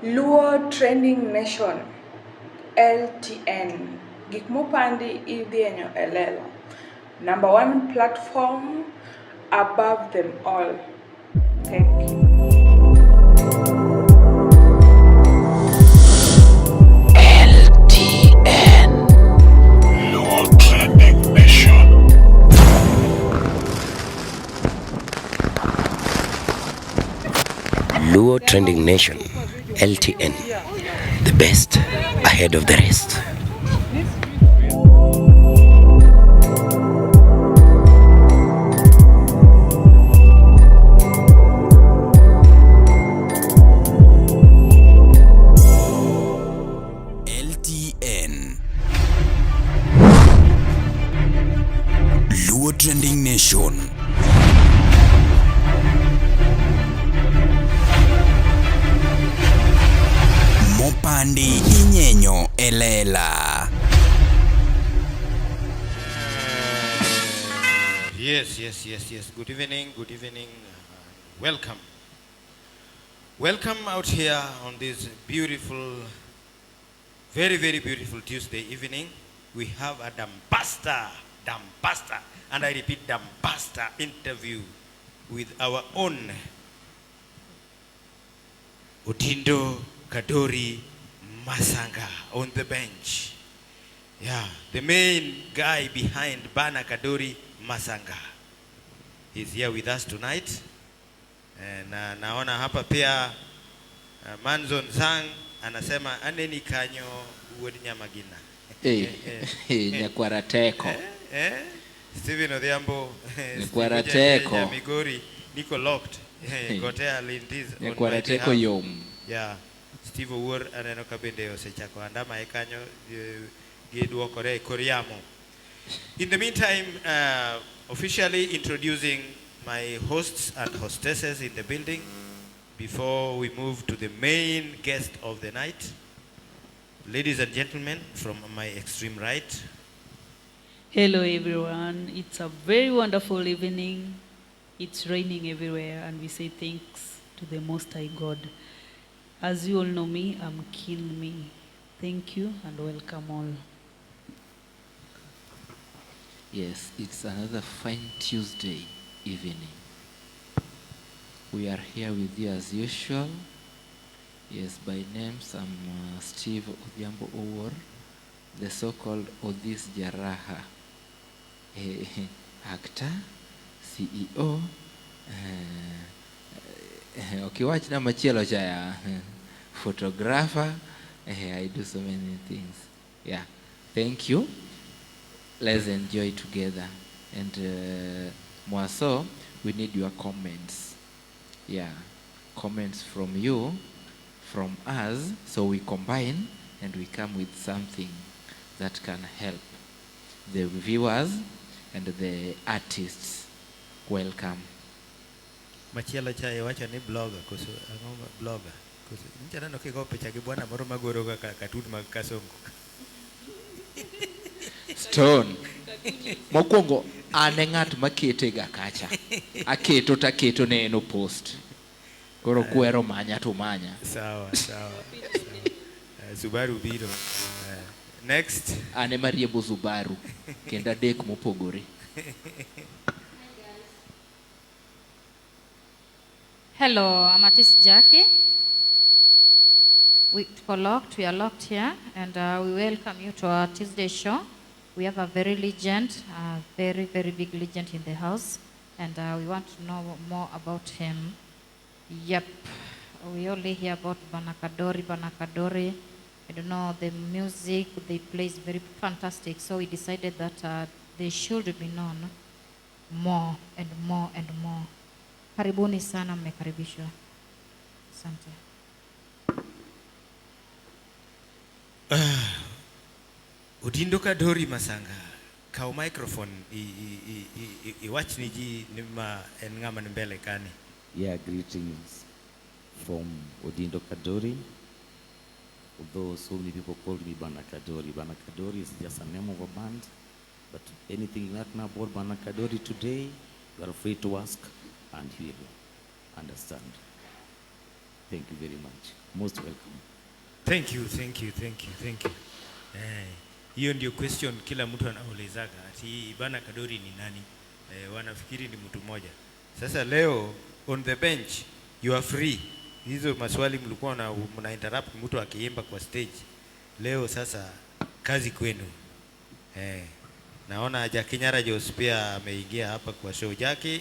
Luo Trending Nation, LTN. Gik mopandi idhienyo e lela. Number one platform above them all. Thank you. LTN. Luo Trending Nation. Luo Trending Nation, LTN. The best ahead of the rest. LTN Luo Trending Nation. Mopandi inyenyo elela. Yes, yes, yes, yes. Good evening, good evening. Welcome. Welcome out here on this beautiful, very, very beautiful Tuesday evening. We have a Dambasta, Dambasta, and I repeat, Dambasta interview with our own Odindo Kadori Masanga on the bench. Yeah, the main guy behind Bana Kadori Masanga. He's here with us tonight. Na naona hapa pia Manzon Zang anasema aneni kanyo wuod Nyamagina. Eh, eh, nyakwara teko. Eh? Steven Odhiambo, Nyakwara Steve teko. Oja Migori, niko locked. Gotea Lindis on my Nyakwara teko behalf. yom. Yeah. Steve Owuor aneno ka bende osechako andama e kanyo gidwokore e kor yamo. In the meantime, officially introducing my hosts and hostesses in the building before we move to the main guest of the night. Ladies and gentlemen, from my extreme right. Hello everyone. It's a very wonderful evening. It's raining everywhere and we say thanks to the Most High God. As you all know me, I'm Kinmi. Thank you and welcome all. Yes, it's another fine Tuesday evening. We are here with you as usual. Yes, by names, I'm Steve Odhiambo Owuor, the so-called Odhis Jaraha, actor, CEO, okiwach na machielo cha ya, photographer, I do so many things. Yeah, thank you. Let's enjoy together. And more so, we need your comments. Yeah, comments from you, from us, so we combine and we come with something that can help the viewers and the artists. Welcome. Machielo cha iwacho ni blogger, koso ang'o ma blogger? Koso nyicha aneno kigo picha gi bwana moro magoro ga cartoon mag Kasongo. Stone. Mokwongo an e ng'at makete ga kacha. Aketo to aketo ne en post. Koro kwero manya to manya. Sawa, sawa, sawa. Subaru biro. Next. An ema riembo Subaru kendo adek mopogore. Hello, I'm artist Jackie. We locked, we are locked here, and we welcome you to our Tuesday show. We have a very legend, a very, very big legend in the house, and we want to know more about him. Yep, we only hear about Banakadori, Banakadori. I don't know, the music they play is very fantastic, so we decided that they should be known more and more and more. Karibuni sana, mmekaribishwa. Asante. Odindo Kadori Masanga, kaw microphone iwach ni ji ni ma en ng'ama ni mbele kani. Yeah, greetings from Odindo Kadori. Although so many people call me Bana Kadori. Bana Kadori is just a name of a band. But anything you like now about Bana Kadori today, you are free to ask and you will understand. Thank you very much. Most welcome. Thank you, thank you, thank you, thank you. Eh, hiyo ndio question kila mtu anaulizaga ati Bana Kadori ni nani? Eh, wanafikiri ni mtu mmoja. Sasa leo on the bench you are free. Hizo maswali mlikuwa na mna interrupt mtu akiimba kwa stage. Leo sasa kazi kwenu. Eh, naona Jackie Nyara Jos pia ameingia hapa kwa show. Jackie,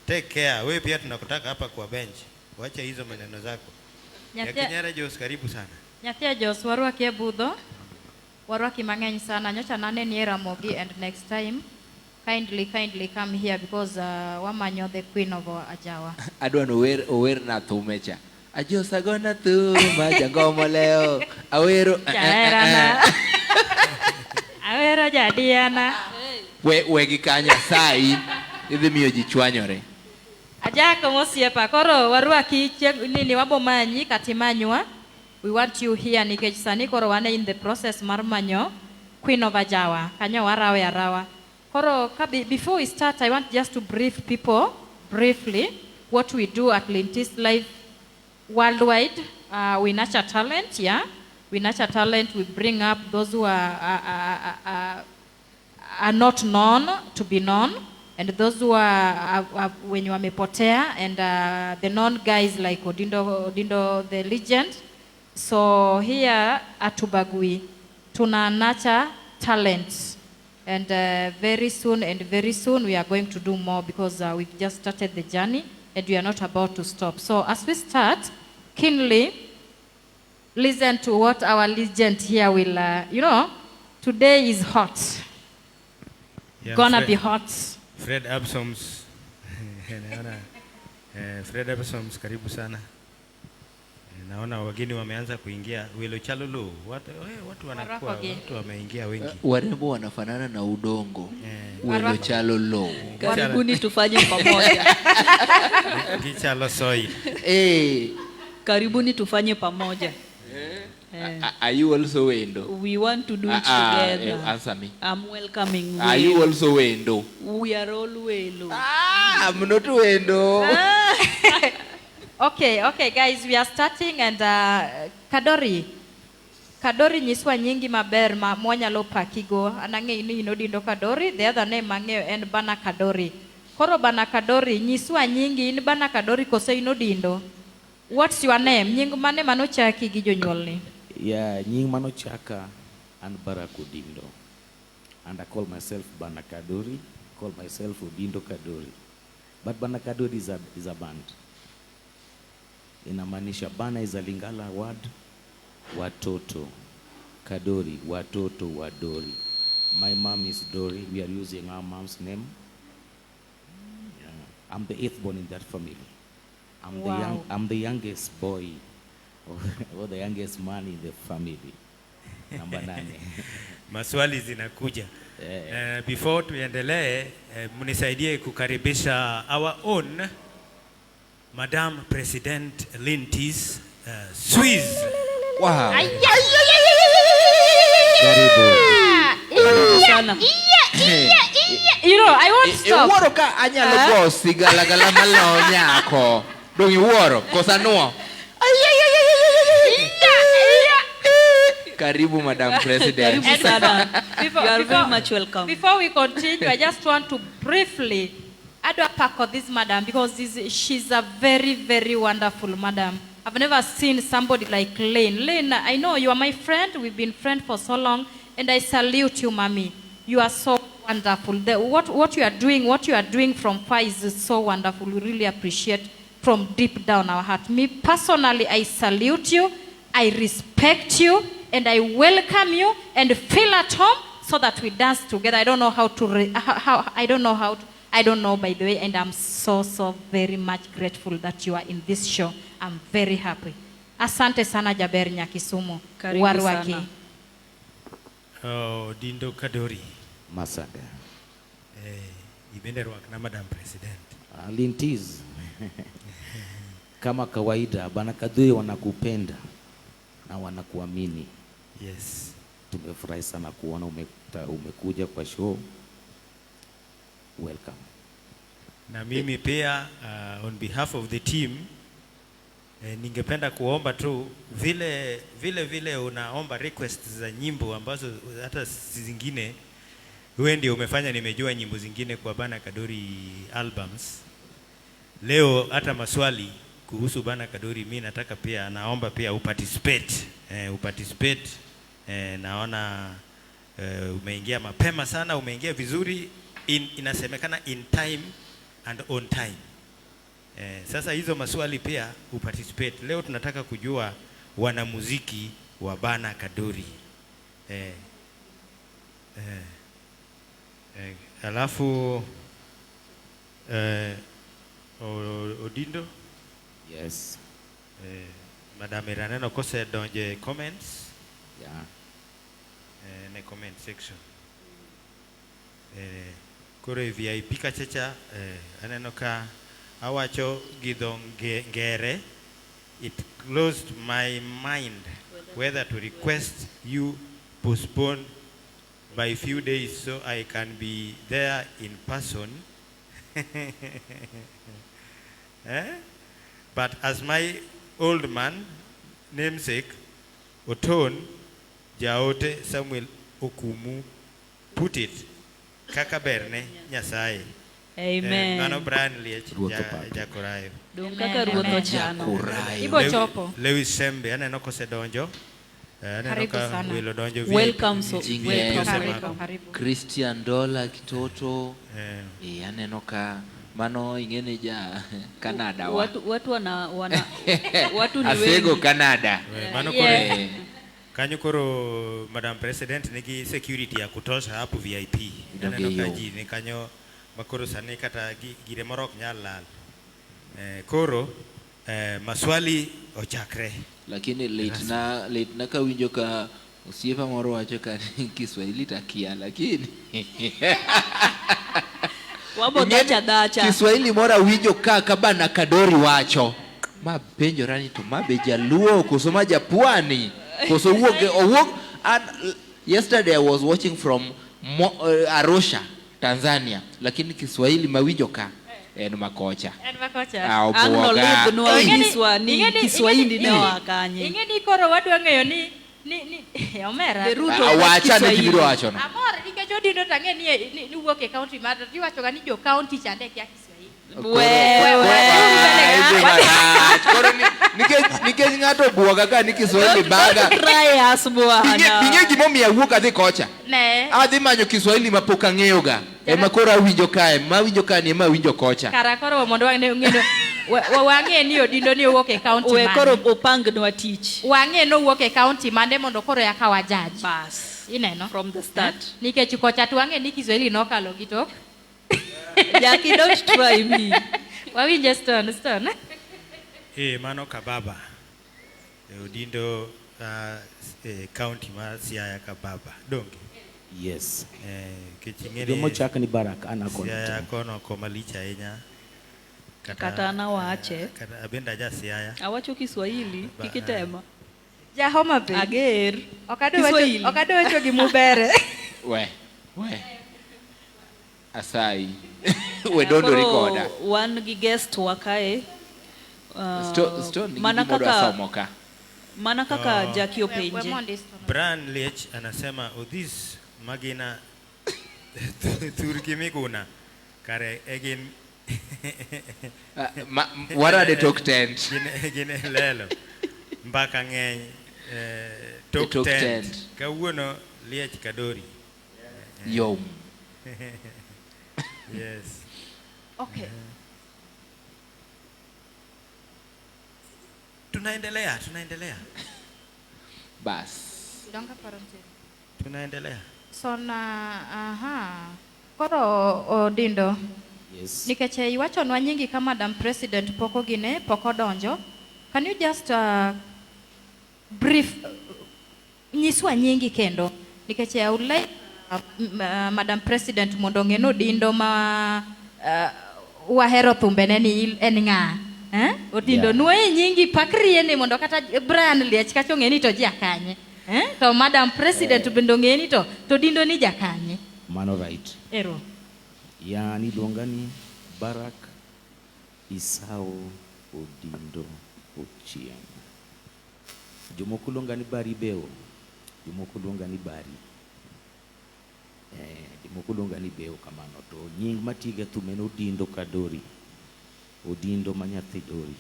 take care. Wewe pia tunakutaka hapa kwa bench. Wacha hizo maneno zako. Jackie Nyara Jos, karibu sana. Nyathia Jos, warwaki e budho. Warwaki mang'eny sana. Nyocha naneni e Ramogi, and next time kindly, kindly come here because wamanyo the queen of our Ajawa. Adwa ni ower na thume cha. Ajos agona thuma jangomo leo. Awero. Jaherana. Awero jadiana. We gi kanyo sai idhi miyo ji chwanyore. Ajako mosiepa koro warwaki chieng' nini wabo manyi kata imanywa. We want you here nikech sani koro wan in the process mar manyo Queen of Ajawa. Kanyo warawe arawa. Koro before we start, I want just to brief people briefly what we do at Lintis Live worldwide. We nurture talent, yeah. We nurture talent. We bring up those who are not known to be known, and those who are wenye wamepotea, and the known guys like Odindo the legend. So here at Tubagui, tuna nurture talent. And very soon, and very soon, we are going to do more because we've just started the journey and we are not about to stop. So as we start, keenly listen to what our legend here will, today is hot. Yeah, Gonna Fred, be hot. Fred Absoms. Naona, Fred Absoms, karibu sana. Naona wageni wameanza kuingia. Welo Chalulu, watu wanakuwa, Warwako. Watu wameingia wengi. Warembo wanafanana na udongo. Welo Warwako. Chalulu. Karibuni tufanye pamoja. Gichalo soil. Eh. Karibuni tufanye pamoja. Are you also wendo? We want to do it together. Answer me. I'm welcoming. Are you also wendo? We are all welo. I'm not wendo. Okay, guys, we are starting, and Kadori nyiswa nyingi maber ma mwanyalo pakigo. Anang'eyo ni in Odindo Kadori, the other name mang'eyo en Bana Kadori. Koro Bana Kadori, nyiswa nyingi, in Bana Kadori kose in Odindo? What's your name? Nying mane manochaki gi jonyuolni? Yeah, nying manochaka an Barack Odindo. And I call myself Bana Kadori, call myself Odindo Kadori. But Bana Kadori is a band. Inamaanisha Bana is a Lingala word, watoto. Kadori, watoto wa Dori. My mom is Dori. We are using our mom's name. Yeah. I'm the eighth born in that family. Wow. I'm the youngest boy or the youngest man in the family. Namba 8. Maswali zinakuja. Before tuendelee, mnisaidie kukaribisha our own Madam President Lintis Swiss. Wow. Karibu. Sana. You know, I won't stop. Iwuoro ka anyalo go sigalagala malo nyako. Dong iwuoro kosa nuo. Karibu Madam President. Karibu sana. You are very much welcome. Before we continue, I just want to briefly adwa pako this madam because she's a very, very wonderful madam. I've never seen somebody like Lynn. Lynn, I know you are my friend. We've been friends for so long, and I salute you, mommy. You are so wonderful. What you are doing, what you are doing from far is so wonderful. We really appreciate from deep down our heart. Me personally, I salute you, I respect you, and I welcome you and feel at home so that we dance together. I don't know how to, how, I don't know how to, I don't know, by the way, and I'm so, so very much grateful that you are in this show. I'm very happy. Asante sana Jaber Nyakisumu. Karibu Warwaki. sana. Oh, Dindo Kadori. Masaga. Ibende rwak na Madam President. Lintis. Kama kawaida, Bana Kadori wanakupenda na wanakuamini. Yes. Tumefurahi sana kuona umekuja kwa show. Welcome. Na mimi pia, on behalf of the team, Ningependa kuomba tu vile vile vile unaomba request za nyimbo ambazo hata zingine wewe ndio umefanya nimejua nyimbo zingine kwa Bana Kadori albums. Leo hata maswali kuhusu Bana Kadori mi nataka pia, naomba pia uparticipate. Uparticipate. Naona umeingia mapema sana, umeingia vizuri. Inasemekana in time and on time. Sasa hizo maswali pia uparticipate. Leo tunataka kujua wanamuziki wa Bana Kadori. Alafu Odindo? Yes. Madam Iraneno kose donje comments. Yeah. Ne comment section. Koro e VIP kachacha, aneno ka awacho gi dho ngere, it closed my mind whether to request you postpone by few days so I can be there in person. But as my old man, namesake, Oton Jaote Samuel Okumu, put it, kaka berne Nyasaye. Amen. Mano Brian Liech, Ruoth opako. Jakorayo. Dong kaka ruoth ochano. Jakorayo. Ibo chopo. Lewis Sembe, aneno kosedonjo. Aneno Karibu ka sana. welo donjo VIP. Welcome, so Jingle. welcome, Karibu. welcome. Karibu. Christian Dola Kitoto. Aneno ka mano ing'eni ja Canada wa. Watu wana watu ni Asego wengi. Canada. Mano Yeah. koro kanyo koro Madam President nigi security ya kutosha hapo VIP. Donge Aneno ka yo. ji ni kanyo makoro sani kata gire moro ok nyal lal. Koro maswali ochakre. Lakini late na kawinjo ka osiepa moro wacho ka ni Kiswahili takia, lakini Wabo Ing'eni dhacha dhacha. Kiswahili moro awinjo ka Bana Kadori wacho ma penjora ni to ma be jaluo koso ma japwani koso wuok owuok. And yesterday I was watching from Arusha, Tanzania, lakini Kiswahili mawinjo ka en makocha. En makocha. Ah, Ang obuoga. nolidhnwa Ing'eni- nyiswa ni Kiswahili ne oa kanye. Ing'eni koro wadwa ng'eyo ni omera. The root Ah, of that wacha ne Kiswahili. gibiro wacho no. Amor nikech Odindo to ang'e ni wuok e county mar to iwacho ga ni jo county chande kia Kiswahili. Wewe. Idhi marach. Koro nikech ng'ato obuoga ka ni Kiswahili baga. Try us bwana. Ing'e gimomiyo awuok adhi kocha. Ne. Adhi manyo Kiswahili mapok ang'eyoga. Ema koro awinjo kae, mawinjo kae ni ema awinjo kocha. Kara koro mondo wang'e ng'e wang'e ni Odindo ni owuok e county We mane. koro opangnwa tich. Wang'e ni owuok e county mane mondo koro yaka wa judge. Bas. Ineno? From the start. Nikech kocha to wang'e ni Kiswahili nokalo gi tok. Jackie, don't try me. Wawinje Stone, Stone. Mano kababa. Odindo county mar Siaya kababa. Donge? Yes. Nikech ing'e ni Jomochak ni Barak ana kono Siaya te. kono koma lich ahinya. Kata an awache. Kata abende aja Siaya. Awacho Kiswahili, kik itema. Ja Homa Bay. Ager. Ok adwa wacho- Kiswahili. ok adwa wacho gimubere. We, we. Asai. We dondori Koro koda. wan gi guest wa kae. Stone nigi Mana gima odwa kaka somo ka. mana kaka Oh. Jackie We openje. mondi Stone. Brian Liech anasema Odhis magina thurgi miguna kare e gin Warade tok tent. Gin e lelo mbaka ng'eny tok Tok tent. tent. Kawuono Liech Kadori. Yom. Yes. Okay. Tunaendelea, tunaendelea. Bas. Donga paro nitie. Tunaendelea. So na aha. Koro Odindo. Yes. Nikech iwachonwa nyingi ka Madam President pok ogine, pok odonjo. Can you just brief nyiswa nyingi kendo? Nikech I would like Madam President mondo ong'e ni Odindo ma wahero thumbene ni en ng'a? Eh? Odindo Yeah. nuoye nyingi pakrie ni mondo kata Brian Liech kacha ong'e ni to jakanye. Eh? To Madam President bende ong'e ni to Odindo ni jakanye. Mano right. Ero. Yani iluonga ni Barak Isau Odindo. Ochieng. Jomoko luonga ni Bari Beo, jomoko luonga ni Bari. Jomoko luonga ni Beo kamano to nying matigo e thum en Odindo Kadori. Odindo ma nyathi Dori.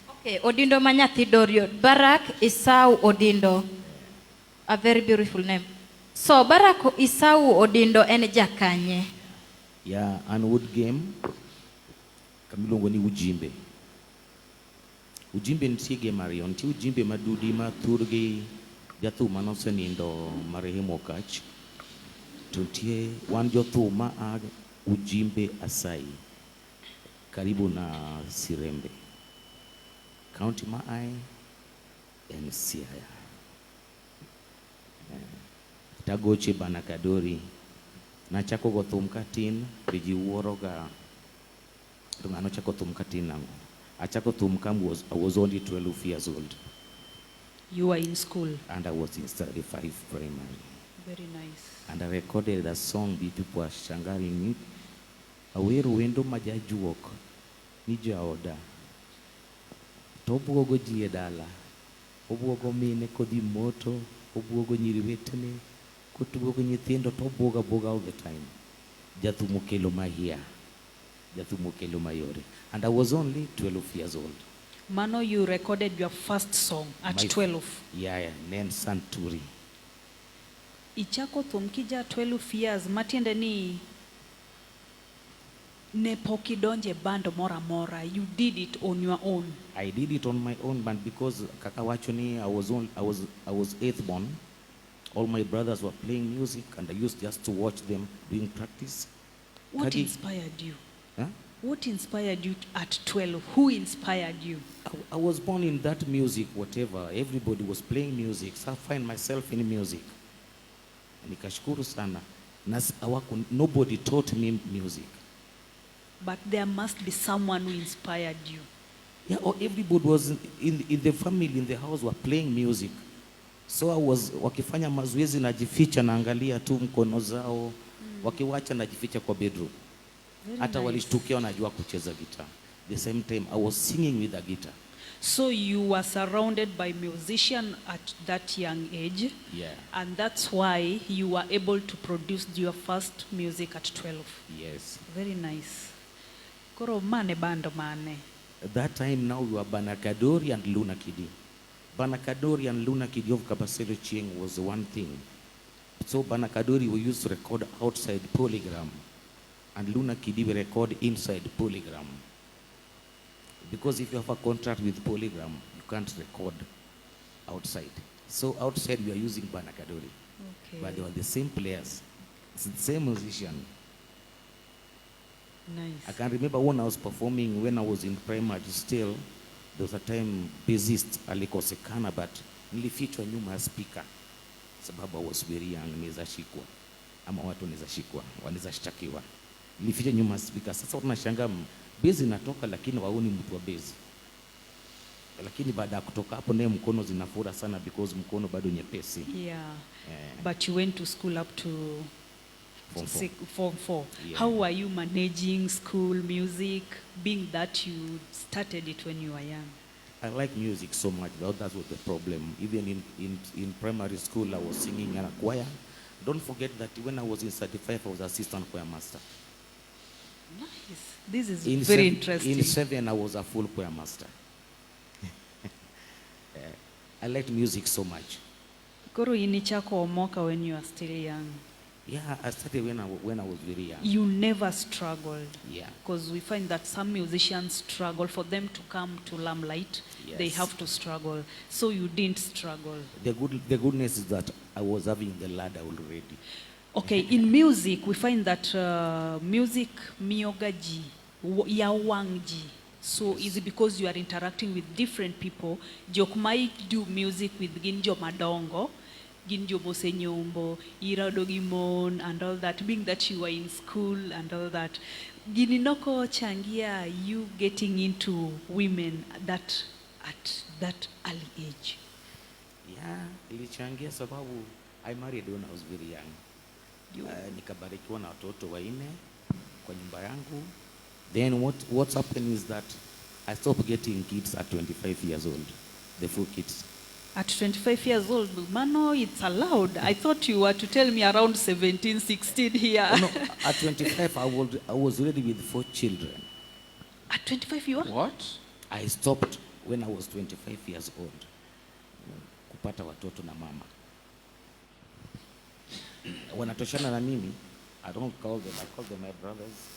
Okay, Odindo ma nyathi Dorio. Barak Isau Odindo. A very beautiful name. So Barak Isau Odindo en jakanye. Ya an wuod Gem kama iluongo ni Ujimbe. Ujimbe nitie Gem ariyo, nitie Ujimbe ma dudi ma thurgi jathum manosenindo marehemu Okach. To nitie wan jothum ma a Ujimbe Asai karibu na Sirembe. County ma ae en Siaya. Tagoche Bana Kadori. Nachako go thum katin, be ji wuoro ga to ng'ano chako thum katin nang'o? Achako thum ka I was only 12 years old You were in school. and I was in standard 5 primary. Very nice. And I recorded a song the people are shangaring it. Awero wendo ma jajuok ni jaoda. To obuogo ji e dala. Obuogo mine kodhi moto, obuogo nyiri wetene, kotugo gi nyithindo to obuogo abuoga all the time. Jathum okelo mahia. Jathum okelo mayore. And I was only 12 years old. Mano, you recorded your first song at 12. Yeah, ne en Santuri. Ichako thum kija 12 years, matiende ni ne pok idonje band moro amora. You did it on your own. I did it on my own, but because kaka wacho ni I was eighth born. All my brothers were playing music, and I used just to watch them doing practice. What inspired you? Huh? What inspired you at 12? Who inspired you? I was born in that music, whatever. Everybody was playing music, so I find myself in music. Nikashukuru sana. Nobody taught me music. But there must be someone who inspired you. Yeah, or everybody was in the family, in the house, were playing music. So I was, wakifanya mazoezi najificha naangalia tu mkono zao, wakiwacha najificha kwa bedroom. Very Hata nice. walishtukia wanajua kucheza guitar. The same time I was singing with a guitar. So you were surrounded by musicians at that young age. Yeah. And that's why you were able to produce your first music at 12. Yes. Very nice. Koro mane bando mane. At that time now we were Banakadori and Luna Kidi. Banakadori and Luna Kidi of Kabasele Chieng was one thing. So Banakadori we used to record outside Polygram, and Luna Kidi we record inside Polygram. Because if you have a contract with Polygram, you can't record outside. So outside we are using Banakadori. But they were the same players, it's the same musician. Nice. I can remember when I was performing when I was in primary still, there was a time bassist alikosekana, but nilifichwa nyuma ya speaker sababu I was very young, naweza shikwa ama watu wanaweza shikwa, wanaweza shtakiwa. Nilifichwa nyuma ya speaker. Sasa tunashangaa bass inatoka lakini waoni mtu wa bass. Lakini baada ya kutoka hapo naye mkono zinafura sana because mkono bado nyepesi. Eh. But you went to school up to Form four. Form four. Yeah. How were you managing school music, being that you started it when you were young? I like music so much, though that was the problem. Even in primary school, I was singing in a choir. Don't forget that when I was in 35, I was assistant choir master. Nice. This is In very interesting. In 7, I was a full choir master. I liked music so much. Koro inichako omoka when you are still young. Yeah, I started when I was very young. You never struggled. Yeah. Because we find that some musicians struggle. For them to come to limelight, they have to struggle. So you didn't struggle. The goodness is that I was having the ladder already. Okay, in music, we find that music miyoga ji, yawang ji. So is it because you are interacting with different people? Jok ma do music with gin jomadongo, gin jomosenyombo, irado gi mon and all that, being that you were in school and all that. Gini noko changia you getting into women that at that early age? Yeah, ilichangia sababu I married when I was very young. Nikabarikiwa na watoto wanne kwa nyumba yangu. Then what's happened is that I stopped getting kids at 25 years old, the four kids. At 25 years old, Mano, it's allowed. I thought you were to tell me around 17, 16 here. Oh, no, at 25, I was already with four children. At 25 you are? What? I stopped when I was 25 years old. Kupata watoto na mama. Wanatoshana na mimi. I don't call them, I call them my brothers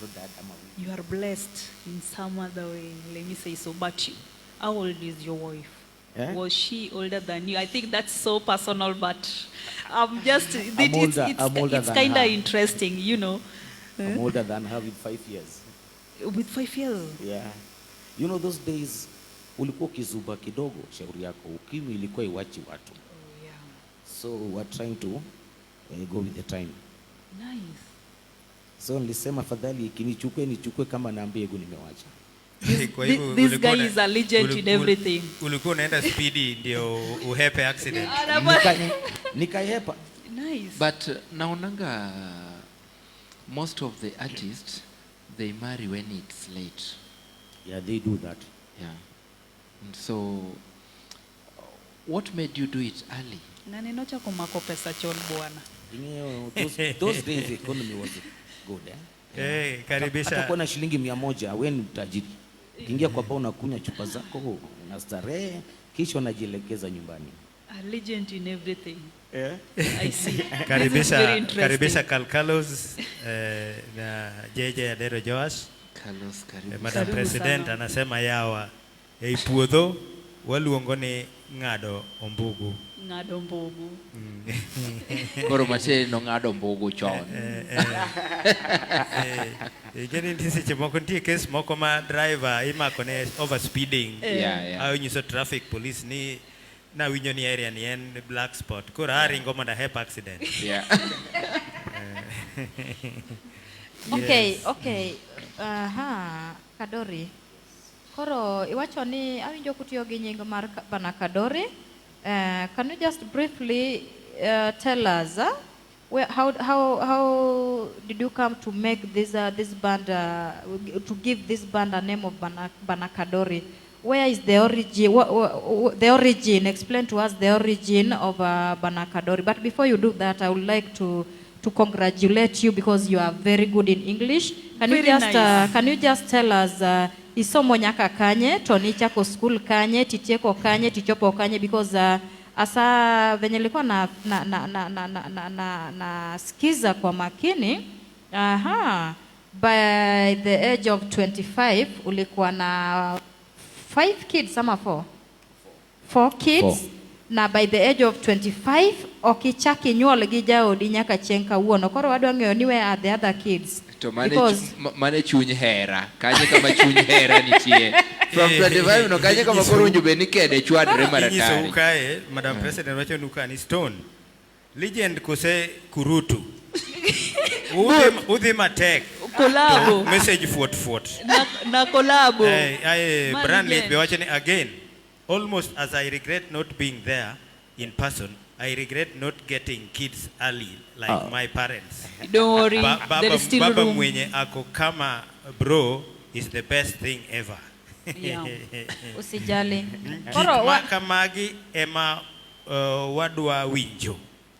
or dad. I'm a You are blessed in some other way, let me say so. But you, how old is your wife? Eh? Was she older than you? I think that's so personal, but I'm just, I'm older, I'm older it's than kind of her. interesting, you know. I'm older than her with 5 years. With 5 years? Yeah. You know, those days, ulikuwa ukizuba kidogo, shauri yako, ukimwi ilikuwa iwachi watu. Oh, yeah. So we were trying to go with the time. Nice. So nilisema afadhali ikinichukue nichukue kama naambia egu nimewacha. Kwa hivyo This ulikuwa guy una- is a legend in everything. Ulikuwa unaenda speedy ndio uhepe accident. Nikahepa. Nice. But naonanga most of the artists, they marry when it's late. Yeah, they do that. Yeah. And so what made you do it early? Na nenocha kumako pesa chon bwana. Ingeo, those days the economy was good, eh? Hey, karibisha. Hata kuwa na shilingi 100, wewe ni mtajiri. Ukiingia kwa baa unakunywa chupa zako, unastarehe, kisha unajielekeza nyumbani. A legend in everything. Yeah. I see. This is Karibisha, very interesting. karibisha Kalkalos, na JJ Adero Joash. Carlos, karibu. Madam Karibu President sana. anasema yawa ei puodho waluongo ni ng'ado ombugu. Ng'ado ombugu. Koro matiende nong'ado ombugu chon. Ingeni nitie seche moko nitie case moko ma driver imako ne over speeding. Yeah, yeah. Ayo nyiso traffic police ni nawinjo ni area ni en black spot. Koro aringo mondo ahep accident. Yeah. Okay, Yes. okay. Aha, Kadori. Koro iwacho ni awinjo kutiyo gi nying mar Bana Kadori. Can you just briefly tell us where, how did you come to make this, this band, to give this band a name of Bana Kadori? Where is the origin? The origin? Explain to us the origin of Bana Kadori. But before you do that, I would like to congratulate you because you are very good in English. Can you Very just, nice. Can you just tell us isomo nyaka kanye, to nichako school kanye, titieko kanye, tichopo kanye, because asa venye nilikuwa na sikiza kwa makini, aha, by the age of 25 ulikuwa na 5 kids ama 4? 4 kids. 4. Na by the age of 25 okichaki nyuol gi jaodi nyaka chieng' kawuono. Koro wadwa ng'eyo ni where are the other kids? To Because mane chuny hera, kanye kama chuny hera nitie. From 25 no kanye kama koro winjo bed ni kede chwadre maratari. Inyisou kae, Madam President wacho nu ka ni stone. Legend kose kurutu. Udhi matek. Kolabo. To message fuot fuot. Na kolabo. Ma Brand legend. be wacho ni again, almost as I regret not being there in person, I regret not getting kids early like my parents. Don't worry, there is still Baba room. mwenye ako kama bro is the best thing ever. Yeah. Usijali. Gik Koro ma kamagi ema wadwa winjo.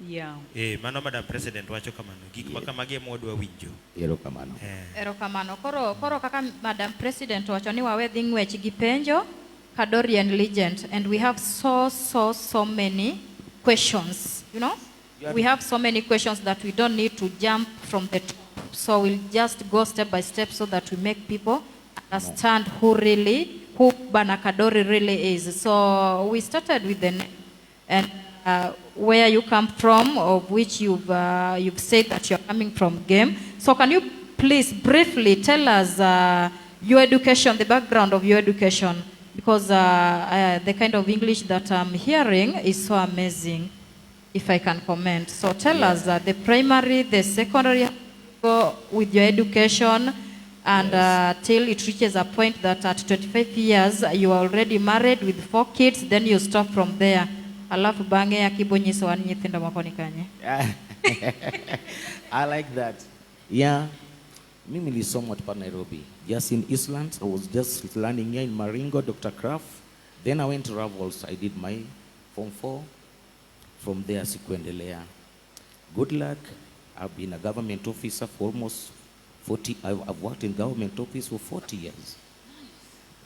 Yeah. Mano Madam President wacho kamano. Gik ma kamagi ema wadwa winjo. Erokamano. Erokamano. Koro kaka Madam President wacho ni wawe dhi ng'wech gi penjo, Kadori and legend, and we have so many questions, you know? We have so many questions that we don't need to jump from the top. So we'll just go step by step so that we make people understand who Bana Kadori really is. So we started with the name and where you come from, of which you've said that you're coming from game. So can you please briefly tell us your education, the background of your education? Because the kind of English that I'm hearing is so amazing, if I can comment. So tell us the primary, the secondary, go with your education, and till it reaches a point that at 25 years, you are already married with 4 kids, then you stop from there. Alafu bange akibonyiso wan nyithindo moko ni kanye. I like that. Yeah. Mimi nilisoma hapa Nairobi, just in Eastlands. I was just learning here in Maringo, Dr. Kraft. Then I went to Ravels. I did my form 4. From there sikuendelea. Good luck. I've been a government officer for almost 40. I've worked in government office for 40 years.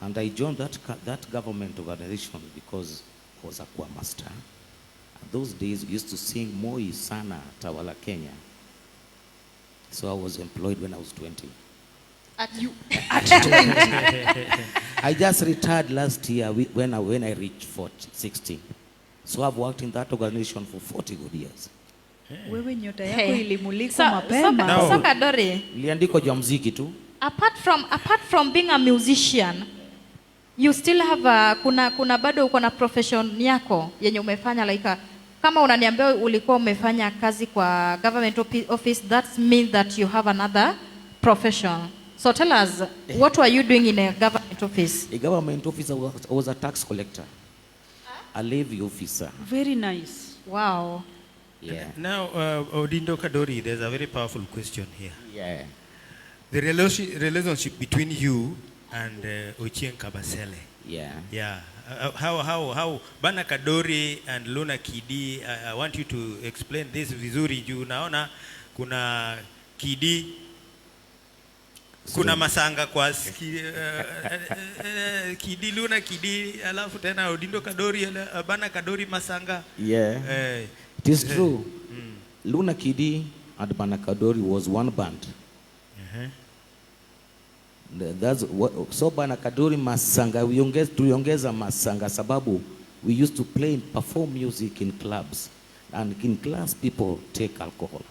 And I joined that government organization because I was a choir master. And those days we used to sing Moi Sana Tawala Kenya. So I was employed when I was 20. At you. I just retired last year when I reached 40, 60. So I've worked in that organization for 40 good years. Wewe nyota yako Hey. ilimulikwa mapema. So Kadori, Niliandikwa juu ya muziki tu. apart from being a musician, you still have a, kuna bado uko na profession yako yenye umefanya like kama unaniambia ulikuwa umefanya kazi kwa government office, that means that you have another profession. So tell us, what were you doing in a government office? A government officer was a tax collector, a levy officer. Very nice. Wow. Yeah. Now, Odindo Kadori, there's a very powerful question here. Yeah. The relationship between you and Ochieng Kabasele. Yeah. Yeah. How Bana Kadori and Luna Kidi, I want you to explain this vizuri juu naona kuna Kidi, kuna Masanga kwa Kidi, Luna Kidi, alafu tena Odindo Kadori, Bana Kadori Masanga. Yeah. It is true. Luna Kidi and Bana Kadori was one band. That's what, so Bana Kadori Masanga, tuliongeza Masanga sababu we used to play and perform music in clubs. And in class people take alcohol.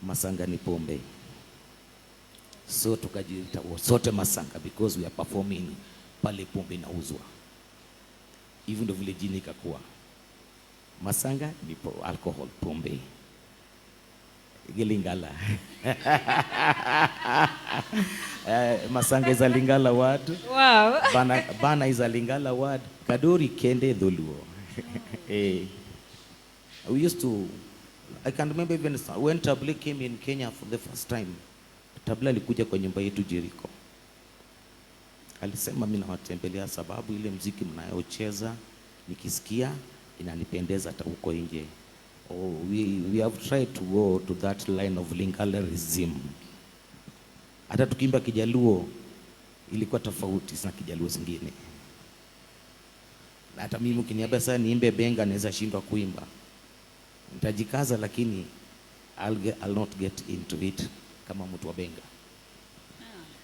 Masanga ni pombe. So tukajiita sote Masanga because we are performing pale pombe inauzwa. Hivyo ndio vile jina ikakuwa. Masanga ni alcohol, pombe. Lingala. Masanga is a Lingala word. Wow. Bana is a Lingala word. Kadori kende dholuo. We used to, I can remember even when Tabu Ley came in Kenya for the first time. Tabu Ley alikuja kwa nyumba yetu Jericho. Alisema mimi nawatembelea sababu ile mziki mnayocheza nikisikia inanipendeza hata huko nje. Oh, we have tried to go to that line of Lingalaism. Hata tukiimba Kijaluo ilikuwa tofauti na Kijaluo zingine. Na hata mimi ukiniambia sasa niimbe benga naweza shindwa kuimba. Nitajikaza lakini I'll not get into it kama mtu wa benga.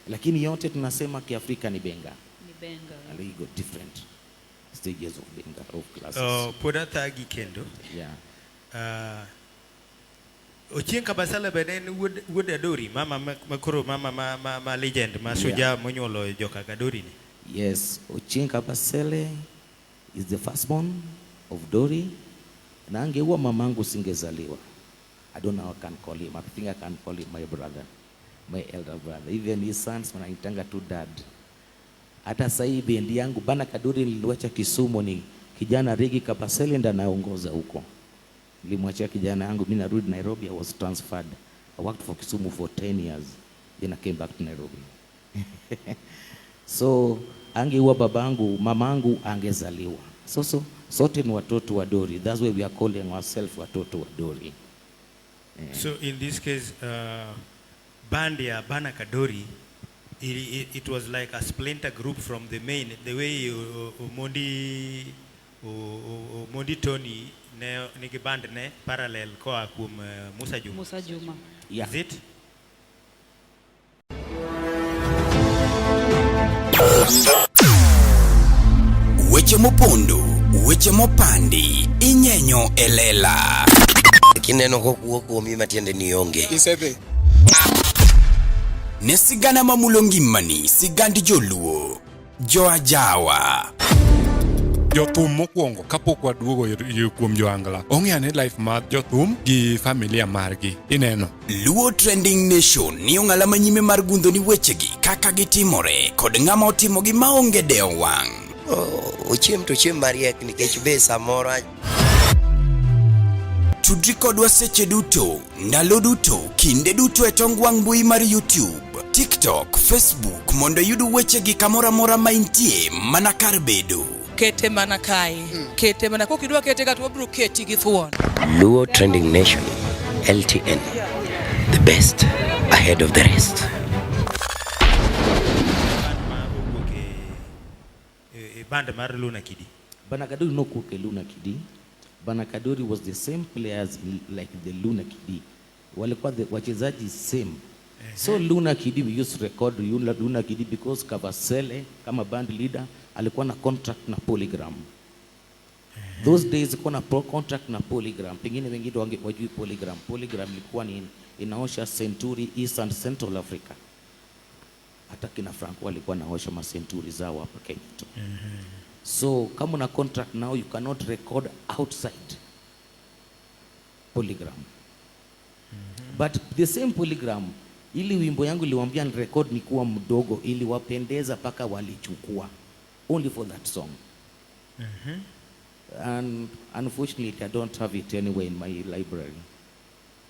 Lakini yote tunasema Kiafrika ni benga. Ni benga. And we got different stages of benga, of classes. Oh, pod athagi kendo. Yeah. Ochieng Kabasele bende en wuod Adori, mama ma koro mama ma legend, ma shujaa monyuolo joka Kadori ni. Yes, Ochieng Kabasele is the firstborn of Dori. Na angekuwa mamangu singezaliwa. I don't know how I can call him. I think I can call him my brother, my elder brother. Even his sons wanaitanga tu dad. Hata sasa hii bendi yangu Bana Kadori niliwacha Kisumu ni kijana Regi Kabasele ndiye anaongoza huko. Nilimwachia kijana yangu, mimi narudi Nairobi, I was transferred. I worked for Kisumu for 10 years. Then I came back to Nairobi. So angekuwa babangu, mamangu angezaliwa. So sote ni watoto wa Dori. That's why we are calling ourselves watoto wa Dori. So in this case, band ya Bana Kadori, it was like a splinter group from the main, the way Omondi Tony ne nigi band ne parallel koa kuom Musa Juma. Musa Juma. Yeah. Is it? Weche mopondo, weche mopandi, inyenyo e lela. Kineno kokuo kuomi matiende ni onge. Isedhi. Ne sigana mamulo ngimani, sigand joluo, joajawa. Jothum mokwongo kapok waduogo kuom joangla ong'e ane life mar jothum gi familia margi ineno. Luo Trending Nation ni ong'ala manyime mar gundho ni wechegi kaka gitimore kod ng'ama otimogi maonge dewo wang'. Oh, ochiem to ochiem mariek nikech be samoro Tudri kodwa seche duto, ndalo duto, kinde duto e tong wang' mbui mar YouTube, TikTok, Facebook mondo iyud wechegi kamoro amora ma intie mana kar bedo. Kete mana kae. Kete mana kokidwa kete ka to wabiro keti gi thuon. Luo Trending Nation, LTN, the best ahead of the rest. Band ma owuok e band mar Luna Kidi. Bana Kadori nokuok e Luna Kidi. Bana Kadori was the same players like the Luna Kidi. Walikuwa the wachezaji same. So Luna Kidi, we used to record Luna Kidi because Kabasele kama band leader alikuwa na contract na Polygram. Those days ilikuwa na pro contract na Polygram. Pengine wengine wajui Polygram. Polygram ilikuwa ni inaosha Century East and Central Africa. Hata kina Franco walikuwa naosha ma Century zao hapa Kenya tu. So kama una contract now, you cannot record outside Polygram. But the same Polygram, ili wimbo yangu iliwaambia ni record nikuwa mdogo, iliwapendeza mpaka walichukua only for that song. And unfortunately, I don't have it anywhere in my library.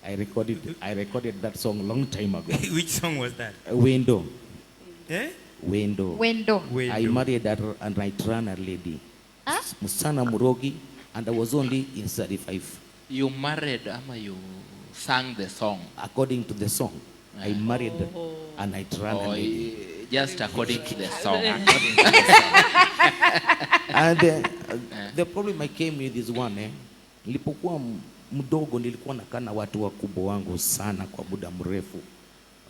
I recorded that song long time ago. Which song was that? Window. Eh? Window. Wendo. Wendo. I married a night runner lady. Huh? Musana Murogi, and I was only in 35. You married ama you sang the song? According to the song, I married a night runner Or lady. just according to the song? And the problem I came with is one, nilipokuwa mdogo nilikuwa nakaa na watu wakubwa wangu sana kwa muda mrefu.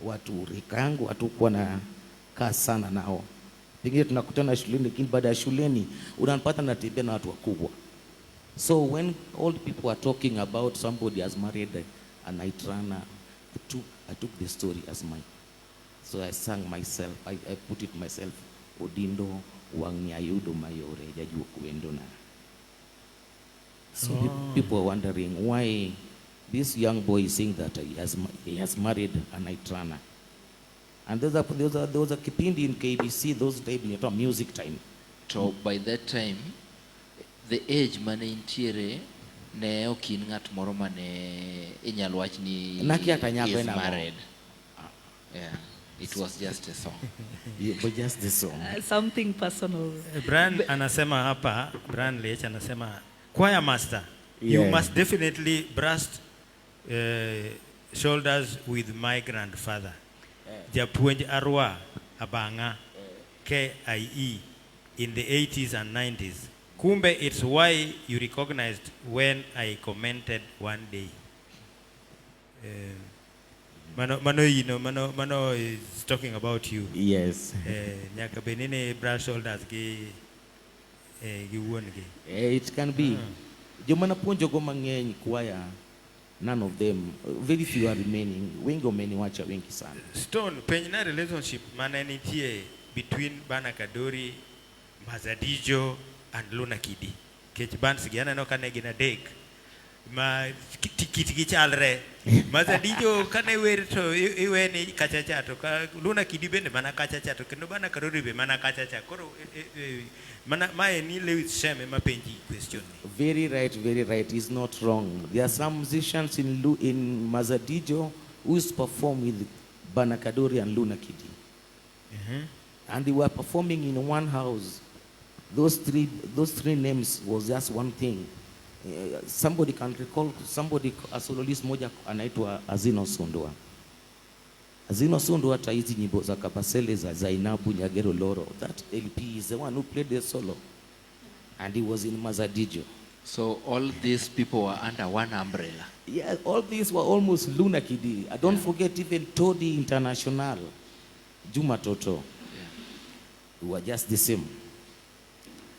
Watu rika yangu hatukuwa na kaa sana nao. Pengine tunakutana shuleni, lakini baada ya shuleni unanipata natembea na watu wakubwa. So when old people are talking about somebody has married a night runner, I took the story as mine. So I sang myself, I put it myself, Odindo wang'ni ayudo mayore jajuok wendo na. So people are wondering why this young boy is saying that he has married a night runner. And there was a kipindi in KBC those days, inaitwa Music Time. To by that time, the age mane intiere ne ok in ng'at moro mane inyalo wach ni Nakia hata nyako is en ang'o? married. Yeah, it was just a song. Yeah, but just the song. Something personal. Brian anasema hapa, Brian Lech anasema choir master, you must definitely brushed shoulders with my grandfather. Japuonj Arwa Abanga, KIE, in the 80s and 90s. Kumbe it's why you recognized when I commented one day. Mano, Mano is talking about you. Yes. Nyaka bed ni ne brush shoulders gi wuon gi. It can be. Joma napuonjogo mang'eny kwaya, none of them, very few are remaining. Wengi wameniwacha wengi sana. Stone, penjna relationship mane nitie between Bana Kadori, Mazadijo and Luna Kidi. Kech bands gi aneno ka ne gin adek ma kitgi chalre. Mazadijo kane wer to iwe ni kacha cha, to ka Luna Kidi bende mana kacha cha, to kendo Bana Kadori be mana kacha cha. Koro mana mae ni Lewis Shem ema penji question ni. Very right, very right. He's not wrong. There are some musicians in Mazadijo who used to perform with Bana Kadori and Luna Kidi. And they were performing in one house. Those three names was just one thing. Somebody can recall, somebody, a soloist moja anaitwa Azino Sundwa. Azino Sundwa, hata hizi nyimbo za Kabasele za Zainabu Nyagero Loro, that LP is the one who played the solo. And he was in Mazadijo. So all these people were under one umbrella. Yeah, all these were almost Luna Kidi. I don't forget even Todi International, Juma Toto. We were just the same.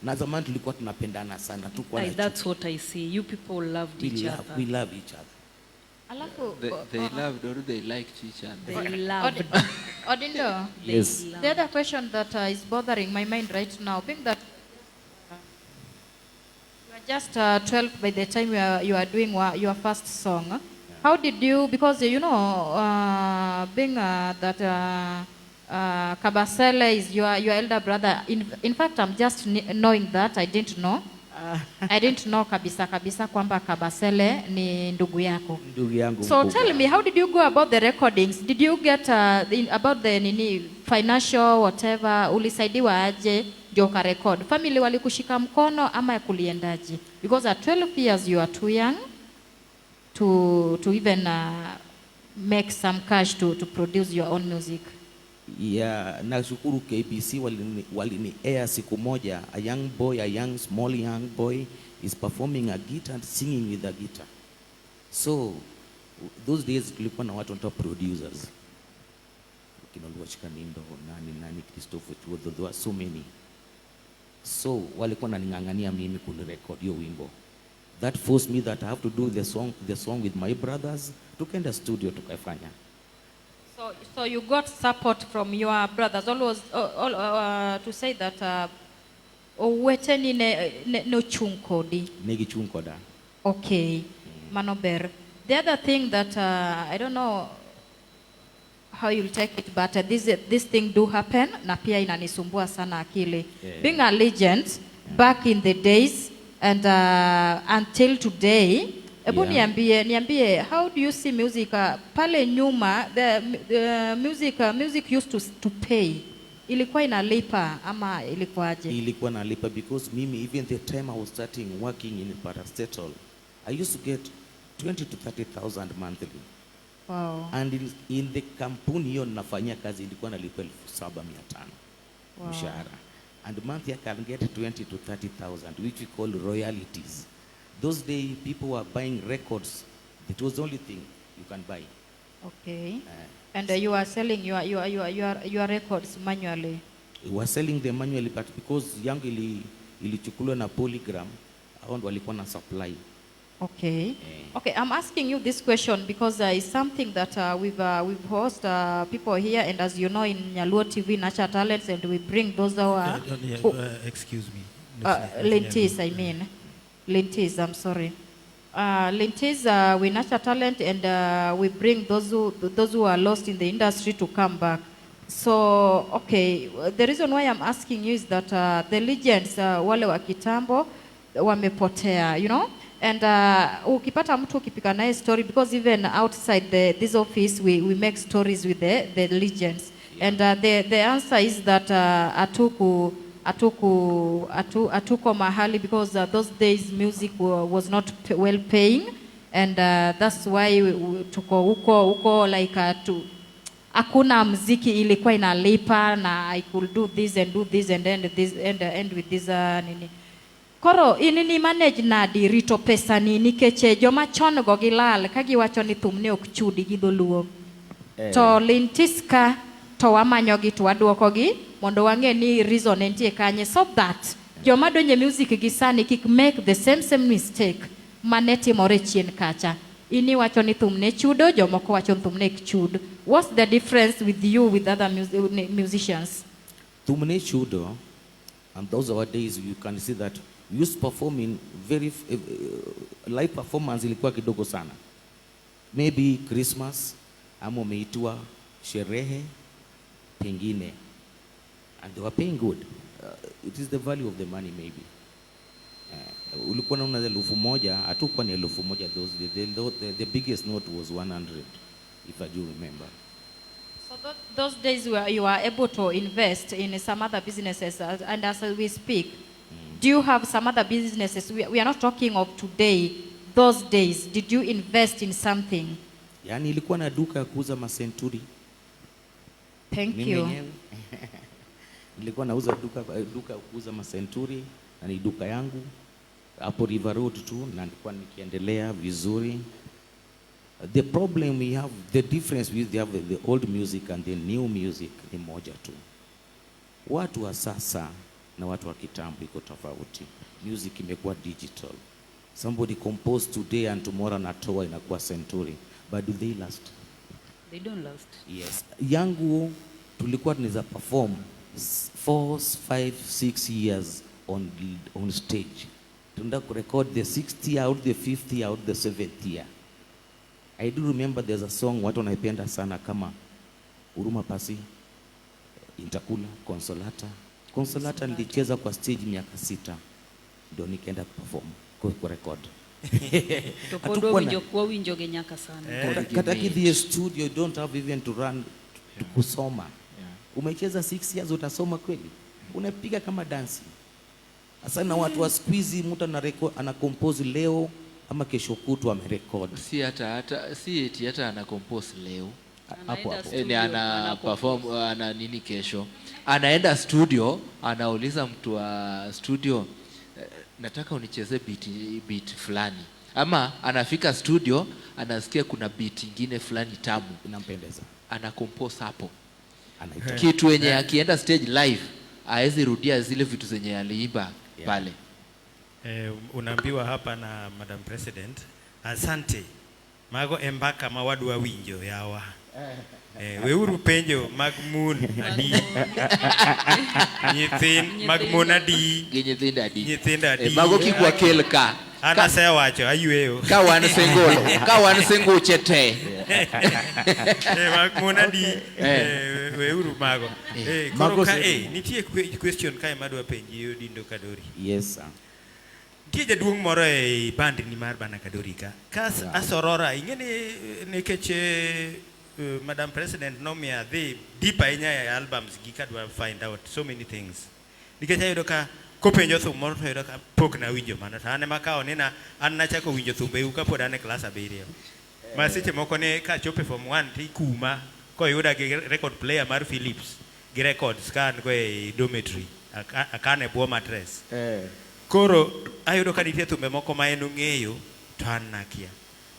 Na zamani tulikuwa tunapendana sana, tukuwa na That's what I see. You people loved we each love, other. We love each other. Alafu They loved or they liked each other. They loved. Odindo. Yes. The other question that is bothering my mind right now, being that you are just 12 by the time you are doing your first song, how did you, because being that Kabasele is your elder brother, in fact, I'm just knowing that, I didn't know. I didn't know kabisa kabisa kwamba Kabasele ni ndugu yako. Ndugu yangu So mkubwa. tell me, how did you go about the recordings? Did you get about the nini financial whatever, ulisaidiwa aje ndio ukarecord? Family walikushika mkono ama kuliendaje? Because at 12 years you are too young to even make some cash to produce your own music. Yeah, nashukuru KBC walini air siku moja, a young boy, a young small young boy is performing a guitar and singing with a guitar. So those days tulikuwa na watu wanaitwa producers. Kina Luoch Kanindo, nani nani, Christopher Chuodho, there were so many. So walikuwa wananing'ang'ania mimi kunirecord hiyo wimbo. That forced me that I have to do the song with my brothers. Tukaenda studio, tukaifanya. So you got support from your brothers. Always, all, to say that oweteni ne nochung' kodi. Ne gichung' koda. Okay, mano ber. The other thing that I don't know how you'll take it, but this thing do happen na pia inanisumbua sana akili. Being a legend back in the days and until today, hebu niambie, how do you see music pale nyuma, the music used to pay. Ilikuwa inalipa ama ilikuwaje? Ilikuwa nalipa because mimi, even the time I was starting working in parastatal, I used to get 20 to 30,000 monthly. And in the kampuni hiyo ninafanyia kazi ilikuwa nalipa 7,500 mshahara. And monthly I can get 20 to 30,000, which we call royalties. Those days people were buying records. It was the only thing you can buy. Okay. And you are selling your records manually. We were selling them manually, but because yangu ilichukuliwa na Polygram, hao ndo walikuwa na supply. Okay. Okay, I'm asking you this question because it's something that we've host people here, and as you know, in Nyaluo TV, Nurture Talents, and we bring those who are Yeah, who, excuse me. Lintis, I mean. Lintis, I'm sorry. Lintis, we nurture talent and we bring those who are lost in the industry to come back. So, okay, the reason why I'm asking you is that the legends, wale wa kitambo, wamepotea. And ukipata mtu ukipika naye story, because even outside this office, we make stories with the legends. And the answer is that hatuko mahali because those days music was not well paying, and that's why tuko huko huko like hakuna mziki ilikuwa inalipa na I could do this and do this and end this and end with this nini. Koro in ni manage nadi rito pesa ni nikech joma chon go gilal ka giwacho ni thum ne ok chudi gi dholuo? Eh. To Lintis ka to wamanyogi to waduokogi mondo wang'e ni reason entie kanye, so that joma donje music gi sani kik make the same mistake mane timore chien kacha. In iwacho ni thum ne chudo, jomoko wacho ni thum ne ok chud. What's the difference with you with other musicians? Thum ne chudo, and those our days you can see that we used to perform in very live performance ilikuwa kidogo sana. Maybe Christmas ama umeitwa sherehe pengine, and they were paying good. It is the value of the money maybe. Ulikuwa naona 1,000, hatukuwa ni 1,000 those days. The biggest note was 100, if I do remember. So those days where you are able to invest in some other businesses, and as we speak, do you have some other businesses? We are not talking of today. Those days, did you invest in something? Yani ilikuwa na duka ya kuuza masenturi. Thank Mimi you. mwenyewe nilikuwa nauza duka ya kuuza masenturi na ni duka yangu hapo River Road tu, na nilikuwa nikiendelea vizuri. The problem we have, the difference with the old music and the new music ni moja tu. Watu wa sasa na watu wa kitambo iko tofauti. Music imekuwa digital. Somebody compose today and tomorrow anatoa inakuwa century. But do they last? They don't last. Yes. Yangu tulikuwa tunaweza perform 4, 5, 6 years on stage. Tunaenda kurecord the sixth year or the fifth year or the seventh year. I do remember there's a song watu wanaipenda sana kama Huruma Pasi, Intakula, Consolata. Consolata nilicheza kwa stage miaka 6. Ndio nikaenda kuperform, kurecord. To pod Hatukuwa na- wawinjo wawinjogi nyaka sani. Kata kidhi e studio, you don't have even to run to kusoma. Umecheza 6 years, utasoma kweli? Unapiga kama dansi. Sasa na watu wa siku hizi, mtu ana compose leo ama kesho kutwa amerecord. Si hata si eti hata ana compose leo. Hapo hapo. Ni ana perform, ana nini kesho. Anaenda studio, anauliza mtu wa studio, "Nataka unicheze beat fulani." Ama anafika studio, anasikia kuna beat ingine fulani tamu. Inampendeza. Ana compose hapo. Anaitoa. Kitu yenye akienda stage live haezi rudia zile vitu zenye aliimba pale. Unaambiwa hapa na Madam President, asante mago embaka ma wadwa winjo yawa. Weuru penjo mag mon adi. Nyithin mag mon adi. Gi nyithindo adi. Nyithindo adi. Mago kik wakel ka. An asewacho ayweyo. Ka wan singolo, ka wan singuche te. Mag mon adi. Weuru mago. Koro Mago ka oserumo. nitie question kae madwa penji Odindo Kadori. Yes sir. Nitie jaduong' moro e band ni mar Bana Kadori ka. Ka asorora, ing'e ni nikech Madam President nomiya adhi deep ahinya e albums gi kadwa find out so many things. Nikech ayudo ka kopenjo thum moro to ayudo ka pok nawinjo mano. To an ema kawo ni na an nachako winjo thumbeu kapod an e klas 7. Ma seche moko ne kachopo e form 1 tikuma koyuda gi record player mar Philips gi records ka an go e dormitory akane bwo mattress. Koro ayudo ka nitie thumbe moko ma en ong'eyo to an nakia.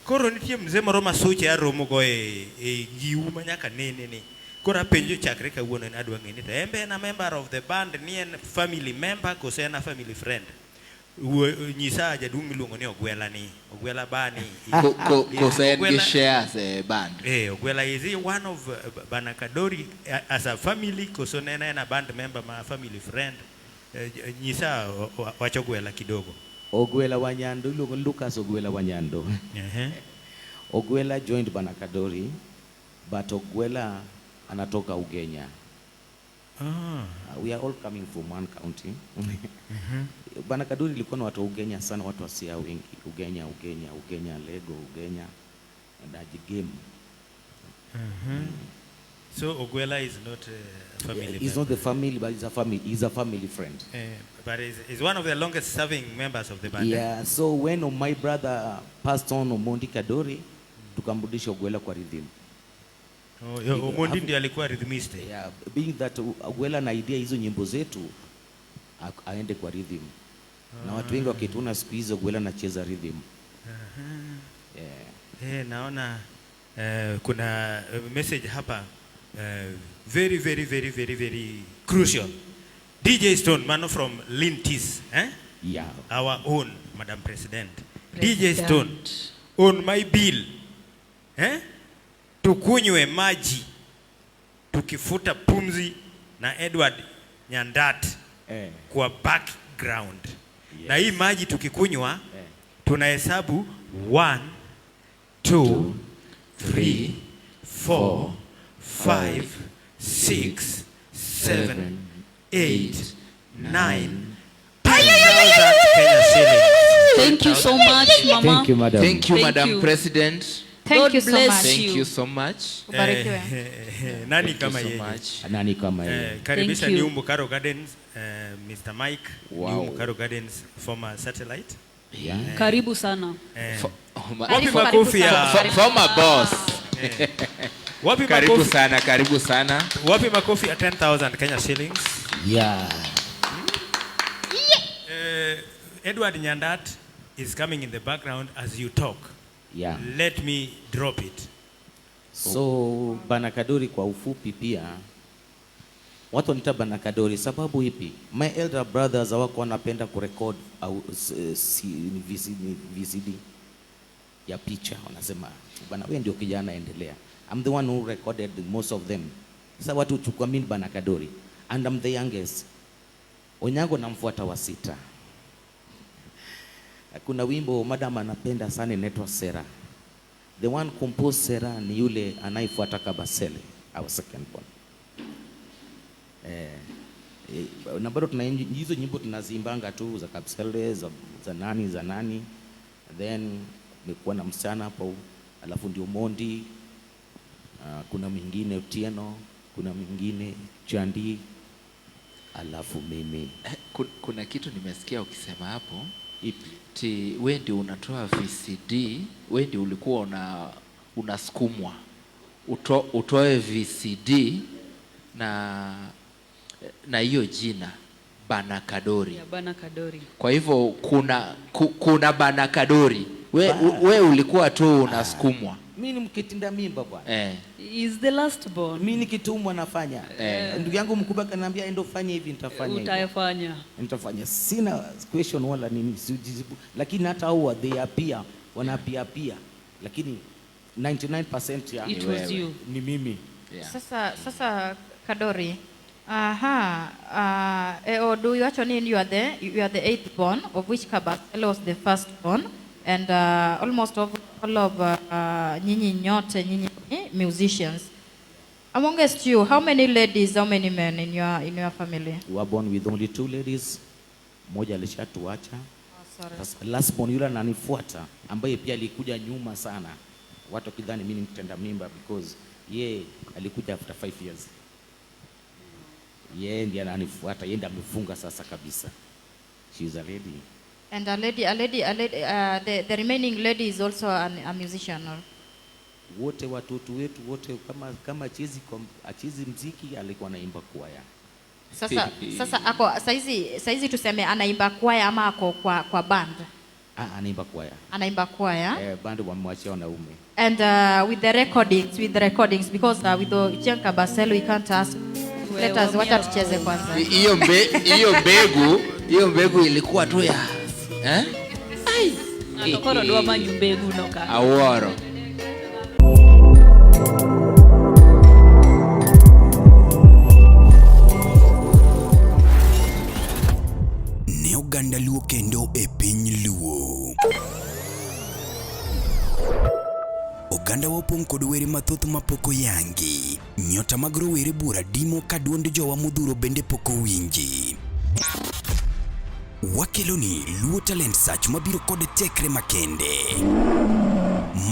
Koro nitie mzee moro ma suche aromo go e giu ma nyaka nene ni. Koro apenjo chakre kawuono en adwa ng'e ni to en be en a member of the band, ni en family member koso en a family friend. Nyisa jaduong' miluongo ni Ogwela ni. Ogwela bani. Koso en gi Ogwela- shares e band. Ogwela is he one of Bana Kadori as a family koso ne en a band member ma family friend? Nyisa wach Ogwela kidogo. Ogwela Wanyando, iluongo ni Lucas Ogwela Wanyando. Ogwela joined Bana Kadori, but Ogwela anatoka Ugenya. We are all coming from one county. Bana Kadori ilikuwa na watu wa Ugenya sana, watu wa Siaya wengi. Ugenya, Ugenya, Ugenya, Lego, Ugenya, na Jigem. So Ogwela is not a family Yeah, he's member. not the family, but he's a family. He's a family friend. But he's one of the longest serving members of the band. Yeah, so when my brother passed on, Omondi Kadori, tukamrudisha Ogwela kwa rhythm. Oh, yo, Omondi ndiye alikuwa rhythmist. Yeah, being that Ogwela na idea hizo nyimbo zetu, aende kwa rhythm. Na watu wengi wakituna siku hizo Ogwela anacheza rhythm. Yeah. Naona kuna message hapa, very, very, very, very, very crucial. DJ Stone, man from Lintis, eh? Yeah. Our own Madam President. DJ President. Stone, on my bill, eh? Tukunywe maji tukifuta pumzi na Edward Nyandat kwa background. Na hii maji tukikunywa, tunahesabu 1, 2, 3, 4, 5, 6, 7, 8, 9, 10,000 Kenya shillings. Thank you so much, Mama. Thank you, madam. Thank you, Thank Madam you. President. Thank God you so bless much. Thank you. you so much. Ubarikiwe. Nani Thank you kama so yeye? much. Nani kama yeye? Karibisha Thank you. New Mukaro Gardens, Mr. Mike, Wow. New Mukaro Gardens former satellite. Yeah. Karibu sana. Wapi Karibu, makofi karibu ya sana. Former boss. Wapi Karibu makofi? sana, karibu sana. Wapi makofi ya 10,000 Kenya shillings? Yeah. Edward Nyandat is coming in the background as you talk. Yeah. Let me drop it. So Bana Kadori kwa ufupi pia watu wanaita Bana Kadori sababu ipi? My elder brothers hawako wanapenda kurecord au VCD ya picha, wanasema bana wewe ndio kijana endelea. I'm the one who recorded most of them. Sasa watu huchukua mimi Bana Kadori and I'm the youngest. Onyango namfuata wa 6. Kuna wimbo madam anapenda sana inaitwa Sera. The one composed Sera ni yule anayefuata Kabasele, our second born. E, na bado tuna hizo nyimbo tunaziimbanga tu za Kapsele, za nani za nani, then kumekuwa na msichana hapo, alafu ndio Mondi. Kuna mwingine Otieno, kuna mwingine Chandi, alafu mimi. Kuna kitu nimesikia ukisema hapo. Ipi? Ti we ndio unatoa VCD, we ndio ulikuwa unasukumwa utoe VCD na hiyo jina Bana Kadori. Ya Bana Kadori. Kwa hivyo kuna Bana Kadori. We ulikuwa tu unasukumwa. Mimi ni mkitinda mimba bwana. Is the last born. Mimi nikitumwa nafanya. Ndugu yangu mkubwa kaniambia endo fanya hivi, nitafanya hivi. Utayafanya. Nitafanya. Sina question wala nini, sijibu. Lakini hata hao they appear, wanapia pia. Lakini 99% ya It was you. Ni mimi. Sasa Kadori. Aha. Do you actually you are the eighth born, of which Kabasele was the first born, and almost all of nyinyi nyote nyinyi musicians. Amongst you, how many ladies, how many men in your family? We were born with only 2 ladies. Mmoja alishatuacha. Oh, sorry. Sasa last born yule ananifuata, ambaye pia alikuja nyuma sana. Watu wakidhani mimi ni mtenda mimba because ye alikuja after 5 years. Ye ndiye ananifuata, ye ndiye amefunga sasa kabisa. She is a lady. And a lady, the remaining lady is also a musician. Or? Wote watoto wetu wote kama achezi mziki alikuwa anaimba kwaya. Sasa ako saizi tuseme anaimba kwaya ama ako kwa band? Anaimba kwaya. Anaimba kwaya. Band wamemwachia wanaume. And with the recordings, because with the Ochieng Kabasele we can't ask. Let us wacha tucheze kwanza. Hiyo mbegu ilikuwa tu ya eh? Ai. Atokoro dwa manyo mbegu no ka. Aworo. Ne oganda Luo kendo e piny Luo. Oganda wa opong' kod were mathoth mapok oyangi. Nyota mag rowere bura dimo ka duond jowa modhuro bende pok owinji. Wakeloni Luo Talent Search mabiro kod tekre makende.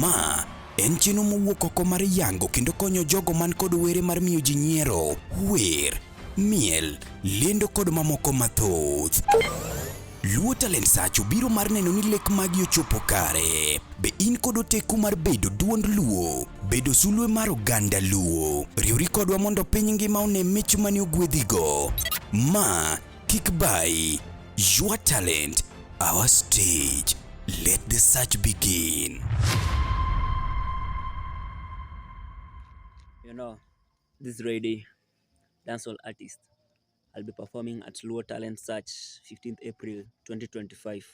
Ma en chenro mowuok oko mar yango kendo konyo jogo man kod were mar miyo ji nyiero, wer, miel, lendo kod mamoko mathoth. Luo Talent Search obiro mar neno ni lek magi ochopo kare. Be in kod oteku mar bedo duond Luo, bedo sulwe mar oganda Luo. Riwri kodwa mondo piny ngima one mich mane ogwedhigo. Ma kik bai, your talent, our stage. Let the search begin. You know, this lady, dancehall artist, I'll be performing at Luo Talent Search 15th April 2025.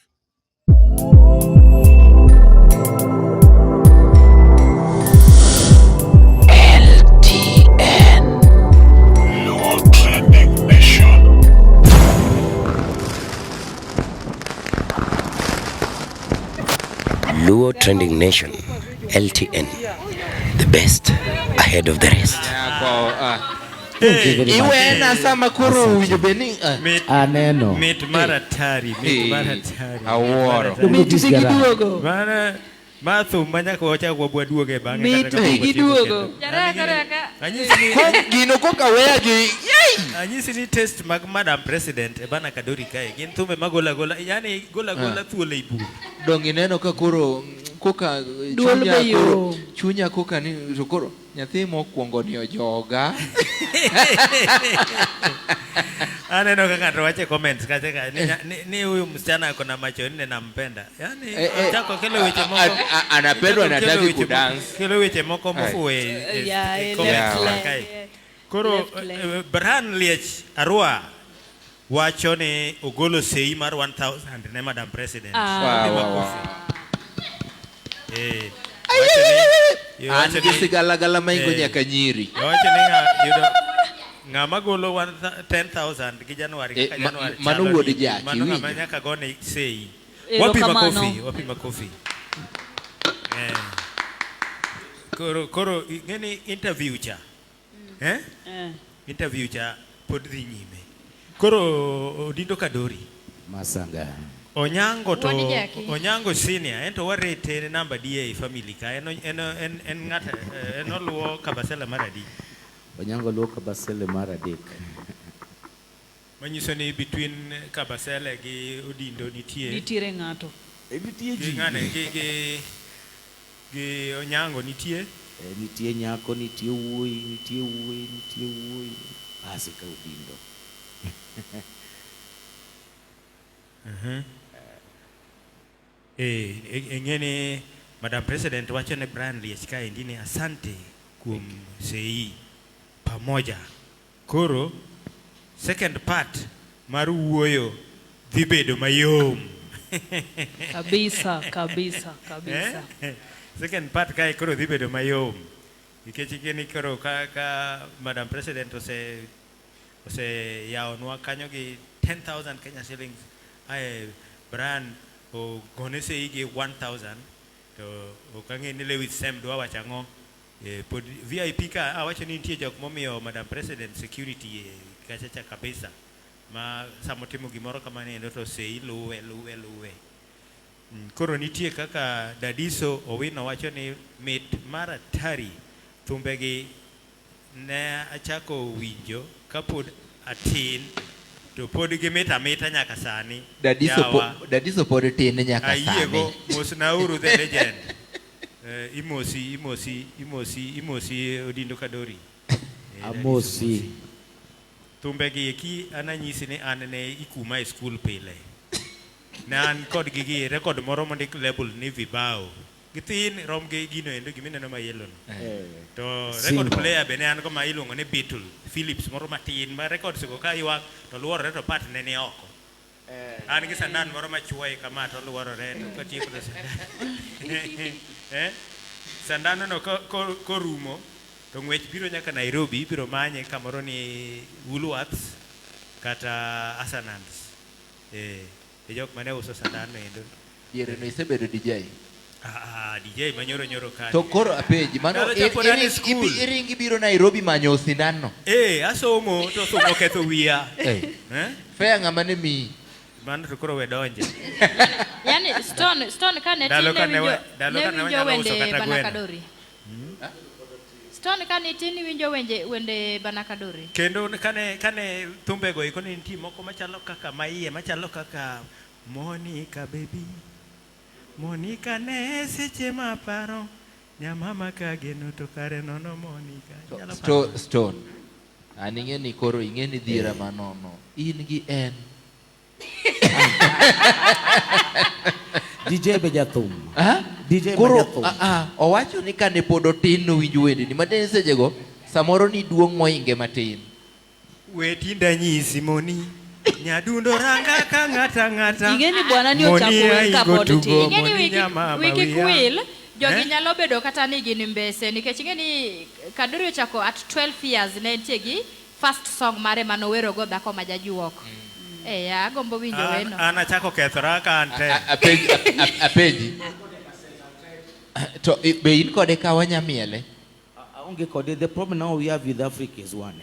LTN Luo Trending Nation. Luo Trending Nation, LTN, the best ahead of the rest. Iwena sama koro winjo bed ni aneno mit maratari, mit maratari. Awuoro. Mit dhi giduogo. Mana ma thum ma nyaka wachak wabwaduoge bang'e. Mit dhi giduogo. Gino koka weya gi Anyisi ni test mag Madam President e Bana Kadori kae gin thumbe magola gola, yani gola gola thuol ei bur. Dong ineno ka koro koka chunya koka ni to koro nyathi mokwongo ni ojoga. Aneno kaka ng'ato wacho e comments kacha ka ni huyu msichana ako na macho nne nampenda. Yani chako kelo weche moko. Anapendwa na hataki kudance. Kelo weche moko mofuwe e comments kae. Koro Brian Liech Arua wacho ni ogolo sei mar 1000 ne Madam President. An gi sigalagala maingo nyaka nyiri. Wacho ni ng'ama golo 10,000 gi January kaka January. Mano wuod Jaki. Mano ng'ama nyaka gone sei. Wapi makofi. Koro ng'eni interview cha. Interview cha pod dhi nyime. Koro Odindo Kadori. Masanga. Onyango to Wuod Jackie. Onyango senior ento warete namba di ei family ka en en en, en ng'at en oluwo Kabasele mar adi. Onyango luwo Kabasele mar adek. Manyiso ni between Kabasele gi Odindo nitie Nitiere ng'ato. Nitie gi ng'ane gi gi gi Onyango nitie Nitie nyako, nitie wuoyi, nitie wuoyi, nitie wuoyi. Basi ka Odindo. Eh, ing'e ni Madam President wacho ne Brian Liech kaendi ni asante kuom sei pamoja. Koro second part mar wuoyo dhi bedo mayom. Kabisa, kabisa, kabisa. Eh? Second part kae koro dhi bedo mayom. Nikech ing'e ni koro ka, ka Madam President ose oseyawonwa kanyo gi 10,000 Kenya shillings ae Brian ogone sei gi 1,000 to ok ang'e ni Lewis Sem dwa wacho ang'o. Pod VIP ka awacho ni nitie jok momiyo Madam President security kacha cha kabisa ma samotimo gimoro kamano endo to sei luwe luwe luwe. Koro nitie kaka Dadiso Owino wacho ni mit mar atari thumbegi ne achako winjo kapod atin to pod gimit amita nyaka sani. Dadiso pod tin nyaka sani. Ayiego, mosnauru the legend. Imosi, imosi, imosi, imosi Odindo Kadori. Amosi. Thumbegi eki an anyisi ni an ne ikuma e skul pile. Ne an kod gigi record moro mondik label ni Vibao. Githin rom gi gino endo gimineno ma yellow no. To record player be ne an go ma iluongo ni Beetle, Philips moro matin ma records go ka ywak to luorore to part ne ni oko. An gi sandan moro machuoye kama to luorore to katieko to sandan. Sandano no korumo to ng'wech biro nyaka Nairobi, ibiro manye kamoro ni Woolworths kata Asanans. E jok mane uso sandano endo. Diere no isebedo DJ? DJ manyoro nyoro ka. To koro apenji, mano iringi biro Nairobi manyo sindan no? Asomo to somo ketho wiya. Fare ng'ama ne miyi? Mano to koro we donje. Yani Stone ka ne tin ne winjo wende Bana Kadori. Stone ka ne tin winjo wende Bana Kadori. Kendo kane thumbego eko ne nitie moko machalo kaka maiye, machalo kaka Monica baby. Monica ne seche maparo nyamama kageno to kare nono Monica. Stone. An ing'e ni koro ing'e ni dhiera manono. In gi en. DJ be jathum. DJ be jathum. Owacho ni kane pod otin nowinjo wendeni. Matin sechego samoro ni duong' mohinge matin. We tinda nyisi Moni. Nyadundo ranga ka ng'ata ng'ata. Ing'e ni bwana ni ochako wer kapod tin. Ing'e ni wiki kwil jogi nyalo bedo kata ni gin mbese nikech ing'e ni Kadori ochako at 12 years ne nitie gi first song mare manowerogo dhako ma jajuok. Agombo winjo weno. An achako kethora ka an te. Apenji. To be in kode ka wanyamiele? Aonge kode. The problem now we have with Africa is one.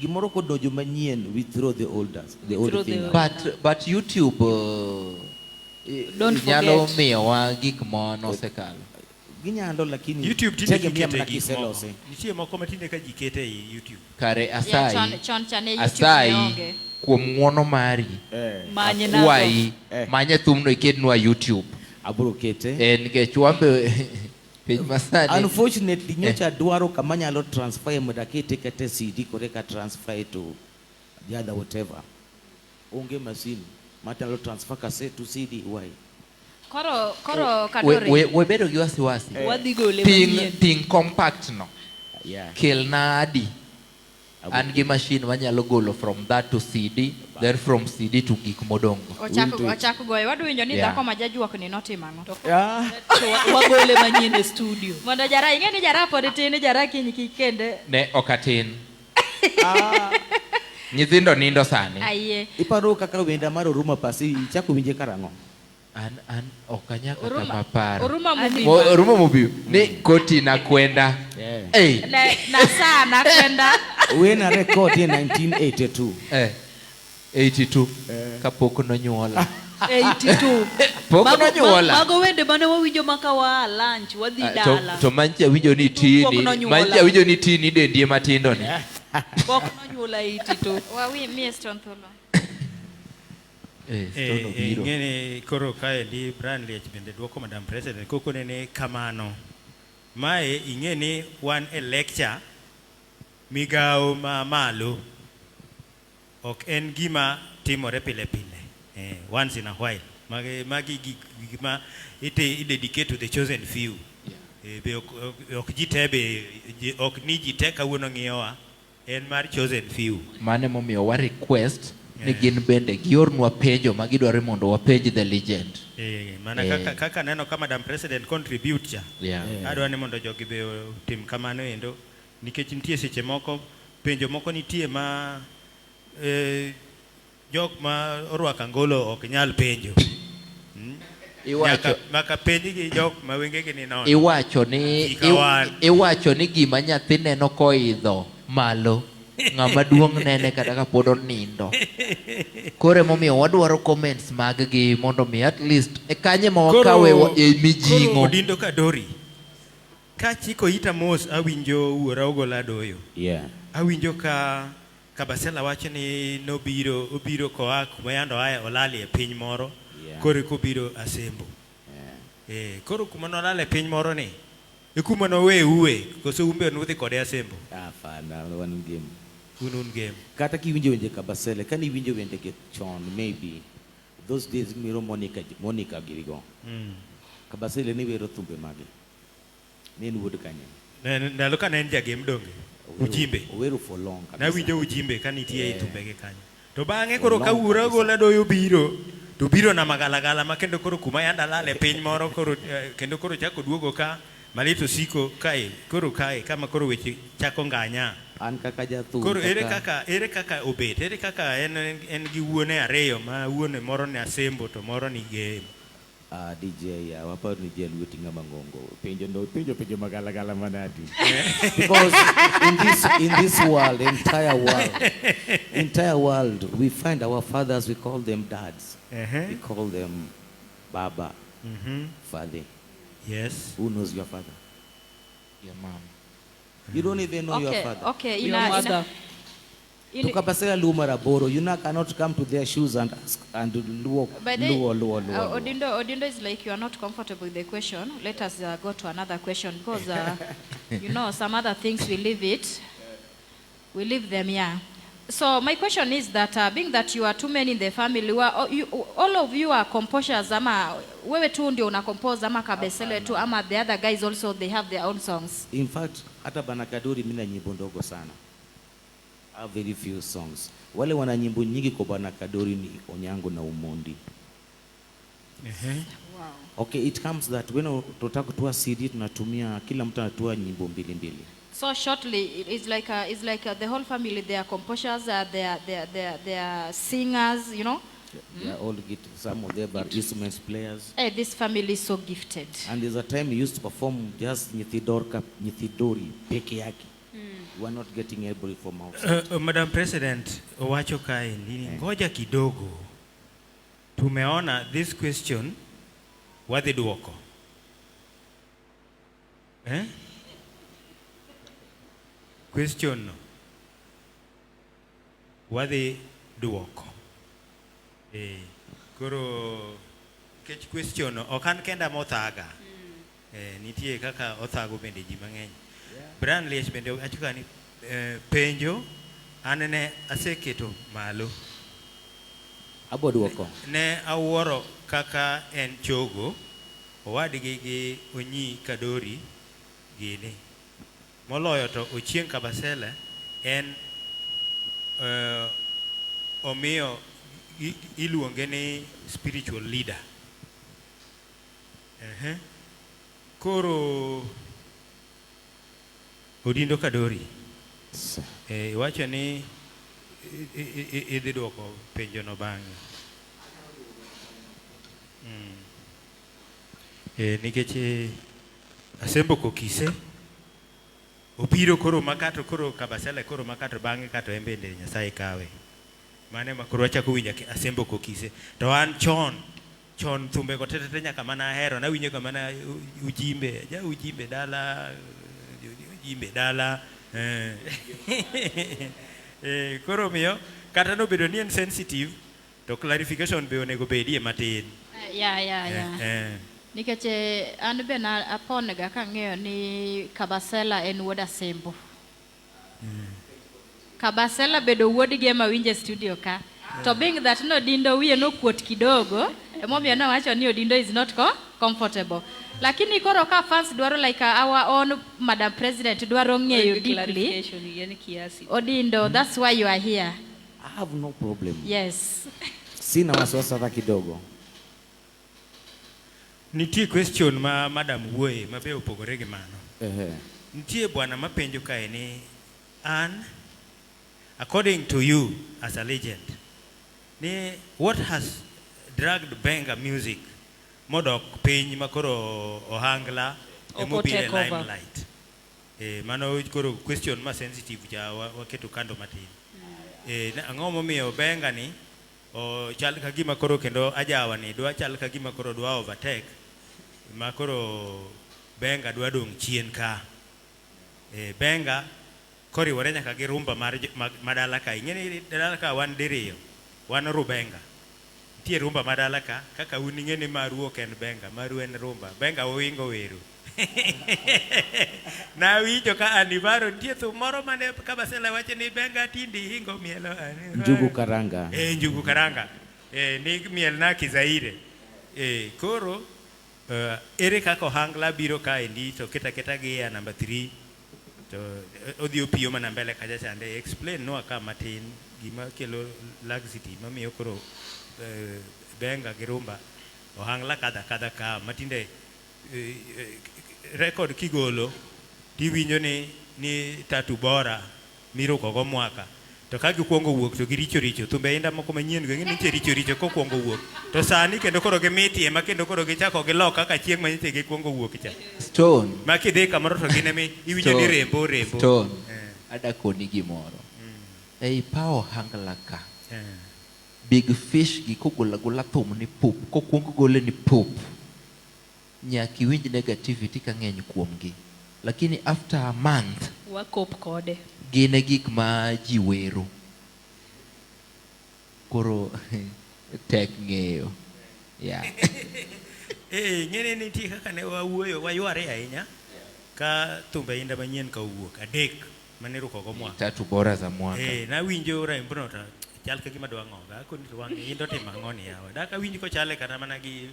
Gimoro kodonjo manyien, we throw the olders, the old thing. But YouTube nyalo miyowa gik monosekalo. Ginyalo lakini YouTube tinde gikete gik moko. Nitie moko matinde ka ji kete e YouTube. Kare asayi. Asayi kuom ng'uono mari. Akwayi manye thumno iketnwa YouTube. Abro kete. Nikech wambe piny masani. Unfortunately nyocha dwaro kama nyalo transfer mondo akete kata CD kore ka transfer to the other whatever. Onge machine manyalo transfer cassette to CD why? Koro Kadori. We bedo gi wasiwasi. Wadhi gole manyien. Ting compact no. Kelna adi. An gi machine manyalo golo from that to CD, then from CD to gik modongo. Ochak goyo. Wadwa winjo ni dhako ma jajuok ni notimo ang'o. Wagole manyien e studio. Mondo jara, ing'e ni jara pod tin, jara kiny kik kende. Ne ok atin. Nyithindo nindo sani. Ayie. Iparo kaka wenda mar Oruma Pasi ichako winje karang'o? An ok anyal kata maparo. Oruma Mobimba. Oruma Mobimba. Ni koti na kwenda. Na saa na kwenda. When I record in 1982. 82 kapok nonyuola. 82. Pok Mago- nonyuola. Mago wende mane wawinjo maka waa lunch wadhi Ah, dala. To mancha winjo ni Pok tini, nonyuola. mancha winjo ni tini dendi ema tindo ni. Pok nonyuola 82. Wawi mie Stone Thuolo. Eh, Eh, Stone eh, obiro. ing'eni koro kaendi Brian Liech bende duoko Madam President kokone ni kamano. Mae ing'e ni wan e lecture migawo ma malo ok en gima timore pile pile. Eh, once in a while. Magi, magi gik gik ma ite i dedicate to the chosen few. Eh, be ok, ok, ok ji te be ji, ok ni ji te kawuono ng'iyowa en mar chosen few. Mano emomiyo wa request ni gin bende giornwa penjo ma gidwaro mondo wapenj the legend. Eh, mana Eh. kaka, kaka neno ka Madam President contribute cha. Yeah. Adwa ni mondo jogi be otim kamano endo nikech nitie seche moko penjo moko nitie ma eh, jok ma orwako angolo ok nyal penjo. Mm? Iwacho- Nyaka, maka penj gi jok ma wengegi ni nono. Iwacho ni Kika wan. iwacho ni gima nyathi neno koidho malo ng'ama duong' nene kata ka pod onindo. Koro emomiyo wadwaro comments mag gi mondo mi at least e kanye ma wakawe e Koro mijing'o. Odindo Kadori, kachiko ita mos awinjo wuora Ogola Adoyo. Yeah. Awinjo ka Kabasela wacho ni nobiro obiro koa kuma yande oaye olali e piny moro Yeah. koro eka obiro Asembo. Eh, koro kuma nolale e piny moro ni e kuma noweue koso un be nudhi kode Asembo. Hapana, wan game. Un un game. Kata kiwinjo wende Kabasele, kane iwinjo wende ge chon, maybe those days miro Monica, Monica girigo. Kabasele ne wero thumbe mage. Ne en wuod kanye? Ndalo ka ne en jagem donge. Ujimbe. Owero for long kabisa. Nawinjo ujimbe ka nitie e Yeah. thumbege kanyo. To bang'e For koro ka long wuora kabisa. Ogola Adoyo biro to biro na magalagala ma kendo koro kuma yande alale piny moro koro eh, kendo koro chako duogo ka malit osiko kae koro kae kama koro weche chako nganya. An kaka jathum. Koro ere kaka ere kaka obet ere kaka en en gi wuone ariyo ma wuone moro ni Asembo to moro ni Gem. Ah, DJ, ah, waparo ni jaluo ting'a mangongo. Penjo no, penjo penjo magalagala manadi. Because in this world, entire world, we find our fathers, we call them dads. We call them baba, father. Yes. Who knows your father? Your mom. You don't even know your Okay, father. okay, Your mother. To Kabasela Luo Maraboro, you now cannot come to their shoes and ask and luo, By the luo, luo, luo, luo. Odindo, Odindo is like you are not comfortable with the question. Let us go to another question because you know some other things we leave it. We leave them, yeah. So my question is that being that you are too many in the family, all of you are composers, ama wewe tu ndio una compose ama Kabasele tu ama the other guys also they have their own songs. In fact, hata Bana Kadori mimi na nyimbo ndogo sana. I have very few songs. Wale wana nyimbo nyingi kwa Bana Kadori ni Onyango na Umondi. Wow. Okay, it comes that when tunataka kutoa CD tunatumia kila mtu anatoa nyimbo mbili mbili. So shortly, it's like the whole family, they are composers, they are singers, you know. They are all some of them are instruments players. Hey, this family is so gifted. And there's a time we used to perform just Nyithidorka, Nyithidori peke yake. We are not getting anybody from outside. Madam President, owacho kae ni ngoja kidogo. Tumeona this question wadhi duoko. Eh? Question no. Wadhi duoko. Koro kech question no ok an kenda mothaga. Nitie kaka othago bende ji mang'eny. Brian Liech bende wacho ka ni penjo an ne aseketo malo. Abo duoko. Ne awuoro kaka en chogo owadgi gi Onyi Kadori gini. Moloyo to Ochieng Kabasele en omiyo iluonge ni spiritual leader. Koro Odindo Kadori. Iwacho ni idhi duoko penjo no bang'e. Nikech Asembo Kokise obiro koro makato koro Kabasele koro makato bang'e kato en bende Nyasaye kawe. Mano ema koro wachako winjo Asembo Kokise. To an chon chon thumbe go tete nyaka mana ahero nawinjo ga mana ujimbe ja ujimbe dala ujimbe dala eh. Eh, koro miyo kata nobedo ni en sensitive to clarification be onego bedie matin. Ya. Nikech an be na apon ga kang'eyo ni Kabasela en wuod Asembo. Kabasela bedo wuod gi ema winje studio ka. To being that no Odindo wiye nokuot kidogo, emomiyo nowacho ni Odindo is not comfortable. Lakini koro ka fans dwaro like our own Madam President dwaro ng'eyo deeply. Clarification, yani kiasi. Odindo, that's why you are here. I have no problem. Yes. Sina wasiwasi hata kidogo. Nitie question ma madam wuoye ma be opogore gi mano. Nitie bwana mapenjo kae ni an according to you as a legend ni what has dragged benga music modok piny makoro ohangla Ok emobiro e o take over. limelight. Mano koro question ma sensitive cha waketo kando matin. Ang'o momiyo benga ni o chal ka gima koro kendo ajawa ni dwa chal ka gima koro dwa overtake ma koro benga dwa dong' chien ka. Benga koriwore nyaka gi rumba mar madala ka. Ing'e ni dala ka wan diriyo, wan rubenga. Nitie rumba madala ka, kaka un ing'e ni maru ok en benga, maru en rumba. Benga uingo weru. Nawinjo ka Anivaro nitie thum moro mane Kabasele wacho ni benga tindi hingo mielo. Njugu karanga. Njugu karanga. Ni miel na Kizaire. Koro ere kaka ohangla biro kaendi to keta keta gi ya number 3 to odhi opiyo mana mbele kacha chande. Explain nwa ka matin gima kelo laxity mamiyo koro benga gi rumba ohangla kadha kadha ka matinde record kigolo tiwinjo ni tatu bora miruko go mwaka to ka gikuongo wuok to giricho richo thumbe inda moko manyien go ing'e ni nitie richo richo kokuongo wuok to sani kendo koro gimitie ma kendo koro gichako gilok kaka chieng' ma nyocha gikuongo wuok cha. Stone. Ma kidhi kamoro to gin emi iwinjo ni rembo rembo. Stone. Ada koni gimoro. Ei pawo ohangla ka. Big fish gi kogolo agola thum ni pup, kokuong gole ni pup. Nyaka iwinj negativity ka ng'eny kuomgi. Lakini after a month, Wakop kode. Gin e gik ma ji wero. Koro tek ng'eyo. Yeah. Ng'ene nitie kaka ne wawuoyo, wayware ahinya ka thumbe inda manyien ka owuok adek mane iruko go mwaka. Tatu bora za mwaka. Nawinjo Raimbo to chal ka gima dwa ng'oga, akoni to wang' indo timo ang'o ni yawa. Dak awinj kochale kata mana gi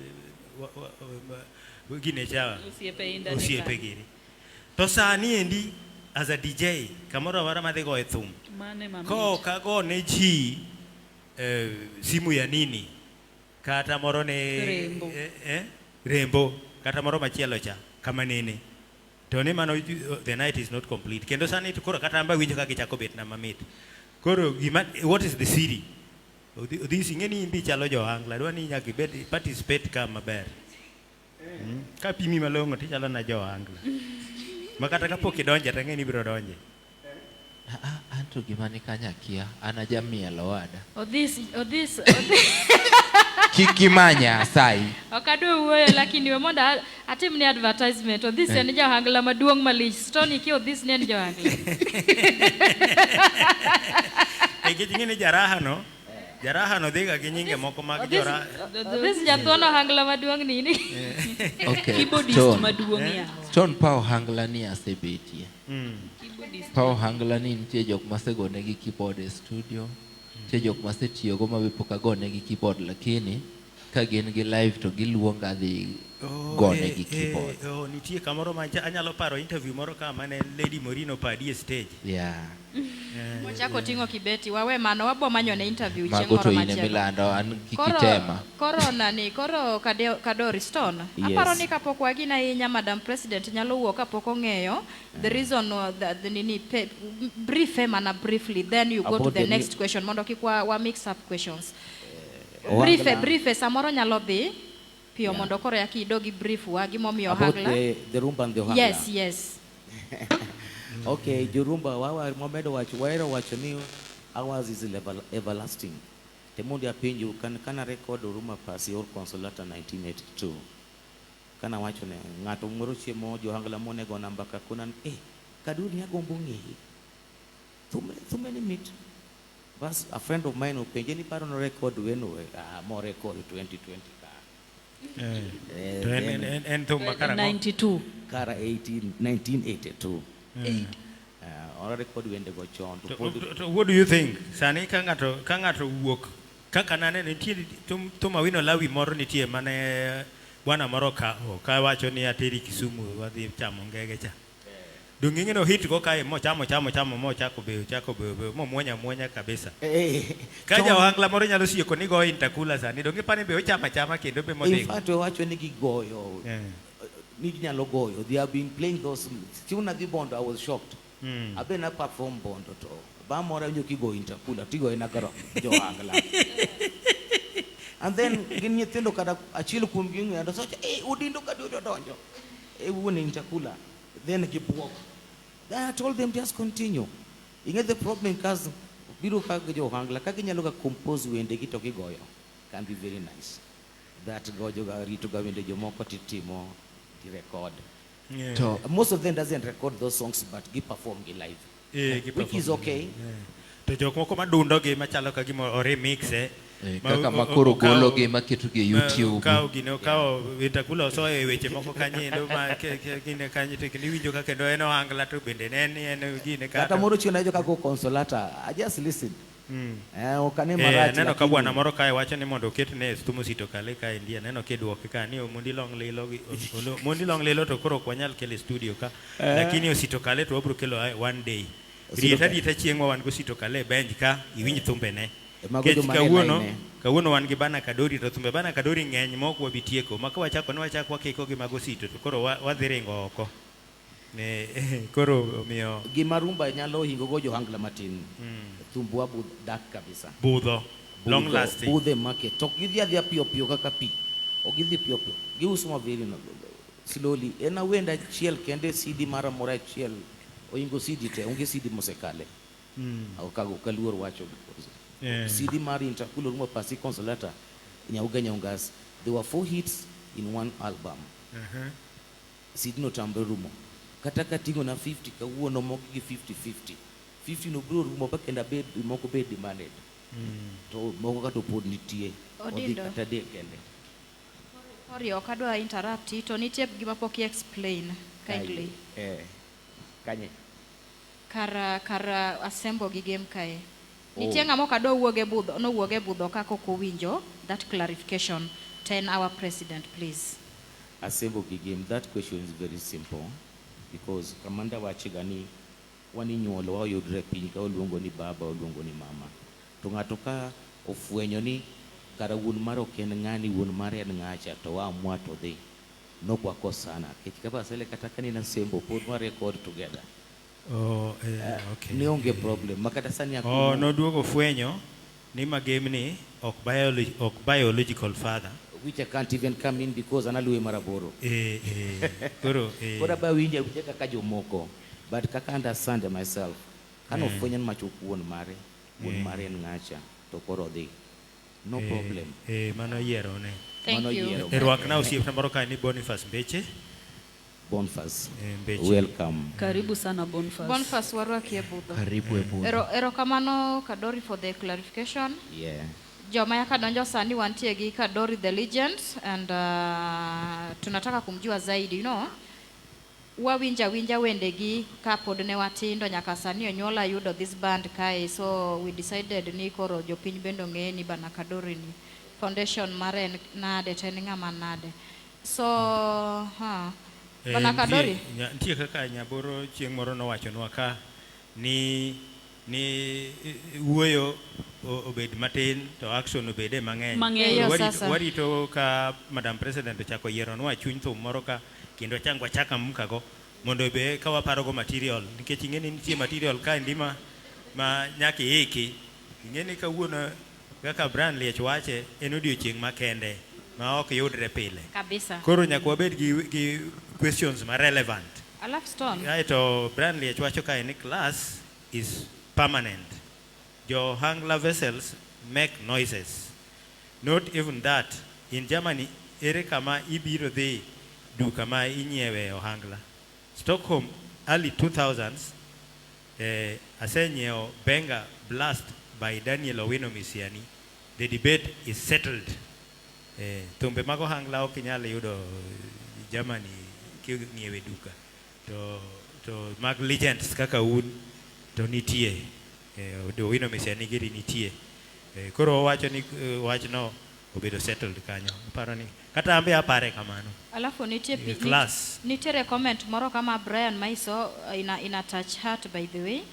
gine cha. Osiepe inda ni Osiepe ka. giri. To sani endi as a DJ kamoro amora madhi goye thum. Mane mamit. Ko ka go ne ji simu ya nini kata moro ne Rembo. Rembo kata moro machielo cha kama nene. To ni mano the night is not complete. Kendo sani to koro kata amba winjo ka gichako bet na mamit. Koro gima what is the siri? Odhisi ing'e ni imbi chalo jo ohangla, dwa ni nyaka ibed participate ka maber. Ka pimi malong'o tichalo na jo ohangla. Ma kata kapok idonje to ang'e ni ibiro donje. Anto gima ni kanyo akia, an aja miel owada. Odhis, odhis, odhis. Kik imanya asayi. Ok adwa wuoyo lakini we mondo atim ni advertisement. Odhis en ja ohangla maduong' malich. Stone iki Odhis ni en ja ohangla. Nikech ing'e ni jaraha no, jaraha no dhiga gi nyinge moko mag jora. Odhis jathuon ohangla maduong' nini. Okay, Keyboardist Stone. maduong' yawa. Stone pa ohangla ni asebetie. Pa ohangla ni nitie jok masegonegi keyboard e studio. Nitie jok masetiyogo ma be pok agonegi keyboard, lakini ka gin gi live to giluonga adhi gonegi keyboard. Nitie kamoro ma anyalo paro interview moro ka mane Lady Morino padi e stage. Mochako ting'o kibeti, wawe mano, wabo manyo ne interview chieng' Mago to moro in machielo. emilando, an kik Koro itema. koro nani, koro Kadori Stone. Yes. Aparo ni kapok wagina ahinya Madam President nyalo wuok kapok ong'eyo the reason the nini pe, brief mana briefly, then you go to About the the next question mondo kik wa mix up questions. Ohangla. Brief, brief samoro nyalo dhi piyo Yeah. mondo koro yaki idogi brief wa gimomiyo About ohangla. the rumba and the ohangla. Yes, yes. Okay, jorumba wawa momedo wacho, wahero wacho ni Ours is everlasting. Te mondo apenju kan kana record Oruma Pasi or Consolata 1982. Kana wacho ne ng'ato moro chiemo johangla monego namba ka kona ni, eh Kadori agombo ng'eyi. Thume thume ni mit. Bas a friend of mine openje ni paro no record weno ah mo record 2020 ka. To en thum ma karang'o? 92. Kara 18 1982. Ora record wende go chon to pod To what do you think? Sani ka ng'ato wuok kaka naneno nitie thum Awino Lawi moro nitie mane bwana moro ka wacho ni ateri Kisumu wadhi chamo ngege cha. Donge ing'e no hit go kae mochamo chamo chamo mochako beyo chako beyo beyo momuonya muonya kabisa. Ka ja ohangla moro nyalo sieko ni go Intakula sani donge pani be ochamo achama kendo be In modhi. fact wacho ni gigoyo ni ginyalo goyo. They have been playing those. Chieng' nadhi Bondo I was shocked. Abe na perform Bondo to ba moro awinjo kigoyo Intakula tigoye na kar johangla. And then gin nyithindo kata achiel kuom gi ong'eyo to socha eh Odindo Kadori odonjo. Eh wuon Intakula. Then gibuok. Then I told them just continue. Ing'e the problem kas biro ka jo ohangla ka ginyalo ga compose wendegi to gigoyo can be very nice. That gojo ga rito ga wende jomoko titimo ti record. Most of them doesn't record those songs but gi perform gi live. Gi Which is perform. okay. To jok moko madundo gi machalo ka gima o remix eh. Kaka makoro gologi maketogi e YouTube. Okawo gine okawo Intakula osoyo e weche moko kanyo ma gine kanyo to kendo iwinjo ka kendo en ohangla to bende ne en en gine Kata moro chien awinjo ka go Consolata, I just listen. Ok ane marach. Aneno ka lakini- bwana moro kae wacho ni mondo oketne Stumo Sito Kale kae ndiye aneno kidwoke ka ni mondi long lilo mondi long lilo to koro ok wanyal kelo e studio ka lakini Osito Kale to wabro kelo one day. Osito Rieta Kale. rita chieng' ma wan go Osito Kale e bench ka iwinj thumbene. Mago Nikech joma ne kawuono line. kawuono wan gi Bana Kadori to thumbe Bana Kadori ng'eny ma ok wabi tieko ma ka wachako ni wachako wakiko gi mag Osito to koro wadhi ringo oko. Ne koro omiyo Gima rumba nyalo hingo go johangla matin. Thumbwa dak kabisa. Budho. Long Budho, lasting. Budho e market. To ok gidhi adhiya piyo piyo kaka pi. Ok gidhi piyo piyo. Giuso ma very slowly. En awenda achiel kende CD mara moro achiel. Ohingo CD te. Onge CD mosekale. Ok aluor wacho because CD mar Intakula Rumba Pasi Consolata Nyauga Nyaungas. There were 4 hits in one album. CD no tamre rumo. Kata kating'o na 50 kawuono moko gi 50-50. 50 no biro rumo ba kendo abed moko bed demanded. To moko kata pod nitie. Odhi Odindo. kata adek kende. Sorry, ok adwa interrupt to nitie gima pok i explain kindly. Kanye? Kar asembo gi game kae. Nitie ng'ama ok adwa wuog e budho, nowuog e budho kaka ok owinjo that clarification. Ten our president, please. Asembo gi game, that question is very simple because kamanda wachiga ni wan inyuolo wayudre e piny ka oluongo ni baba oluongo ni mama. To ng'ato ka ofwenyo ni kara wuon mare ok en ng'ani, wuon mare en ng'acha to waamua to dhi. Nok wakosana. Nikech Kabasele kata ka nina Asembo pod wa record together. Oh, okay. Ne onge problem. Ma kata sani Oh, akuno- noduogo fwenyo ni magemni ok biological father. Which I can't even come in because an aluwe mar aboro. Koro, Koro aba winjo awinja kaka jomoko. But kaka understand myself. Kano ofwenyo ni macho wuon mare, wuon mare en ng'acha, to koro odhi. No problem. Mano yiero ne. Thank Mano you. yiero. Rwakna osiepna moro kae ni Boniface Mbeche. Boniface. Mbeche. Welcome. Karibu sana Boniface. Boniface warwaki e budho. Karibu e budho. Erokamano Kadori for the clarification. Yeah. Joma yaka donjo sani wantie gi Kadori the legend and tunataka kumjua zaidi. Wawinja winja wendegi kapod ne watindo nyaka sani onyuola yudo this band kae, so we decided ni koro jopiny bende ong'e ni Bana Kadori ni foundation mare en nade to en ng'ama nade. So, ha. Bana Kadori? Nitie kaka Nyaboro chieng' moro nowachonwa ka ni wuoyo obed matin to action obede mang'eny. Mang'eny. Koro Eyo, sasa. warito ka Madam President ochako yieronwa chuny thum moro ka kendo chang wachak amka go mondo be ka waparogo material nikech ing'e ni nitie material ka endi ma nyaka iiki. Ing'e ni kawuono kaka Brian Liech wache en odiochieng' makende ma ok yudre pile. Kabisa. Koro nyaka wabed gi questions ma relevant. Alafu Stone. Aeto Brian Liech wacho kae ni class is permanent. Jo ohangla vessels make noises. Not even that. In Germany, ere kama ibiro dhi duka ma inyiewe ohangla? Stockholm, early 2000s, eh, asenyiewo Benga Blast by Daniel Owino Misiani. The debate is settled. Eh, thumbe mag ohangla ok inyal yudo Germany king'iewe duka. To mag legends kaka un to nitie. Eh, Owino Misiani giri nitie. Eh, koro owacho ni wachno obedo settled kanyo. Aparo ni kata an be apare kamano. Alafu nitie Class. Nitiere comment moro kama Brian Maiso ina touch heart by the way.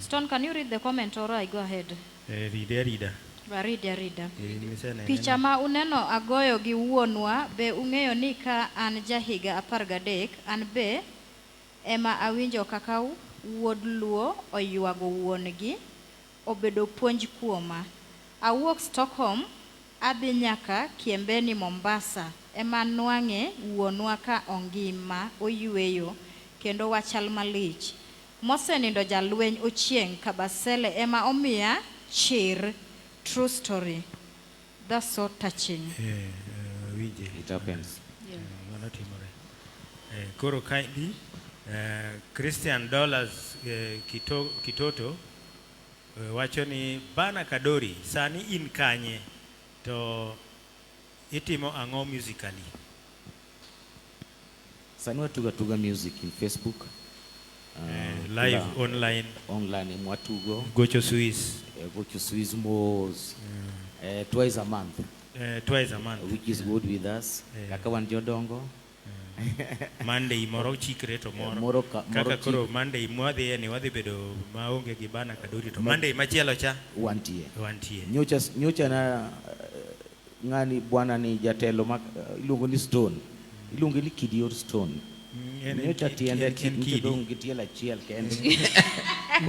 Stone, can you read the comment or I go ahead? Eh, read arida. Read arida. Eh, Picha ma uneno agoyo gi wuonwa be ung'eyo ni ka an jahiga 13 an be ema awinjo kaka wuod Luo oywago wuon-gi obedo puonj kuoma. Awuok Stockholm adhi nyaka Kiembeni Mombasa ema nwang'e wuonwa ka ongima oyueyo kendo wachal malich. Mosenindo jalweny Ochieng' Kabasele ema omiya chir. True story. That's so touching. Winje. It happens. Yeah. Mano timore. Koro kaendi Christian Dollars Kitoto wacho ni Bana Kadori sani in kanye to itimo ang'o musically? Sani watugo atuga music in Facebook. Live online. Online mwatugo. Gocho Swiss. Gocho Swiss mos. Twice a month. Twice a month. Which is good with us. Kaka wan jodongo. Monday moro chikre to moro. Moro ka, moro Kaka koro chik. Monday mwadhiye ni wadhi bedo maonge gi Bana Kadori to Monday machielo cha wantie. Wantie. Nyocha na ng'ani bwana ni jatelo ma iluongo ni Stone. Iluonge ni Kidi or Stone. Nyocha tiende En nyocha Kidi. dong' gi tielo achiel kende.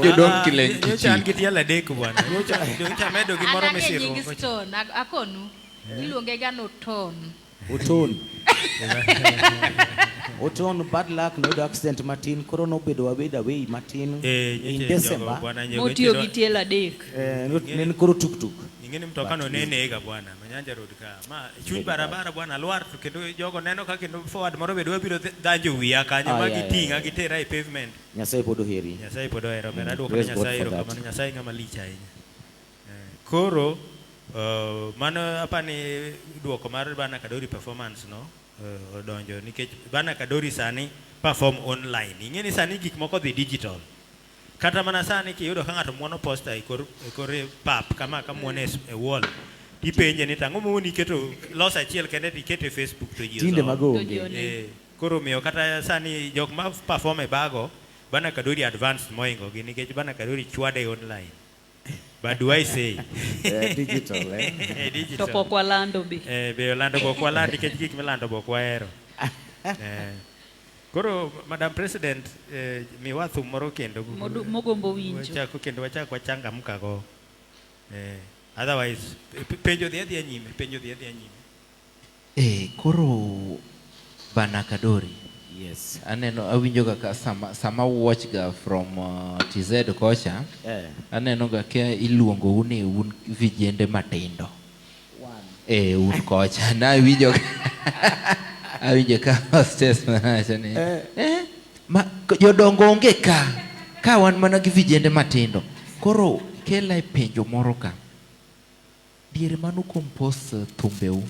Jodong' kileng' Nyocha an gi tielo adek bwana. Nyocha amedo gimoro An ang'e nying misirruok. Stone, akonu. Iluonge ga ni Oton. Oton. Oton bad luck noyudo accident matin koro nobedo wabed away matin in December. Motiyo gi tielo adek. Ne en koro tuk tuk. Ing'e ni mtoka no ne nega bwana, Manyanja Road ka. Ma chuny barabara bwana lwar to kendo jogo neno ka kendo forward moro be dwa biro dhanjo wiya kanyo ma giting'a gitera e pavement. Nyasaye pod oheri. Nyasaye pod ohero ber aduoko ne Praise God Nyasaye for that. erokamano. Nyasaye ng'ama lich ahinya. Koro mano apani duoko mar Bana Kadori performance no odonjo nikech Bana Kadori sani perform online. Ing'e ni sani gik moko dhi digital. Kata mana sani kiyudo ka ng'ato muono poster e kor pap kama ka muone e wall tipenje ni tang'o mowuon iketo los achiel kende tikete e Facebook to ji Tinde osomo. mago onge. Koro miyo kata sani jok ma perform e bago Bana Kadori advanced moingo gi nikech Bana Kadori chwade online. But do I say? Digital, eh? Digital. To pok walando be. Be olando pok walando nikech gik milando pok wahero. Koro Madam President, miwa thum moro kendo. Mogombo winjo. Wachako kendo wachak wachangamka go. Otherwise, penjo dhi adhiya nyime, penjo dhi adhiya nyime. Koro Bana Kadori. Yes. Aneno awinjo ga ka sama watch ga from TZ kocha. Aneno ga ka iluongo u ni un vijende matindo. Un kocha. Na awinjo awinjo ka hostess wacho ni, ma jodongo onge ka. Ka wan mana gi vijende matindo. Koro kela e penjo moro ka. Diere ma nukompose thumbeu.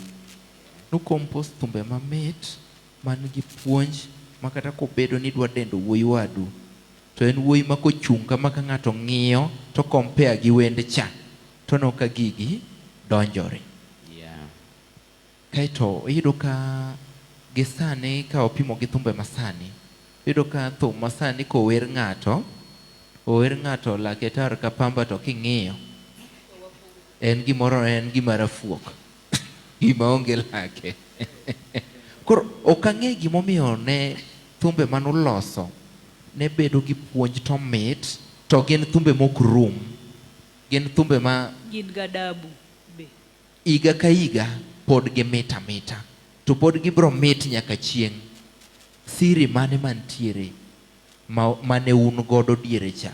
Nukompose thumbe mamit man gi puonj ma kata kobedo ni idwa dendo wuoyi wadu to en wuoyi ma kochung' kama ka ng'ato ng'iyo to compare gi wend cha to oneno ka gigi donjore. Kaeto iyudo ka gi sani ka wapimo gi thumbe masani, iyudo ka thum masani kower ng'ato, ower ng'ato lake tar ka pamba to king'iyo en gimoro, en gima rafuok. Gima onge lake. Koro ok ang'e gimomiyo ne thumbe manuloso ne bedo gi puonj to mit to gin thumbe mok rum. Gin thumbe ma gin gadabu be. Higa ka higa pod gimit amita to pod gibiro mit nyaka chieng'. Siri mane mantiere mane un godo diere cha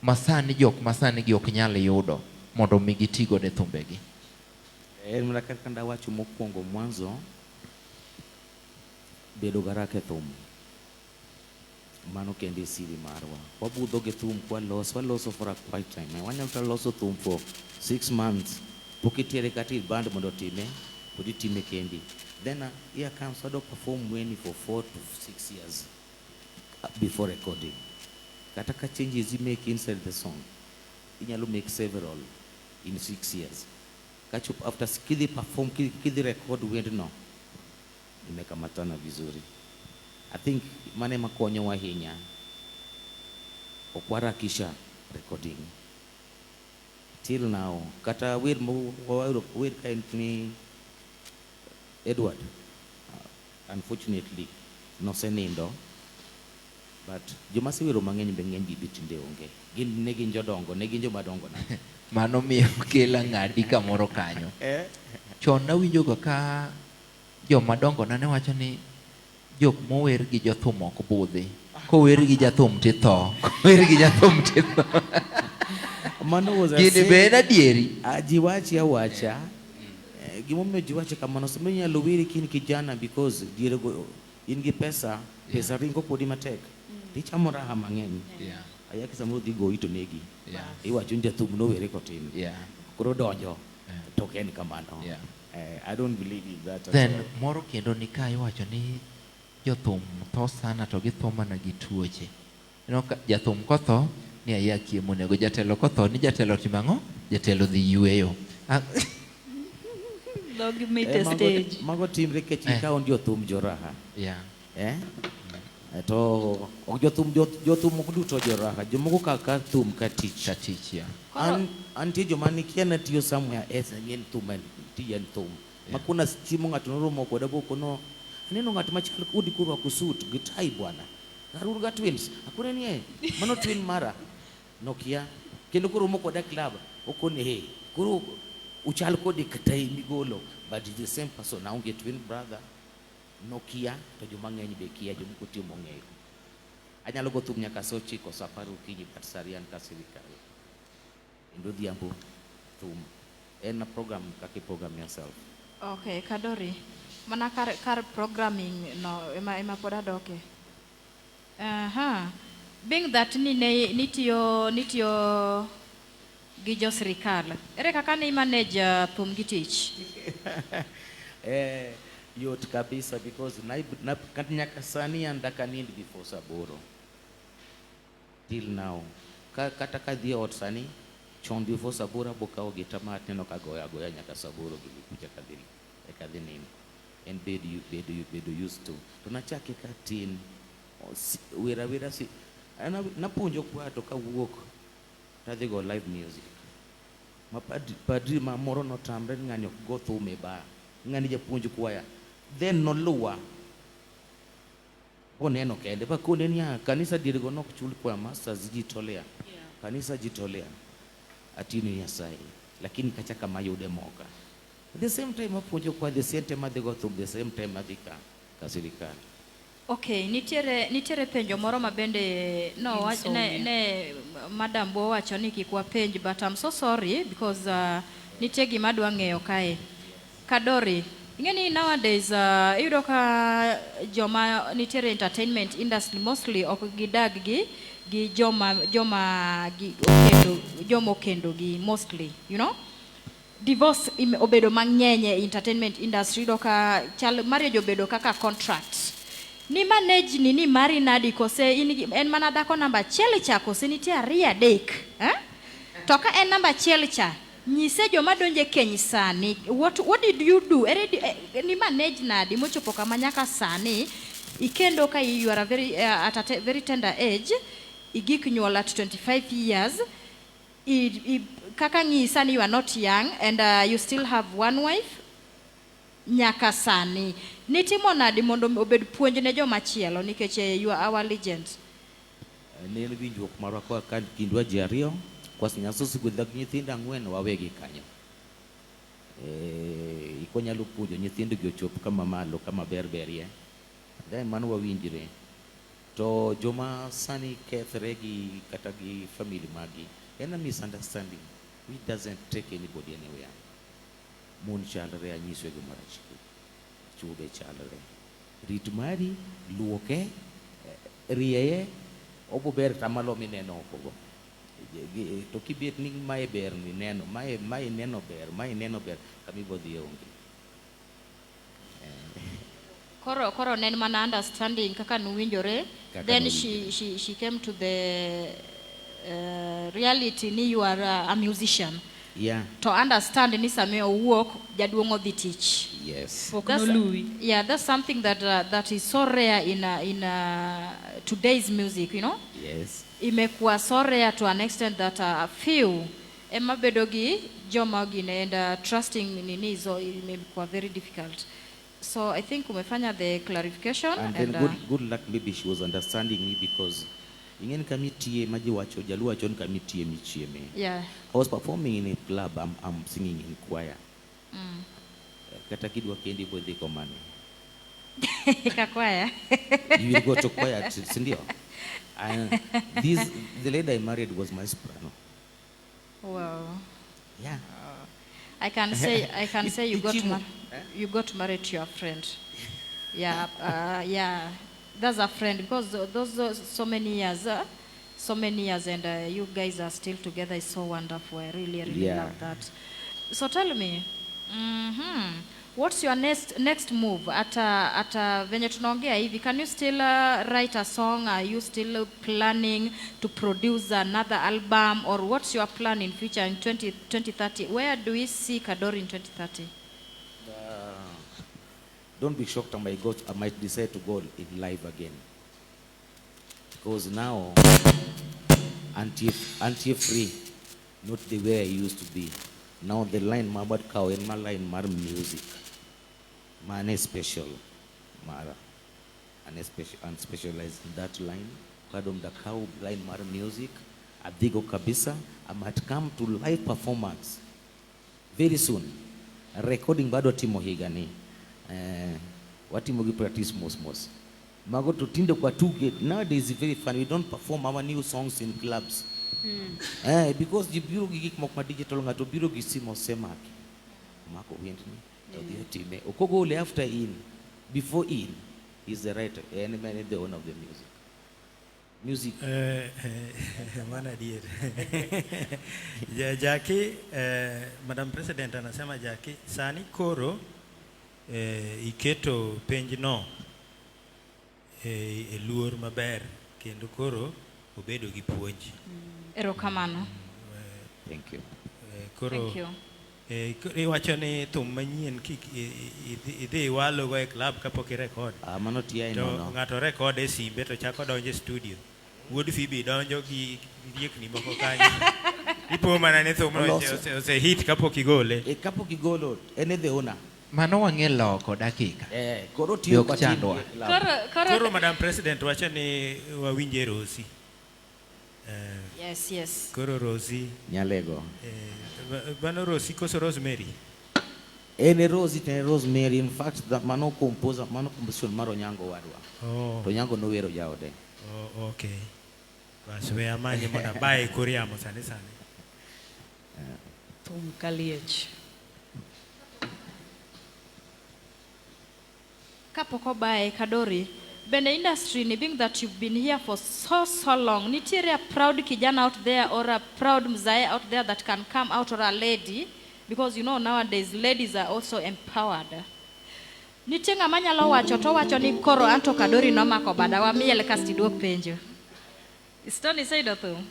Masani jok masani gi ok nyal yudo mondo mi giti godo e thumbegi. En mana kaka ndawacho mokwongo mwanzo, bedo garaka e thum. Mano kende e siri marwa. Wabudho gi thum kwaloso, waloso for a quite time. Wanyalo kata loso thum for 6 months. Pok itere kata ir band mondo otime, pod itime kendi. Then here comes wadok perform weni for 4 to 6 years before recording. Kata ka changes you make inside the song, inyalo make several in 6 years. Kachop after kidhi perform, kidhi record wendno, imekamatana vizuri. I think mano ema konyowa ahinya. Ok warakisha recording. Till now, kata wer wer ka en ni Edward, unfortunately, nosenindo. But joma asewero mang'eny be ng'eny gi be tinde onge. Gin ne gin jodongo, ne gin joma dongo na. Mano miyo kela ng'adi kamoro kanyo. Eh? Chon nawinjo ga ka joma dongo na ne wacho ni jok mower gi jothum ok budhi. Kower gi jathum titho. Kower gi jathum titho. Mano was a Gini saying. be en adieri? Ah, ji wachi awacha. Gimomiyo ji wacho kamano, samoro inyalo weri ka in kijana because diere go in gi pesa, pesa ringo kodi matek. Tichamo raha mang'eny. Ayaki samoro dhi goyi to negi. Iwacho ni jathum nowere kotin. Koro donjo to ok en kamano. I don't believe in that at Then all. Moro kendo ni ka iwacho ni jothum tho sana to githo mana gi tuoche. Ineno ka jathum kotho ni ayaki emonego, jatelo kotho ni jatelo timo ang'o? Jatelo dhi yueyo. Ah, Dog mit Eh, e stage. Mago timre nikech ikawo ni jothum joraha. Eh? To ok jothum jothum ok duto joraha. Jomoko ka thum ka tich. Ka tich, yeah. An antie joma nikia natiyo somewhere else ang'e ni thum en tija en thum. Ma kuna chiemo ng'ato noromo koda bokono aneno ng'at machal kodi korwako suit gi tai bwana. Karun ga twins. Akone ni eh, mano twin mara. Nokia. Kendo koromo koda e club. Okone he. Koro uchal kode kata migolo. But it's the same person. Aonge twin brother. Nokia to joma ng'eny be kia jomoko tiyo mong'eyo. Anyalo go thum nyaka sa 9 sa 10 okinyi but sani an ka sirikal. Kendo odhiambo thum. En a program kaka i program yourself. Okay, Kadori. Mana kar programming no ema pod adoke. Aha. Being that ni ne nitiyo gi jo sirikal. Ere kaka ni manage thum gi tich? Eh, yot kabisa because na, kata nyaka sani an dak anind before sa 8. Till now. Kata kadhi e ot sani, chon before sa 8 abo kawo gita ma aneno ka goyo agoya nyaka sa 8 gi kucha kadhi eka adhi nindo. En bedo used to. To nachake ka tin, wer awera si, an napuonjo kwa to kawuok tadhi go live music. Ma padri ma moro notamre ni ng'ani ok go thum e bar. Ng'ani japuonj kwaya. Then noluwa. Boneno kende. Bakone niya, kanisa diere go nok chul choir masters jitolea. Kanisa jitolea. Atini Nyasaye. Lakini kacha kama yude moka. The same time apuonjo kwa, the same time adhi go thum, the same time adhi ka sirikal. Okay, nitiere penjo moro ma bende no wach, ne madam bo wacho ni kik wapenj, but I'm so sorry because nitie gima adwa ng'eyo kae. Kadori, ing'e ni nowadays iyudo ka joma nitiere entertainment industry mostly ok gidag gi joma gi okendo, joma okendo gi mostly. Divorce obedo mang'eny e entertainment industry, iyudo ka chal marriage obedo kaka contract. Ni manage ni mari nadi kose in en mana dhako namba achiel cha kose nitie ariyo adek, eh? To ka en namba achiel cha, nyise joma donje keny sani, what did you do? Ere ni manage nadi mochopo kama nyaka sani ikendo ka you are a very, at a very tender age, igik nyuol at 25 years, kaka ng'isa ni you are not young and you still have one wife nyaka sani. Nitimo nadi mondo obed puonj ne joma chielo nikech you are our legend? Ne en winjruok marwa koa ka kindwa ji ariyo, kwa Nyasaye osegwedha gi nyithindo ang'wen wawegi kanyo. Iko nyalo puonjo nyithindo gi ochop kama malo kama ber berie. Then mano wawinjre. To joma sani kethre gi kata gi family magi en a misunderstanding which doesn't take anybody anywhere. Mon chalre anyiso e gimoro achiel. Chwo be chalre. Rit mari, luoke, rieye, obober kata malo mineno oko go. To kibet ni mae ber mineno, mae mae ineno ber, mae ineno ber, kama ibodhiye onge. Koro koro ne en mana understanding kaka nuwinjore. Kaka Then nuwinjore. she came to the reality ni you are a musician. To understand ni sami owuok jaduong' odhi tich. Yes. Ok That's, noluwi. yeah, that's something that is so rare in today's music. Yes. Imekuwa so rare to an extent that few ema bedo gi joma gine and trusting nini, so imekuwa very difficult. So I think umefanya the clarification. And then good luck, maybe she was understanding me because ing'eni kama itiye ma ji wacho, Jaluo wacho ni kama itiye michieme. I was performing in a club, I'm singing in choir. Kata kidwa kendi bodhi komane. Ka choir. You will go to choir, si ndio? And the lady I married was my soprano. Wow. Yeah. I can say you got Ichimu. you got married to your friend. Yeah, yeah. That's a friend because those are so many years, so many years, and you guys are still together. It's so wonderful. I really, really love that. So tell me, what's your next move? At venye tunaongea hivi, can you still write a song? Are you still planning to produce another album, or what's your plan in future in 2030? Where do we see Kadori in 2030? Don't be shocked, I might decide to go in live again. Because now, anti-free, not the way I used to be. Now the line mabad cow in my line mar music. Mane special mara. And special and specialize in that line. Kadom da cow line mar music. Adhigo kabisa. I might come to live performance very soon. Recording bado timo higani. Watimo gi practice mos mos. Mago to tindo kwa tuge. Nowadays it's very funny. We don't perform our new songs in clubs. Because ji biro gi gik moko ma digital, ng'ato biro gi simu osemaki. Omako wendni to odhi otime. Ok ogole after in. Before in, is the writer, en ema en the owner of the music. Music. Mano adier. Jackie, Madam President anasema Jackie, sani koro iketo penj no e luor maber kendo koro obedo gi puonj. Erokamano. Thank you. Koro Thank you. Iwacho ni thum manyien kik idhi iwalo go e club kapok irekod. Ah, mano tiae To nono. ng'ato rekod e simbe to chako donjo e studio. Wuod Phoebe donjo gi riekni moko kanyo. Ipo mana ni thumno Oloso. ose hit kapok igole. E, kapok igolo, en e the owner. Mano wang'e loko dakika. Koro tiyo Ok kwa team chandwa. e club. Koro, Koro Madam President wacho ni wawinje Rosi. Yes. Koro Rosi. Nyalego. Mano Rosi koso Rosemary? En e Rosi to en Rosemary. In fact, that mano composer, mano composition mar Onyango wadwa. Oh. To Onyango nowero jaode. Oh, okay. Bas we amanye mondo abaye kor yamo sani sani. Thum kaliech. Kapok obaye, Kadori, bende industry ni, being that you've been here for so so long, nitiere a proud kijana out there or a proud mzae out there that can come out, or a lady, because you know nowadays ladies are also empowered. Nitie ng'ama nyalo wacho to wacho ni koro anto Kadori nomako bada wamiel kasto iduok penjo. Stone iseyudo thum?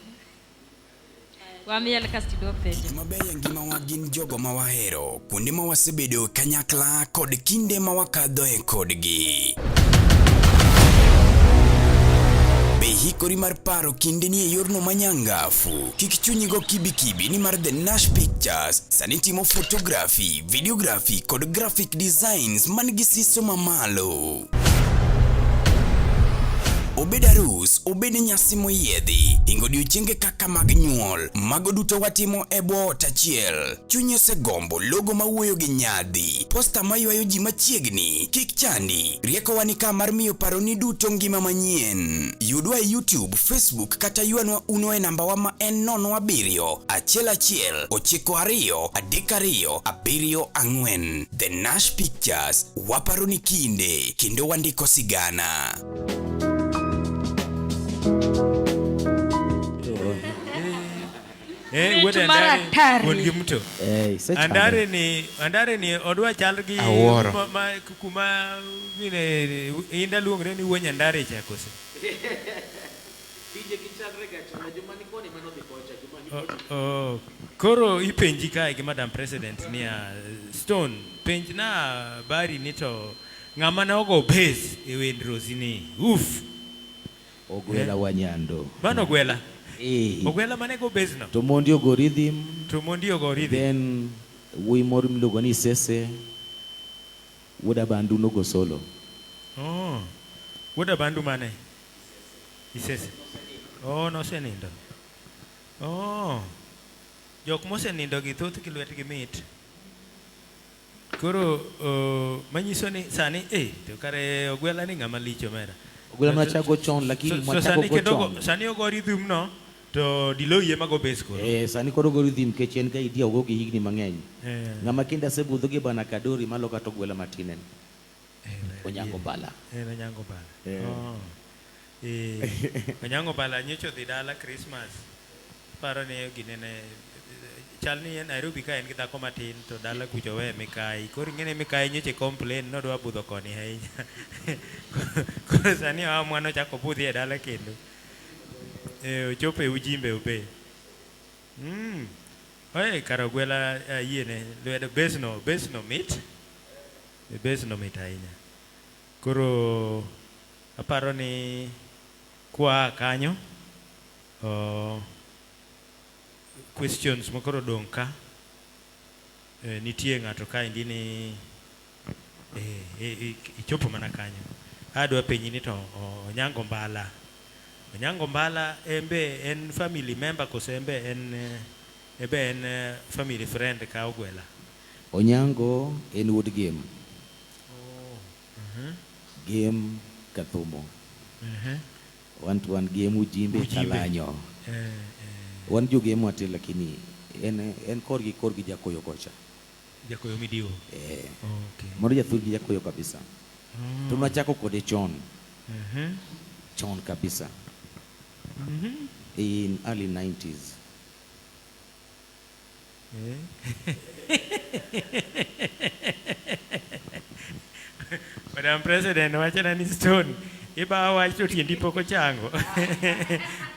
Wamiel kasto iduok penjo. Gik mabeyo e ngimawa gin jogo ma wahero, kuonde ma wasebedo kanyakla kod kinde ma wakadhoe kodgi. Be hikori mar paro kindeni e yorno manyangafu? Kik chunyi go kibikibi nimar The Nash Pictures sani timo photography, videography kod graphic designs man gi siso mamalo. Obed arus, obed nyasi moyiedhi, hingo odiochienge kaka mag nyuol, mago duto watimo e bwo ot achiel. Chunyi osegombo logo mawuoyo gi nyadhi, posta maywayo ji machiegni, kik chandi, riekowa ni ka mar miyo paroni duto ngima manyien. Yudwa e YouTube, Facebook kata ywanwa uno e nambawa ma en 07 11 92 32 74. The Nash Pictures, waparo ni kinde kendo wandiko sigana. Eh, Mit wuod mar Andare, atari. wuon gi mto. Eh, isechame. Andare ni Andare ni odwa chal gi Awuoro. ma, ma, kuma mine inda luongre ni wuon Andare cha kose. Oh, koro ipenji kae gi Madam President niya Stone penj na Barry ni to ng'ama ne ogo bass e wend Rosie ni uf Ogwela Wanyando. Mano Ogwela. Eh. Ogwela mane go bass no. To mondi ogo rhythm. To mondi ogo rhythm. Then wuoyi moro miluongo ni Sese wuod Abandu nogo solo. Oh. Wuod Abandu mane? Isese. Oh, nosenindo. Oh. Jok mosenindo gi thoth gi lwetgi mit. Koro manyiso ni sani eh to kare Ogwela ni ng'ama lich omera. Ogwela nwachako chon lakini mwachako sani go kendo chon. sani ogo rhythm no to Diloyi ema go bass koro. Eh, sani koro ogo rhythm nikech en ga idea ogo gi higni mang'eny. Eh. Ng'ama kinde asebudho gi Bana Kadori malo kata Ogwela matin en. Onyango Bala. En Onyango Bala. Eh. Oh. Eh, Onyango Bala nyocha odhi dala Christmas. Paro ni ginene chal ni en Nairobi ka en gi dhako matin to dala kucho owe mikayi. Koro ing'e ni mikayi nyocha complain nodwa budho koni ahinya. Koro sani oa mwana ochako budhi e dala kendo. Eh, ochopo e ujimbe obe. Oe kar Ogwela ayiene lwedo bass no, bass no mit. Bass no mit ahinya. Koro aparo ni kwa kanyo questions mokoro dong' ka nitie ng'ato kaendi ni ichopo mana kanyo. Adwa penji ni to Onyango Mbala. Onyango Mbala embe en family member koso embe en family friend ka Ogwela? Onyango en wuod Gem. Gem Kathumo. Wan to wan Gem Ujimbe Ujimbe. Kalanyo. Wan jo Gem watin lakini en korgi Jakoyo kocha. Jakoyo midiwo. Eh. Okay. Mano jathurgi Jakoyo kabisa. To nwachako kode chon. Chon kabisa. In early 90s. Madam President wachona ni Stone ibawa wach to tiendi pok ochango.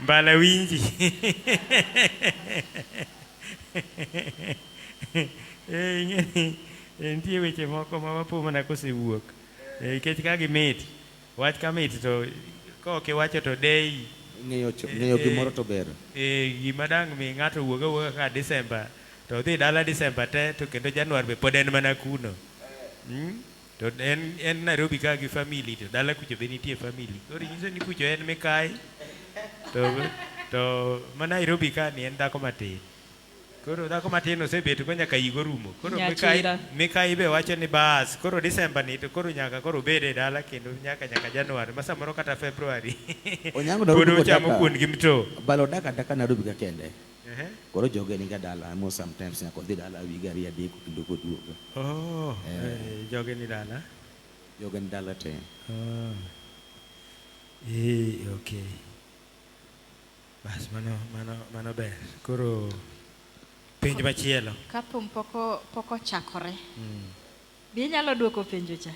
Mbala winji. Ing'e ni nitie weche moko ma wapo mana kosewuok. Nikech ka gimit, wach ka mit to ka ok iwacho to deyi. Ng'eyo gimoro to ber. Gima dang' mi ng'ato wuog awuoga ka December to odhi dala December te to kendo Januar be pod en mana kuno. To en Nairobi ka gi family to dala kucho be nitie family. Koro nyiso ni kucho en mikayi to ma Nairobi ka ni en dhako matin. Koro dhako matin osebet ko nyaka higa orumo. Koro Nyachira. mikayi be wacho ni bas. Koro December ni to koro nyaka koro obed e dala kendo nyaka Januar ma samoro kata February. Onyango Pod Nairobi ochamo kodaka- kuon gi mto. Balo odak adaka Nairobi ka kende. Koro joge niga dala mo sometimes nyaka odhi dala wige ariyo adek kendo koduogo. Oh, joge ni dala? Joge ni dala te. Oh. Okay. Bas, mano ber. Koro penj machielo. Ka thum pok ochakore. Be inyalo duoko penjo cha?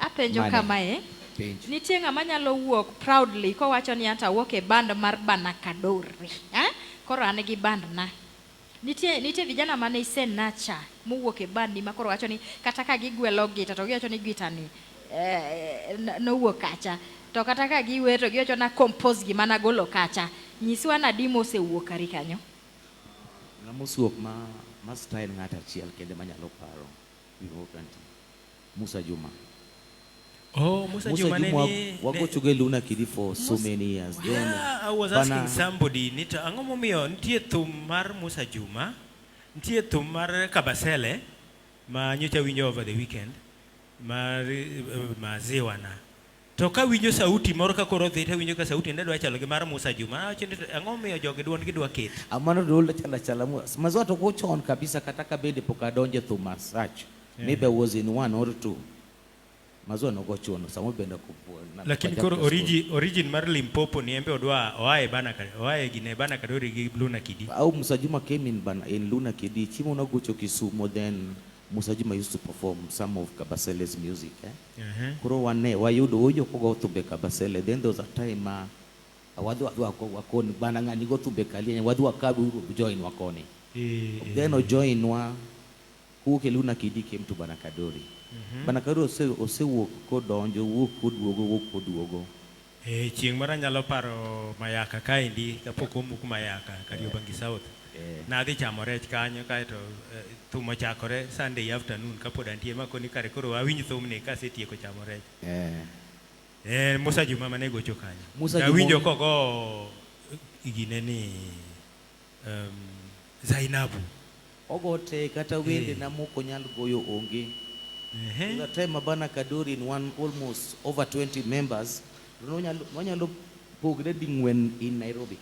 Apenjo Mane? kamae. Penj. Nitie ng'ama nyalo wuok proudly kowacho ni anta awuok e band mar Bana Kadori. Koro an gi band na. Nitie vijana mane isenacha mowuok e band ni ma koro wacho ni kata ka gigwelo gita to giwacho ni gita ni nowuok kacha. To kata ka giwer to giwacho na compose gima nagolo kacha. Nyiswa nadi mosewuok kari kanyo. Ng'ama osewuok ma style ng'ato achiel kende manyalo paro gimoro kanti. Musa Juma. Oh, Musa Juma ne ni wagocho gi Luna Kidi for so many years. Then Yeah, I was Bana- asking somebody ni to ang'o momiyo nitie thum mar Musa Juma, nitie thum mar Kabasele ma nyocha winjo over the weekend mar maziwa na. To kawinjo sauti moro ka koro dhi tawinjo ka sauti ne dwa chalo gi mar Musa Juma. Awacho ni to ang'o momiyo jogi duond gi dwa ket? Amano duol chala chala maziwa to go chon kabisa kata ka bende pok adonjo e thum as such. Yeah. Maybe I was in one or two. Maziwa nogo chon samo bende Lakini koro origin mar Limpopo ni embe odwa oae bana oae gine bana Kadori gi Luna Kidi. Au Musa Juma came in bana in Luna Kidi. Chimo nogocho Kisumo, then Musa Juma used to perform some of Kabasele's music. Eh? Koro wane wayudo winjo kogo thumbe Kabasele. Then there was a time wadhi wadhi wakoni bana ng'ani go thumbe Kalienya wadhi wakabi join wakoni. Then ojoin wa kowuok e Luna Kidi came to Bana Kadori. Bana Kadori osewuok kodonjo, wuok koduogo, wuok koduogo. Chieng' moro anyalo paro Mayaka kaendi kapok omuk Mayaka Kariobangi South. Nadhi chamo rech kanyo kaeto thum ochakore Sunday afternoon kapod antie makoni kare koro awinj thumni kasetieko chamo rech. Musa Juma mane gocho kanyo. Musa Juma Awinjo kogo gine ni Zainabu. Ogo te kata wende na mok onyal goyo onge. The time Bana Kadori in one almost over 20 members, nonyalo pogre ding'wen in Nairobi.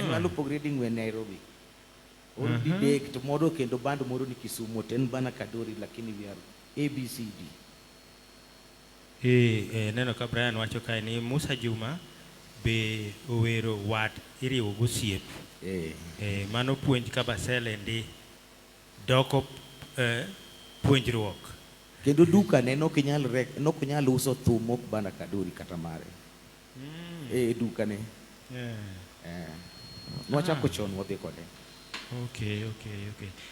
Nyalo pogre ding'wen Nairobi. Or didek to moro kendo band moro ni Kisumu to en Bana Kadori lakini we are ABCD. Neno ka Brian wacho kae ni Musa Juma be owero wat iriwo gosiep. Mano puonj Kabasele ndi doko puonjruok. Kendo duka ne nok nyal uso thum mok Bana Kadori kata mare. Duka ne. Nwachako chon wadhi kode. Okay.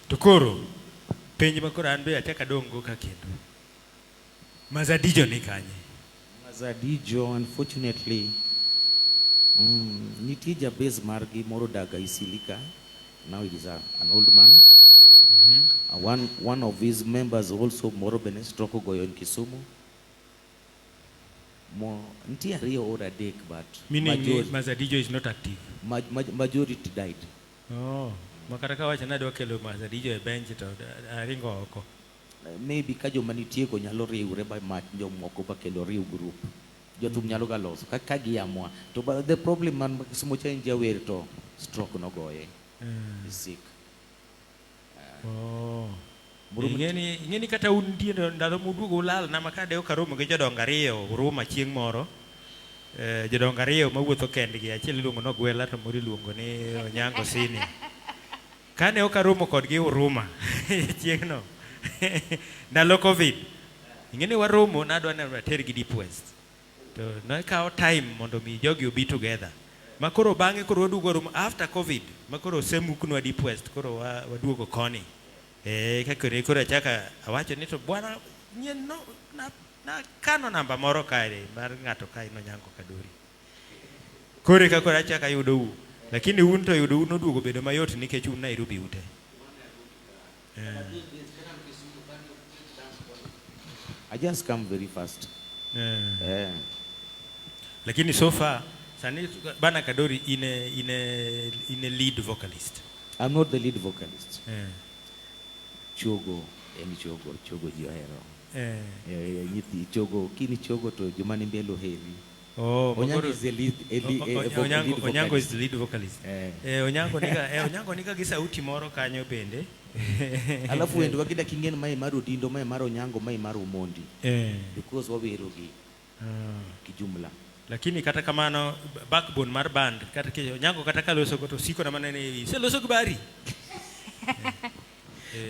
To koro penj ma koro an be achako adong' go ka kendo. Mazadijo ni kanye? Mazadijo unfortunately nitie ja base margi moro daga Isilika. Now he is an old man. One of his members also moro bende stroke ogoyo in Kisumu. Mo nitie ariyo or adek but meaning Mazadijo is not active. Majority died. Oh, makata kawacho ni adwa kelo Mazadijo e bench to aringo oko. Maybe ka joma nitie go nyalo riwre ba mach jomoko ba kendo riw group. Jothum nyalo ga loso ka giamua. To but the problem man Kisumu cha en jawer to stroke nogoye. Is sick. Oh. Ing'eni kata un nitie ndalo muduogo ulal na makade ok aromo gi jodongo ariyo Huruma chieng' moro. Jodongo ariyo mawuotho kendgi, achiel iluongo ni Ogwela to moro iluongo ni Onyango Senior. Kane ok aromo kodgi Huruma chieng'no ndalo Covid, ing'eni waromo nadwa ni atergi Deep West. To nekawo time mondo mi jogi obi together. Ma koro bang'e koro waduogo romo after Covid, ma koro osemuknwa Deep West, koro waduogo koni. Ka koro achaka awacho ni to bwana nyien no na kano namba moro kae mar ng'ato kae nonyango Kadori. Koro eka koro achaka ayudo u. Lakini un to yudo un oduogo bedo mayot nikech un Nairobi ute. I just come very fast. Lakini so far sani Bana Kadori in a lead vocalist. I'm not the lead vocalist. Chogo en chogo, chogo ji ohero. Nyithi chogo, kini chogo to joma ni mbele oheri. Oh, Onyango is the lead, a lead, a lead Onyango is vocalist. the lead vocalist. Onyango nika gi sauti moro kanyo bende. Alafu wendwa gi dak ing'en mae mar Odindo, mae mar Onyango, mae mar Omondi. Because wawero gi kijumla. Lakini kata kamano backbone mar band kata ke Onyango kata kaloso go to siko na mana ni iseloso gi Bari.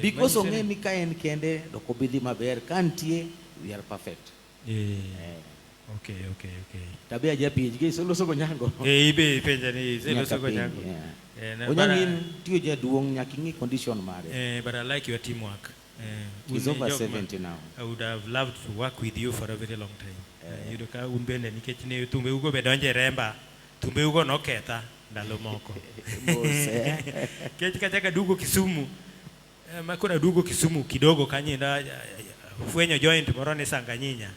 Because Manyiso ong'e ni ni ka en kende to ok obi dhi maber, ka nitie we are perfect. Okay. Tabia japenj gi iseloso go Onyango. Ibe ipenja ni iseloso Nyaka go penj, Onyango. yeah. Na Onyango bara in tiyo jaduong' nyaka ing'i condition mare. But I like your teamwork. He's Un over jok ma 70 now. I would have loved to work with you for a very long time. Yudo ka un bende nikech ne thumbe ugo be donje remba, thumbe ugo noketha ndalo moko. Mos, eh. Nikech kachaka duogo Kisumu, ma koro aduogo Kisumu kidogo kanyo endo, Fwenyo joint moro ni Sanganyinya.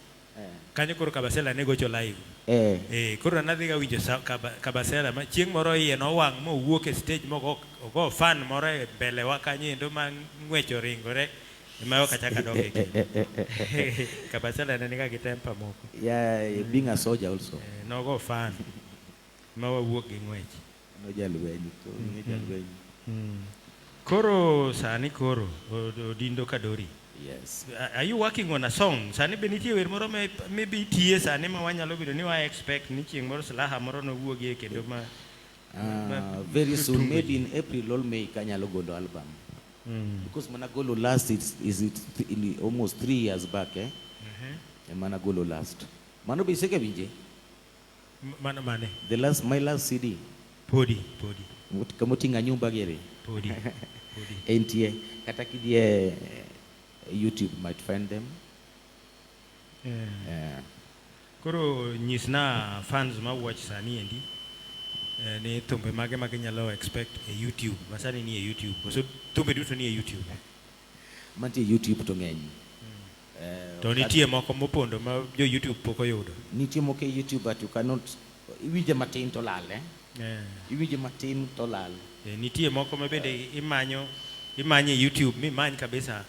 Kanyo koro Kabasela ne gocho live. Eh, koro nadhiga winjo Kabasela ma chieng' moro iye nowang' mowuok e stage mogo ogo fan moro e mbele wa kanyo endo ma ng'wech oringore ema ok achako adok e kendo. Kabasela ne niga gi temper moko. Yeah, being a soldier also. Eh, nogo fan ma wawuok gi ng'wech. No jalweny, to ing'e jalweny. Koro sani koro Odindo Kadori. Yes. Are you working on a song? Sani be nitie wer moro maybe itiye sani ma wanyalo bedo ni wa expect ni chieng' moro silaha moro nowuogie kendo ma Very soon, maybe in April or May, kanyalo golo album. Because mana golo last is it in almost 3 years back, eh? Mana golo last. Mano be isega winje? Mano mane? The last, my last CD. Podi, podi. Kamoting'a nyumba gere. Podi, podi. Entie. Kata kidhie YouTube might find them. Yeah. Koro nyisna fans ma watch sani endi ni thumbe mage ma ginyalo expect e YouTube. Ma sani ni e YouTube. Koso thumbe duto ni e YouTube. Mantie YouTube to ng'eny. To nitie moko mopondo ma jo YouTube pok oyudo. Nitie moko e YouTube but you cannot, iwinje matin to lal, eh? Iwinje matin to lal. Nitie moko ma bende imanyo e YouTube mimany kabisa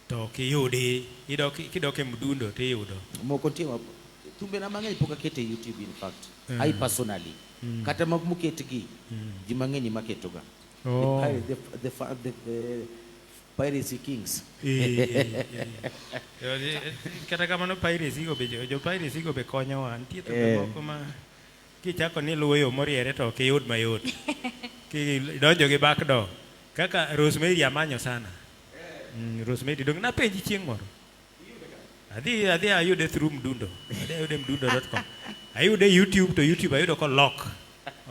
to ok iyudi, kidok e mdundo to iyudo. Moko nitie ma thumbe na mang'eny pok aketo e YouTube in fact. I personally. Kata mag moketgi, ji mang'eny ema ketoga. The piracy kings. Kata kamano piracy go be jo piracy go be konyowa. Nitie thumbe moko ma kichako ni luwo yo moriere to ok iyud mayot. Kidonjo gi back door. Kaka Rosemary amanyo sana. Rosemary dong napenji chieng' moro. Adhi ayude through Mdundo. Adhi ayude mdundo.com. Ayude YouTube to YouTube ayudo ko lock.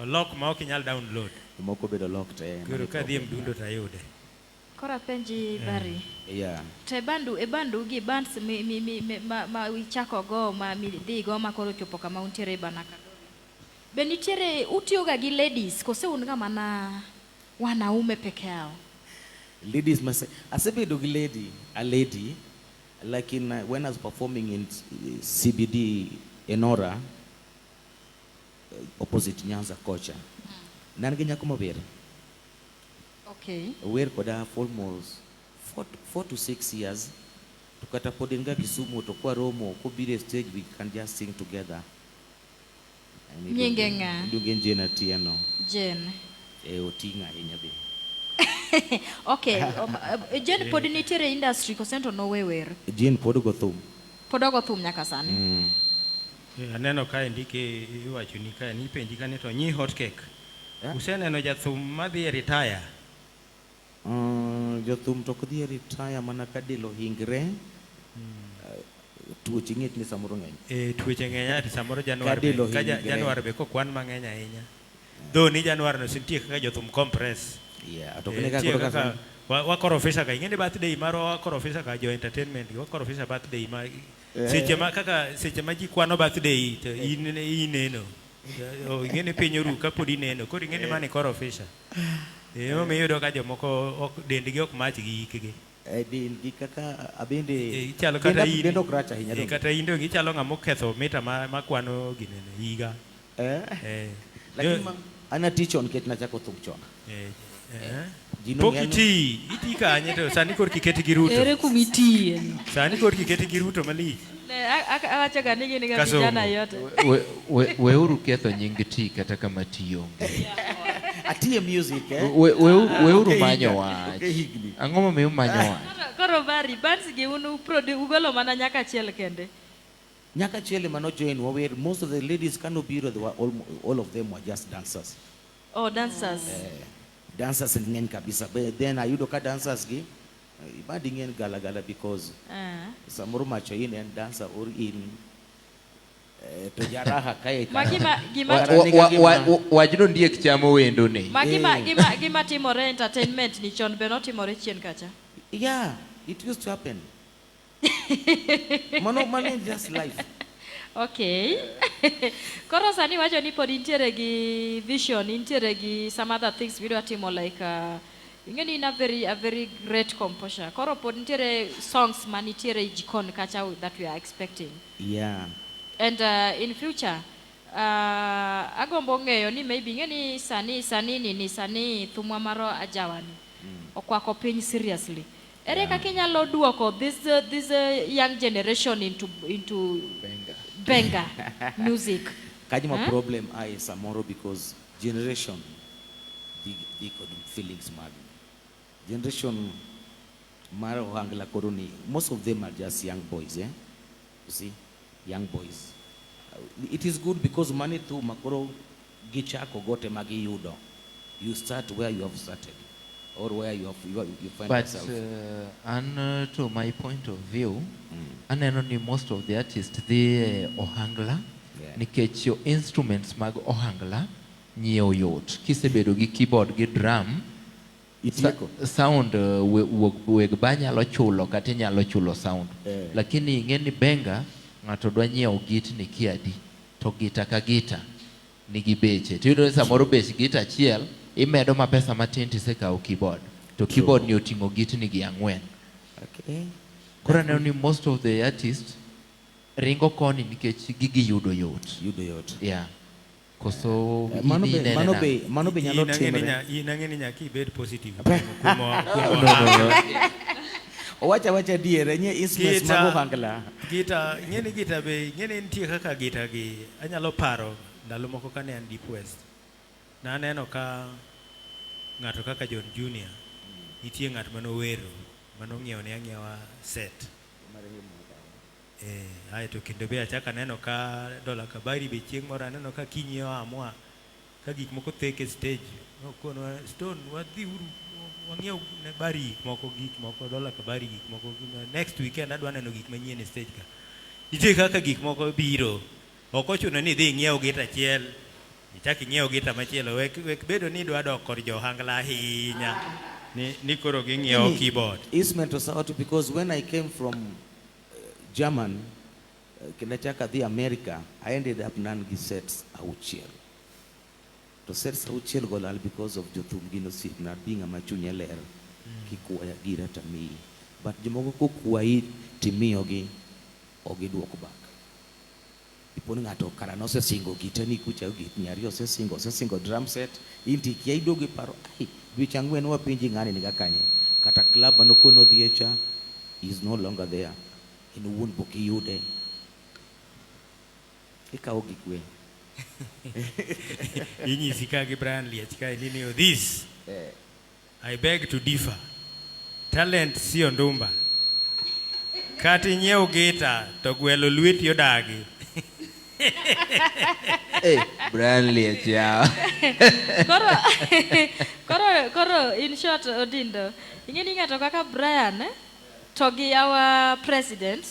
Olock ma ok inyal download. Moko bedo locked, Koro kadhi e Mdundo to ayude. Koro apenji Barry. Yeah. To e bandu gi bands mi ma ichako go ma midhi go ma koro chopo kama untiere Bana Kadori. Be nitiere utiyoga gi ladies kose un ga mana wanaume peke yao? Ladies must asebedo gi lady, a lady like in when I was performing in CBD Enora, opposite Nyanza Kocha. Nan gi nyako maber. Okay. Wer koda for almost 4 to 6 years. To kata pod en ga Kisumu to kwa romo kobiro e stage we can just sing together. And Nyinge ng'a? Iluonge Jane Atieno. Jane. Oting'o ahinya be. Okay, Jane pod nitiere industry kose to nowe wer? Jane pod go thum. Pod ogo thum nyaka sani. Aneno ka ndike iwacho ni ka ni penji ka ni to nyi hot cake. Useneno jathum madhi e retire? Jothum to ok dhi e retire mana ka del ohingre. Tuoche ng'et ni samoro ng'eny. Tuoche ng'eny ati samoro Januar Ka del be, ka ohingre. Januar be kokwan mang'eny ahinya. Though ni Januar no nitie kaka jothum compress. Yeah, to kine ka Nitie koro kaka kaka wakorofisha ka, ing'e ni birthday marwa wakorofisha ka jo entertainment, wakorofisha birthday ma seche ma kaka seche ma ji kwano birthday to in ineno. Ing'e ni piny oru kapod ineno, koro ing'e ni mano ikorofisha. Emomiyo iyudo ka jomoko ok dendgi ok mach gi hikgi. Dendgi kaka abende Ichalo kata in. Dend ok rach ahinya donge? Kata in donge ichalo ng'ama oketho mita ma kwano ginene higa. Lakini an ati chon nikech nachako thum chon. Ji Pok nong'eyo iti, iti kanye to sani korka iketi gi Ruto. Ere kuma itiye no? Sani korka iketi gi Ruto malich. Ne, awacho ga ni gin ga Kasongo. vijana yote. Weuru ketho nying ti kata kama ti onge. Atiye music, eh? Weuru Onge manyo higa, wach. onge higni. Ang'o momiyo umanyo wach? Koro Barry, bands gi un ugolo mana nyaka achiel kende. Nyaka achiel ema no join wawer. Most of the ladies kanobiro, they were all of them were just dancers. Oh, dancers. Dancers ng'eny kabisa. But then ayudo ka dancers gi, ibadi ng'eny gala gala because samoro macho in en dancer or in to jaraha kae Ma gima Wajno ndiek chamo wendo ne. Ma gima timore entertainment ni chon be notimore chien kacha. Yeah, it used to happen. Mano is just life. Okay. Koro sani wacho ni pod intiere gi vision, intiere gi some other things midwa timo like Ing'e ni in a very great composer. Koro pod nitiere songs manitiere e jikon kacha that we are expecting. And in future, agombo ng'eyo ni maybe ing'e ni sani nini sani thumwa mar ajawani okwako piny seriously. Ere kaka inyalo duoko this young generation into Benga. Benga music? Kanyo ma Huh? problem ae samoro because generation dhi kod feelings mag generation mar ohangla koro ni most of them are just young boys, eh? You see, young boys. It is good because mani thuma koro gichako gote magiyudo. You start where you have started or where you find But yourself. An to my point of view, aneno ni most of the artists dhi e ohangla nikech yo instruments mag ohangla nyiewo yot. Kisebedo gi keyboard gi drum, Itieko. Sound weg ba nyalo chulo kata inyalo chulo sound. Lakini ing'e ni benga ng'ato dwa nyiewo gitni kiadi to gita ka gita nigi beche. Tiyudo ni samoro bech gita achiel imedo ma pesa matin tisekawo keyboard. To keyboard ni oting'o gitni gi ang'wen. Koro aneno ni most of the artists ringo koni nikech gigi yudo yot. Yudo yot. Yeah. Koso Mano in be, inene mano nang'o? be, mano be nyalo In ang'e ni timre. In ang'e ni nyaka ibed positive kuom No. Owacho awacha adier, nye instruments mag ohangla. Gita, ing'e ni gita be, ing'e ni nitie kaka gita gi, anyalo paro ndalo moko kane an Deep West. Naneno ka ng'ato kaka John Junior, nitie ng'at manowero, manong'iewo ne ang'iewa set. Aeto kendo be achako aneno ka Dola Kabari be chieng' moro aneno ka kinyiewo amua ka gik moko thek e stage. Nokonwa, "Stone, wadhi uru wang'iew ne Bari gik moko, Dola Kabari gik moko. Next weekend adwa neno gik manyien e stage ka." Nitie kaka gik moko biro. Ok ochuno ni idhi ing'iew gita achiel, ichak ing'iew gita machielo. Wek bedo ni idwa dok kod jo ohangla ahinya. Ni koro ging'iewo keyboard. Instrument to sawa tu because when I came from German, kendo achako adhi America, I ended up nan gi sets auchiel. To sets auchiel go lal because of jothum gin osiepna, bi ng'ama chunye ler, kikwaya gira tamiyi. But jomoko kokwayi timiyogi, ok giduok back. Dipo ni ng'ato kara nosesingo gite ni kucha gitni ariyo osesingo, osesingo drum set, in to ikia iduogo iparo, ai, dweche ang'wen wapenji ng'ani niga kanye. Kata club manokono odhiye cha is no longer there. In owuon pok iyude. Ikawo gi kwe. Inyisi ka gi Brian Liech kae ni this. I beg to differ. Talent sio ndumba. Kata inyiew gita to gwelo lweti odagi. Hey, Brian Liech yawa. Koro in short, Odindo, ing'e ni ng'ato kaka Brian, to gi our president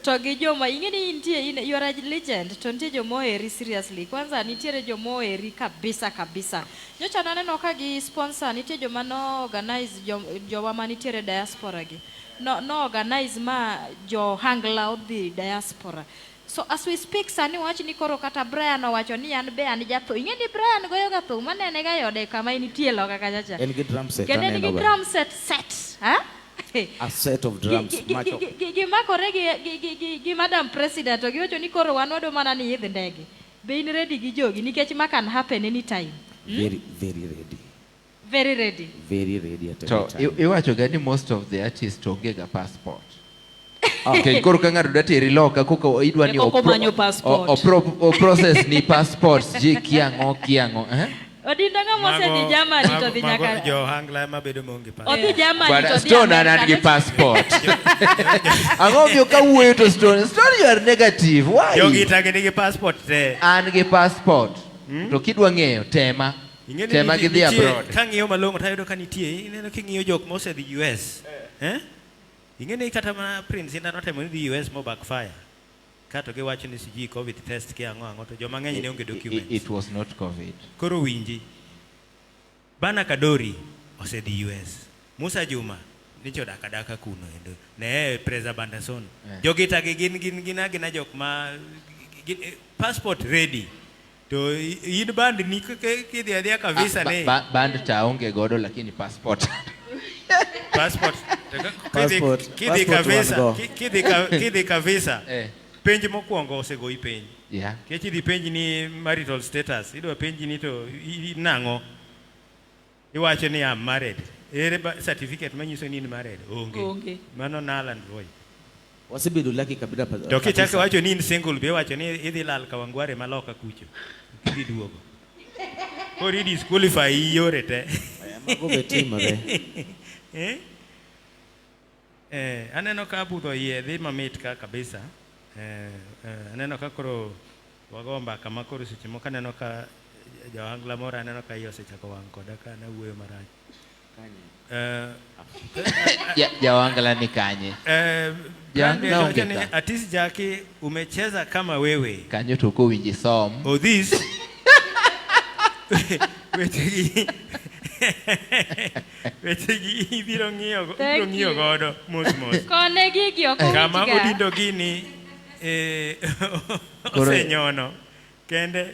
to gi joma ing'e ni nitie in, you are a legend to nitie joma oheri seriously. Kwanza nitiere joma oheri kabisa kabisa. Nyocha naneno ka gi sponsor nitie joma no organize jowa manitiere diaspora gi no organize ma jo hangla odhi diaspora. So as we speak sani wach ni koro kata Brian owacho ni an be an jathum. Ing'e ni Brian goyo ga thum anene ga e ode kama initie loka kacha cha. En gi drum set. Kendo en gi aneno ga. drum set. Ha? A set of drums. Macho. Gimakore gi Madam President to giwacho ni koro wan wadwa mana ni idh ndege. Be in ready gi jogi nikech ma can happen anytime. Very, very ready. Very ready. Very ready at To any time. Iwacho ga ni most of the artists onge ga passport. Nikech koro ka ng'ato dwa teri loka koka idwa ni Koko manyo passport. O process ni passport ji kiang'o kiang'o, eh? Odindo ng'ama osedhi Germany to dhi Mago nyaka jo ohangla ema bedo maonge passport. Odhi Germany Bwana, to dhi Stone an an gi America. passport. Ang'o miyo kawuoyo to Stone, Stone, you are negative. Why? Jogi tagi nigi passport te. An gi passport. To kidwa ng'eyo tema. Ing'e ni Tema gi dhi abroad. Kang'iyo malong'o tayudo ka nitie, ineno king'iyo jok mosedhi US. Eh? Ing'e ni kata mana Prince Indah notemo ni dhi US mo backfire. Kato giwacho ni sijui COVID test ki ang'o ang'o to joma ng'eny ne onge documents. It was not COVID. Koro winji. Bana Kadori osedhi US. Musa Juma nicho odak adaka kuno endo. Ne Preza Bandason. Jogi tagi gin agina jok ma gin, passport ready. To in band ni kidhi adhiya kabisa ni Band ta aonge godo lakini passport. Passport. Passport. Kidhi Passport ka wan visa, go. kidhi ka visa. Eh. Penj mokwongo osegoyi penj. Yeah. Nikech idhi penj ni marital status, idwa penji ni to nang'o? Iwacho ni I'm married. Ere certificate manyiso ni in married? Onge. Onge. Mano null and void. Wasebedo lucky kabisa. To kichako wacho ni in single be iwacho ni idhi lal Kawangware maloka kucho. Idhi duogo. Koro i disqualify yore te. Mago be timore. Eh? Eh, aneno ka budho iye dhi mamit ka kabisa. Eh, aneno ka koro wago mbaka ma koro seche moko aneno ka jawangla moro aneno ka iye osechako wang' koda ka nawuoyo marach. Jawangla ni kanye? Jawangla onge ka. Atis Jackie, umecheza kama wewe. Kanyo to kowinji som. Odhis. Wechegi wechegi ibiro ng'iyo ibiro ng'iyo godo mos mos. Kone gigi ok Kama owinjga. odindo gini osenyono kende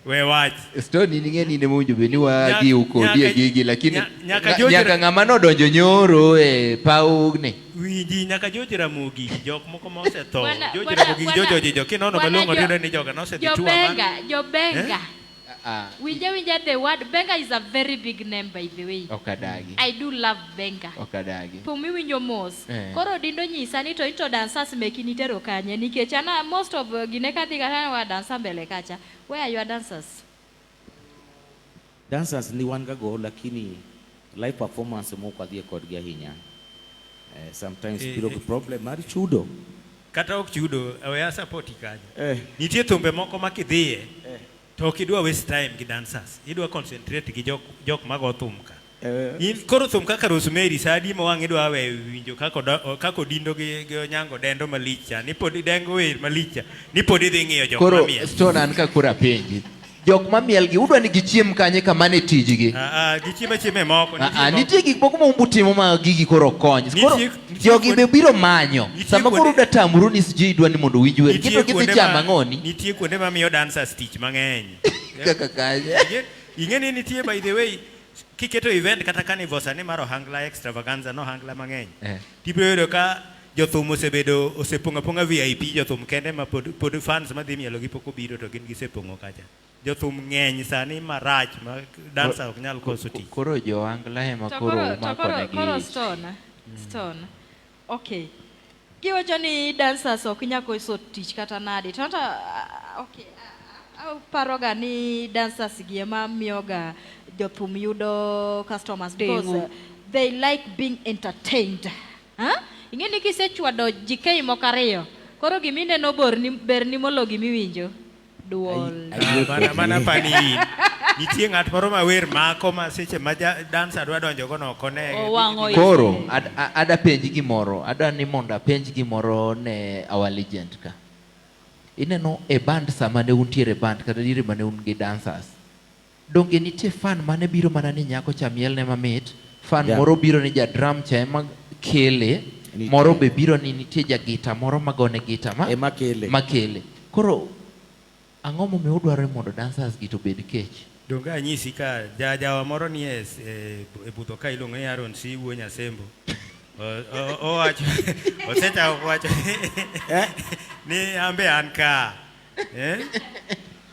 we wach. Stone in ing'e ni in ema owinjo bed ni wadhi kodi e gigi lakini nyaka ng'ama nodonjo nyoro e pawni. Winji nyaka George Ramogi jok moko ma osetho. George Ramogi George Ojijo kinono malong'o tiyudo ni joga nosedhi tuo Jobenga, Jobenga. Winja winja the word Benga is a very big name by the way. Ok adagi. I do love Benga. Ok adagi. Thum iwinjo mos. Koro Odindo nyisa ni to into dancers meki nitero kanye nikech ana most of gine kadhi kata wa dancer mbele kacha. Where are your dancers? Dancers ni wan ga go lakini live performance mok wadhie kodgi ahinya. Sometimes biro gi problem mar chudo. Kata ok chudo, we support kanyo. Nitie thumbe moko ma kidhiye to ok idwa waste time gi dancers. Idwa concentrate gi jok mago thum ka. Koro thum kaka Rosemary sa adi ma wang' idwa weyo winjo kaka Odindo gi Onyango dendo malich cha, ni pod dengo wer malich cha, ni pod idhi ng'iyo jok Koro mamiel. Stone an ka koro apenji. Jok mamiel gi udwa ni gichiem kanye kama ne tijgi? Gichiemo achiema e moko. Nitie gik moko ma umbu timo ma gigi koro kony. Koro jogi be biro manyo. Sama koro udwa tamuru ni sijui idwa ni mondo uwinj wer. Gito gidhi chamo ang'oni? Nitie kuonde mamiyo dancers tich mang'eny. Kaka kanye? Ing'e ni nitie by the way kiketo event kata carnival sani mar Ohangla extravaganza no Ohangla mang'eny. Tibiro yudo ka jothum osebedo osepong'o apong'a VIP jothum kende ma pod fans madhi mielo gi pok obiro to gin gisepong'o kacha. Jothum ng'eny sani marach ma dancer ok nyal koso tich. Koro jo-Ohangla ema koro umako negi. Koro Stone. Okay. Giwacho ni dancers ok nyal koso tich kata nade. To okay. Aparoga ni dancers gi ema miyoga jothum yudo customers because they like being entertained. Ing'e ni kisechwado GK moko ariyo, koro gimineno berni molo gimiwinjo. Duol. Mana pani in. Nitie ng'at moro ma wer mako ma seche ma dancer dwa donjo go no ok one. Koro ada penj gimoro, adwa ni mondo apenj gimoro ne our legend ka. Ineno e band sama ne untiere e band kata diere mane un gi dancers. Donge nitie fan mane biro mana ni nyako cha mielne mamit, fan moro biro ni ja drum cha ema kele, moro be biro ni nitie ja gita moro magone gita ma ema kele. Makele. Koro ang'o momiyo udwaro ni mondo dancers gi to bed kech? Donge anyisi ka jajawa moro ni e budho ka iluongo ni Aaron C wuo Nyasembo. Owacho osechako wacho ni ambe an ka.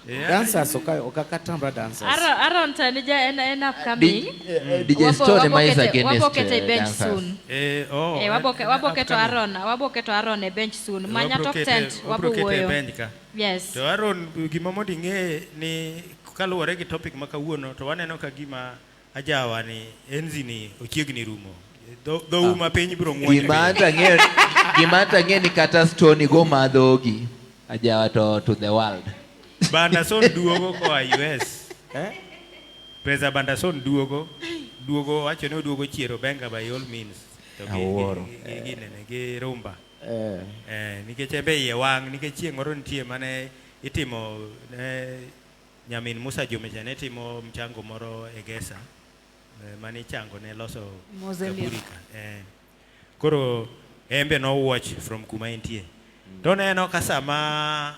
Dancers okakatambra dancers. Aaron Tanija en upcoming. DJ Stone ema is against Wabo kete bench dancers. soon. Wabo keto Aaron e bench soon. Manya top tent wabo wuoyo. Yes. To Aaron gima mondo ing'e ni kaluwore gi topic ma kawuono to waneno ka gima ajawa ni enzi ni ochiegni rumo. Dho uma piny biro ng'wonyo. Gima ata ng'e ni kata Stone go madhogi ajawa to the world. Bandason duogo koa US. Pesa Bandason duogo wacho ni oduogo chiero Benga by all means. To gi rumba. Nikech embe iye wang' nikech chieng' moro nitie mane itimo nyamin Musa Juma cha ne timo mchango moro e Gesa mane ichango ne loso kaburi ka. Koro embe no watch from kuma entie. To neno ka sama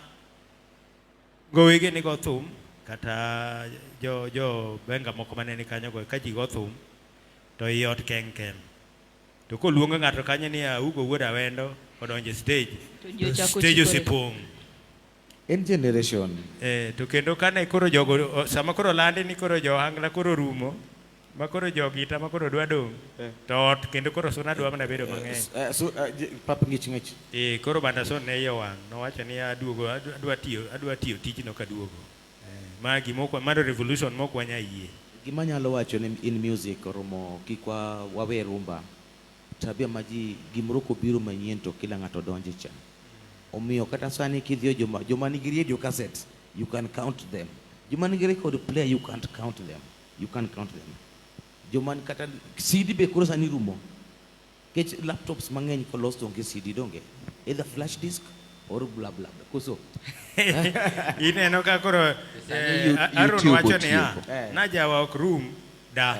gowege nigo thum kata jo jo benga moko mane ni kanyo go ka ji go thum to i ot keng kem. To koluongo ng'ato kanyo ni Augo wuod Awendo odonjo e stage. To ji ochako Stage chikore. osepong'. En generation. Eh, to kendo kane koro jogo sama koro landi ni koro jo ohangla koro rumo ma koro jogita ma koro dwa dong' to ot kendo koro suna dwa mana bedo mang'eny. So, pap ng'ich ng'ich. Eh, koro Bandason ne iye owang' nowacho ni aduogo adwa tiyo tijno kaduogo. Ma gima mano revolution mok wanya yie. Gima anyalo wacho ni in music oromo kik wawe rumba. Tabia ma ji gimoro kobiro manyien to kila ng'ato donje cha. Omiyo kata sani kidhiyo joma nigi radio cassette, you can count them. Joma nigi record player, you can't count them. You can't count them. Joma kata CD be koro sani rumo. Nikech laptops mang'eny kolos to onge CD donge. Either flash disk or blah blah blah. Koso. Ineno ka koro Sani Aaron YouTube wacho niya, otieko. na jawa ok rum da.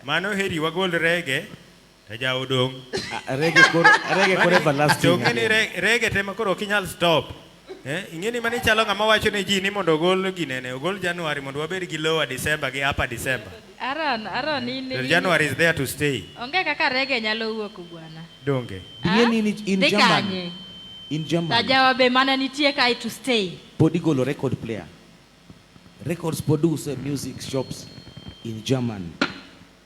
Mano heri wagol rege to jawa odong'. Rege koro rege koro everlasting. To ng'e ni rege te ma koro ok inyal stop. Ing'e ni mani chalo ng'ama wacho ne ji ni mondo ogol ginene, ogol January mondo wabed gi lower December gi upper December. Aaron, in, To January is there to stay. Onge kaka rege nyalo wuok bwana. Donge. Ing'e ni in Dhi German. kanye? In German. Tajawa be mana nitie kae to stay. Pod igolo record player. Records produce music shops in German.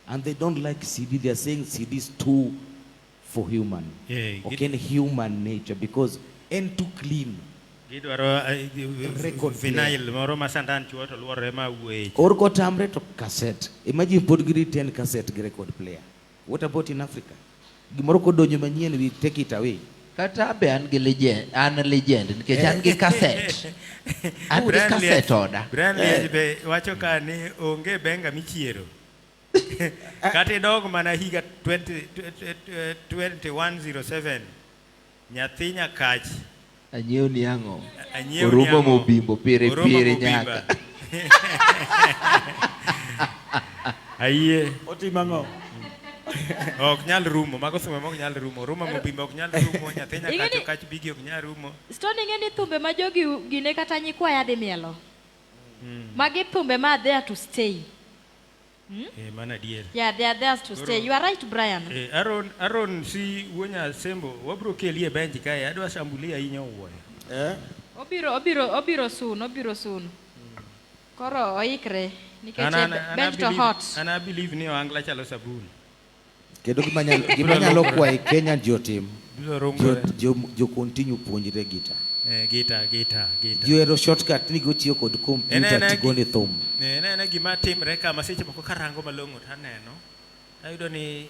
And they don't like CD. They are saying CD is too for human. Yeah, Okay, human nature because en too clean. Gidwaro Record vinyl moro ma sandan chuo to luorore ma wuoye. Or kotamre to cassette. Imagine pod gi retain cassette gi record player. What about in Africa? Gimoro kodonjo manyien, we take it away. Kata be an gi legend, an legend nikech an gi cassette. An gi Brian cassette Liech- oda. Brian Liech be wacho ka ni onge benga michiero. Kata idog mana higa 2107 nyathi nyakach Anyiew ni ang'o? Anyiew ni Oruma ang'o? mobimbo pire Oruma pire mobimba. nyaka. Ayie. Otimo ang'o? Ok nyal rumo, mago thumbe ma ok nyal rumo. Oruma mobimba ok nyal rumo, nyathi nyakach Ing'e ni- okach bigi ok nyal rumo. Stone ing'e ni thumbe ma jogi gine kata nyikwaya dhi mielo. Magi thumbe ma are there to stay. Eh, mano adier. Yeah, they are there to stay. Koro- You are right, Brian. Eh, Aaron si wuo Nyasembo, wabro keli e bench kae, adwa shambulia ahinya owuoyo. Obiro soon, obiro soon. Koro oikre nikech bench to hot. An a believe ni ohangla chalo sabun. Kendo gima nyalo kwaye Kenya ji otim. Biro rungore. Jo continue puonjre gita. Gita, gita, gita. Ji ohero shortcut ni gotiyo kod computer tigone thum. En ena gima timre ka ma seche moko karango malong'o to aneno. Ayudo ni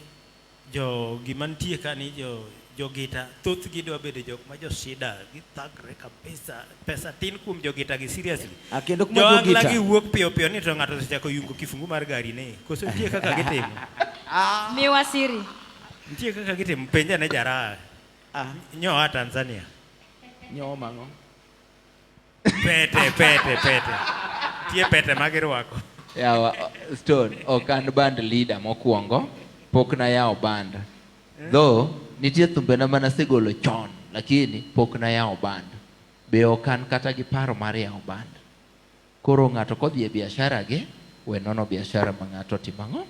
jo gima nitie ka ni jo gita thothgi dwa bedo jok ma jo shida, githagre kabisa. Pesa tin kuom jo gita gi seriously. Kendo kuma Jo jo angla gita. gi wuok piyo piyo ni to ng'ato osechako yungo kifungu mar gari ne. Koso nitie kaka gitimo? Miwa siri. Nitie kaka gitimo, penja ne jaraha. Nyoa Tanzania. Nyoa mang'o? Pete, pete, pete. Nitie pete ma girwako. Yawa, Stone, ok an band leader mokwongo, pok nayawo band. Though, nitie thumbena manasegolo chon, lakini pok nayawo band. Be ok an kata gi paro mar yawo band. Koro ng'ato kodhi e biashara ge, we nono biashara ma ng'ato timo ang'o?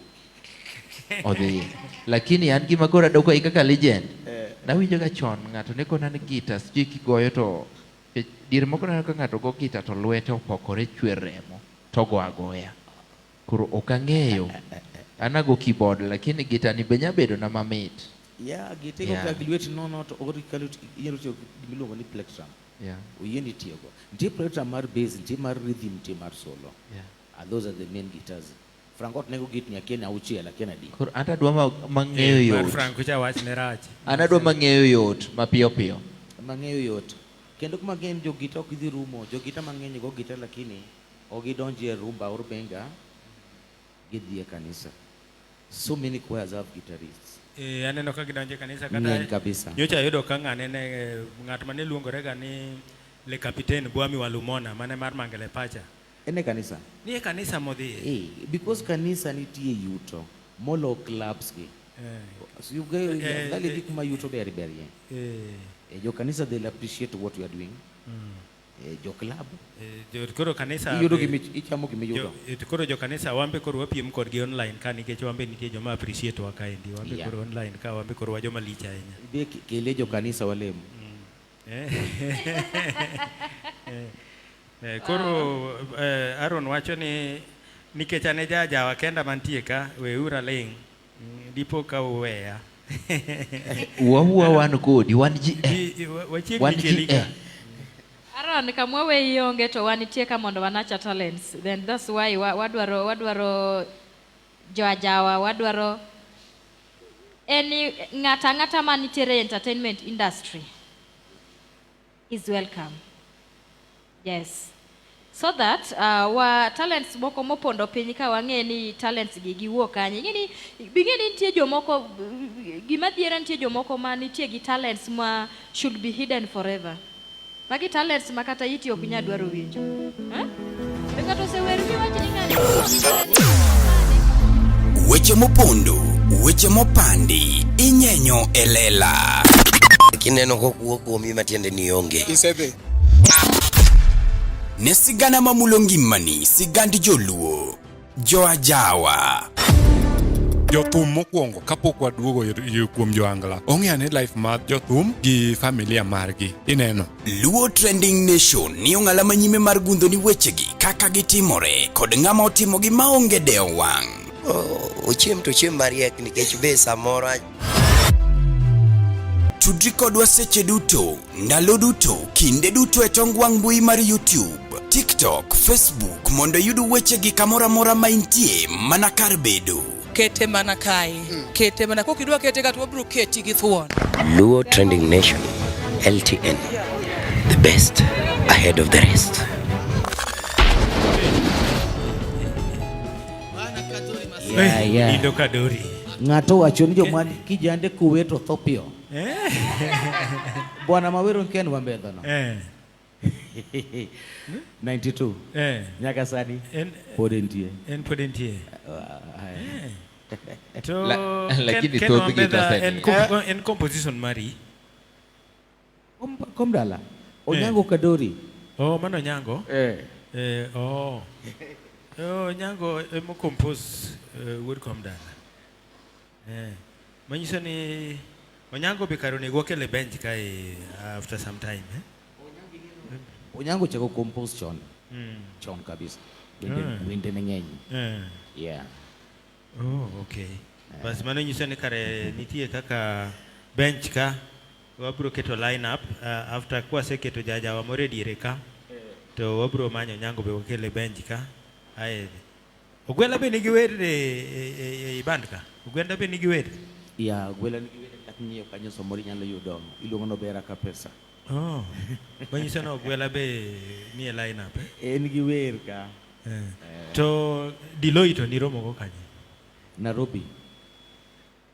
Odhiye. Lakini an gima koro adoko e kaka legend. Nawinjo ga chon ng'ato ne kona ni gita sijui kigoyo to diere moko naneno ka ng'ato go gita to lwete opokore chwer remo to go agoya. Koro ok ang'eyo. An ago keyboard lakini gita ni be nya bedo na mamit. Yeah, gita igo ka gi lweti nono to ori ka lweti inyalo tiyo gi gimiluongo ni plectrum. Oyieni tiyogo. Nitie plectrum mar bass, nitie mar rhythm, nitie mar solo. Those are the main guitars. Franco nego git ni akia ni auchiel, akia ni adi. Koro an adwa mang'eyo Mar yot. Franco cha wach ne rach. An adwa mang'eyo yot mapiyo piyo. Mang'eyo yot. Kendo kuma ng'eny jo gita ok dhi rumo. Jo gita mang'eny go gita lakini ok gidonji e rumba or benga, gidhi e kanisa. So many choirs have guitarists. Aneno ka gidonjo e kanisa kata Ng'eny kabisa. Nyocha ayudo ka ng'ane ne, ng'at mane luongore ga ni Le Capitaine Bwami Walumona mane mar Mangele Pacha. En e kanisa? Ni e kanisa modhiye. Because kanisa nitie yuto molo clubs gi. So you go, dhi kuma yuto ber berie. Jo kanisa they'll appreciate what we are doing. Eh, jo club. Koro kanisa Iyudo gimi ichamo gimiyudo. Koro jo kanisa wambe koro wapiem kodgi online ka nikech wambe nitie joma appreciate wa kaendi. Wambe koro online ka wambe koro wajoma lich ahinya. Idhi kele jo kanisa walem. Koro Aaron wacho ni nikech an e jajawa kenda mantie ka, weuru aling'. Dipo ka uweya. Wawuo wan kodi, wan ji e. Wachiegni Wan ji keli ka. e. Aaron, kamwa weyi onge to wanitie ka mondo wanacha talents. Then that's why wadwaro jo ajawa, wadwaro any ng'ata ang'ata manitiere e entertainment industry is welcome. Yes. So that wa talents moko mopondo piny ka wang'e ni talents gi giwuok kanye. Ing'e ni bing'e ni nitie jomoko gima dhiera nitie jomoko ma nitie gi talents ma should be hidden forever. Magi talents ma kata iti ok nyal dwaro winjo. Eh? Be ng'ato osewer miwach ni ng'ani Weche mopondo, weche mopandi, inyenyo e lela. Kineno kokuo kuomi matiende ni onge. Isedhi. Ne sigana mamulo ngimani, sigand joluo, joajawa. Jothum mokwongo kapok waduogo kuom joangla ong'e ane life mar jothum gi familia margi ineno. Luo Trending Nation ni ong'ala manyime mar gundho ni wechegi kaka gitimore kod ng'ama otimogi maonge dewo wang'. Oh, ochiem to ochiem mariek nikech be samoro Tudri kodwa seche duto, ndalo duto, kinde duto e tong wang' mbui mar YouTube, TikTok, Facebook mondo iyud wechegi kamoro amora ma intie mana kar bedo. Kete mana kae. Kete mana kokidwa kete ka to wabiro keti gi thuon. Luo Trending Nation, LTN, the best ahead of the rest. Yeah. Nindo Kadori. Ng'ato wacho ni joma kijande kuwe to tho piyo. Bwana Mawero Ken Wambedha no. 92. Nyaka sani pod entie. En pod entie. To Lakini Ken thothgi to Wambedha osenindo. en composition mari. Komdala. Onyango Kadori. Oh, mano Onyango. Oh. Oh, Onyango emo compose wuod Komdala. Manyiso ni Onyango be kare onego wakel e bench kae after some time. Eh? Onyango chako compose chon. Chon kabisa. Wende ne ng'eny. Yeah. Oh, okay. Bas mano nyiso ni kare nitie kaka bench ka wabro keto line up after kwaseketo jajawa moro e diere ka to wabro manyo Onyango be wakel e bench ka. Ae Ogwenda be nigi wer e band ka? Ogwenda be nigi wer? Ya, Ogwenda nigi wer kata ng'iyo kanyo samoro inyalo yudo iluongo ni Obera ka pesa. Oh. Manyiso ni Ogwela be nie line up. Eh? En gi wer ka. To Diloi to niromo go kanye? Nairobi.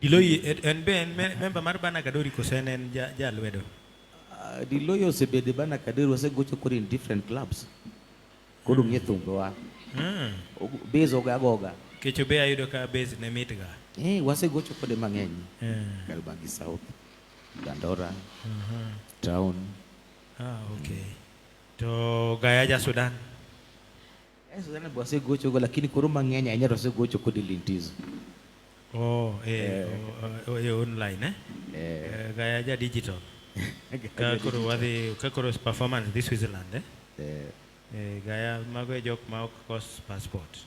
Diloi en be en member mar Bana Kadori koso en ja lwedo? Diloi osebedo e Bana Kadori, wasegocho kode in different clubs. Koro ong'e thumbewa. Bass oga agoga. Kecho be ayudo ka bass ne mit ga. Wasegocho kode mang'eny. Kariobangi South, Dandora, Town. Ah, okay. To Gaya ja Sudan? Sudan be wasegocho go, lakini koro mang'eny ahinya to wasegocho kode Lintizo. Oh, online, eh? Gaya ja digital. Ka koro wadhi, ka koro performance dhi Switzerland, eh? Gaya mago e jok ma ok kos passport.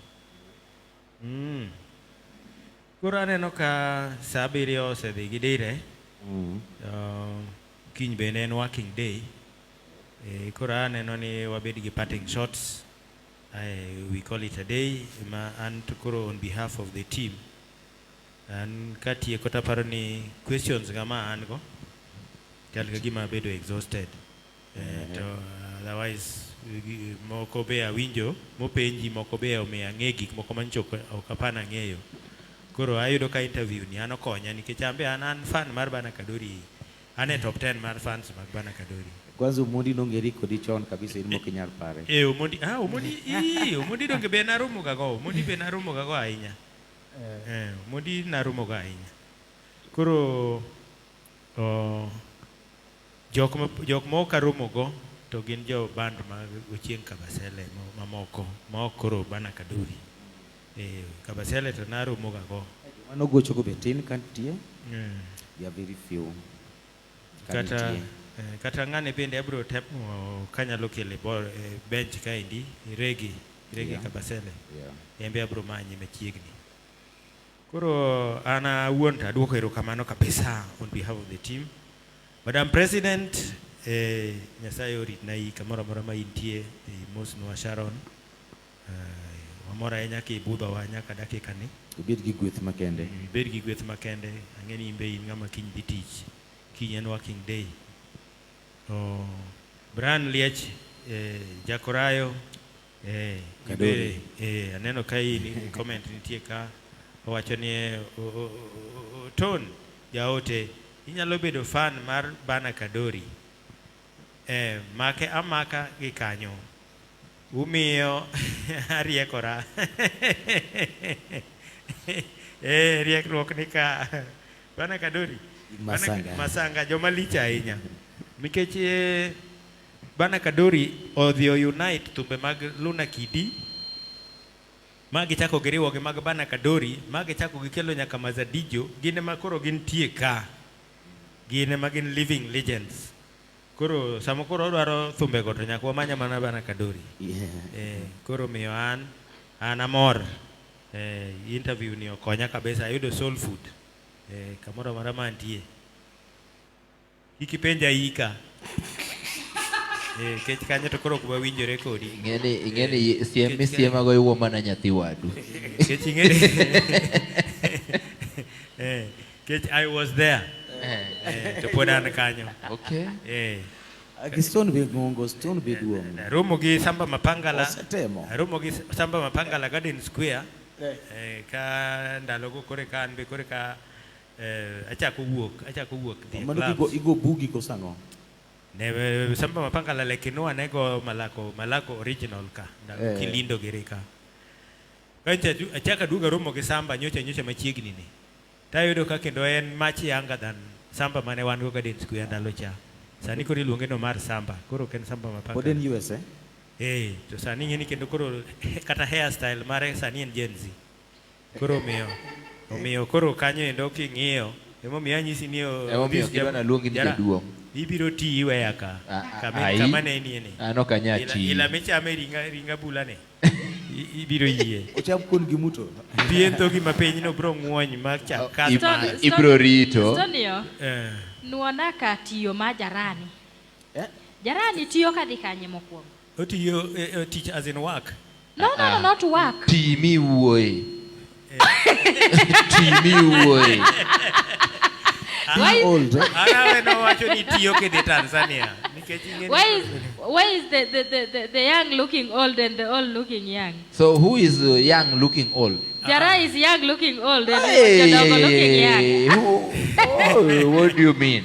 Koro aneno ka saa abiriyo osedhi gi dire. Kiny bende en working day. Koro aneno ni wabed gi parting shots. We call it a day. Ma an to koro on behalf of the team. An katieko to aparo ni questions ga ma an go chal ka gima abedo exhausted. To otherwise moko be awinjo mopenji, moko be omiyo ang'e gik moko manyocha ok apar ang'eyo. Koro ayudo ka interview ni an okonya nikech an be an fan mar Bana Kadori. An e top 10 mar fans mag Bana Kadori. Kwanza Omondi nong'eri kodi chon kabisa in mok inyal pare. Omondi, Omondi, Omondi donge be naromo ga go, Omondi be naromo ga go ahinya. Omondi naromo go ahinya. Koro jok ma ok aromo go to gin jo band mag Ochieng Kabasele mamoko ma ok koro Bana Kadori. Eh, Kabasele to naromo ga go. Mano gocho go be tin ka nitie. They are very few. Ka Kata nitie. kata ng'ane bende abiro temo kanyalo kele bench kaendi Regi Kabasele. En be abiro manye machiegni. Koro an awuon to aduoko erokamano kabisa on behalf of the team. Madam President, Nyasaye oritna iyi kamoro amora ma intie, mosnwa Sharon. Wamor ahinya kibudhowa nyaka dakika ni. Ibed gi gweth makende. Ibed gi gweth makende. Ang'e ni in be in ng'ama kiny dhi tich. Kiny en working day. Oh, Brian Liech, Jakorayo, Kadori. Aneno ka in comment nitie ka owacho ni Ton jaote inyalo bedo fan mar Bana Kadori. Make amaka gi kanyo. Umiyo ariekora. Riekruok ni ka Bana Kadori. Masanga. Masanga joma lich ahinya. Nikech Bana Kadori odhi o unite thumbe mag Luna Kidi ma gichako giriwo gi mag Bana Kadori ma gichako gikelo nyaka Mazadijo, gin ema koro gintie ka, gin ema gin living legends. Koro sama koro odwaro thumbego to nyaka wamanya mana Bana Kadori. Koro miyo an amor. Interview ni okonya kabisa, ayudo soul food kamoro amora ma antie. Kik ipenja ika. Kech kanyo to koro ok wawinjore kodi. Ing'eni siem misiemago iwuo mana nyathi wadu. Kech ing'eni. Kech I was there. To pod an kanyo. Okay. Gi Stone be ng'ongo, Stone be duong'. Romo gi Samba Mapangala. Osetemo. Romo gi Samba Mapangala Garden Square. Ka ndalogo kore ka an be kore ka achako wuok dhi e Mano clubs. igo bugi koso ang'o? Ne Samba Mapangala lekinwa nego Malako original ka ndalo Kilindo giri ka. Kacha achako aduogo aromo gi Samba nyocha machiegni ni. Tayudo ka kendo en much younger than Samba mane wan go Garden Square ndalo cha. Sani koro iluonge no mar Samba, koro ok en Samba Mapangala. Pod en USA? To sani ing'e ni kendo koro kata hairstyle mare sani en Gen Z. Koro omiyo koro kanyo endo king'iyo, emomiyo anyisi ni Emomiyo kidwa naluongi ni jaduong'. Ibiro ti iweya ka. Kama ne enie ni. An ok anyal ti. Ila michame ringa bula ni. Ibiro yie. Ocham kuon gi muto. Pien dhogi ma piny no biro ng'wony ma chak kadh malo. Ibiro rito. Stonio. Nuona ka tiyo ma Jarani. Jarani tiyo kadhi kanye mokwongo? Otiyo tich as in work. No, not work. Ti miwuoye. Ti miwuoye. Why old? Anawe nowacho ni tiyo kidhi Tanzania. Nikech ing'e ni Why is the young looking old and the old looking young? So who is young looking old? Jara is young looking old and Hey, Jodongo looking young. What do you mean?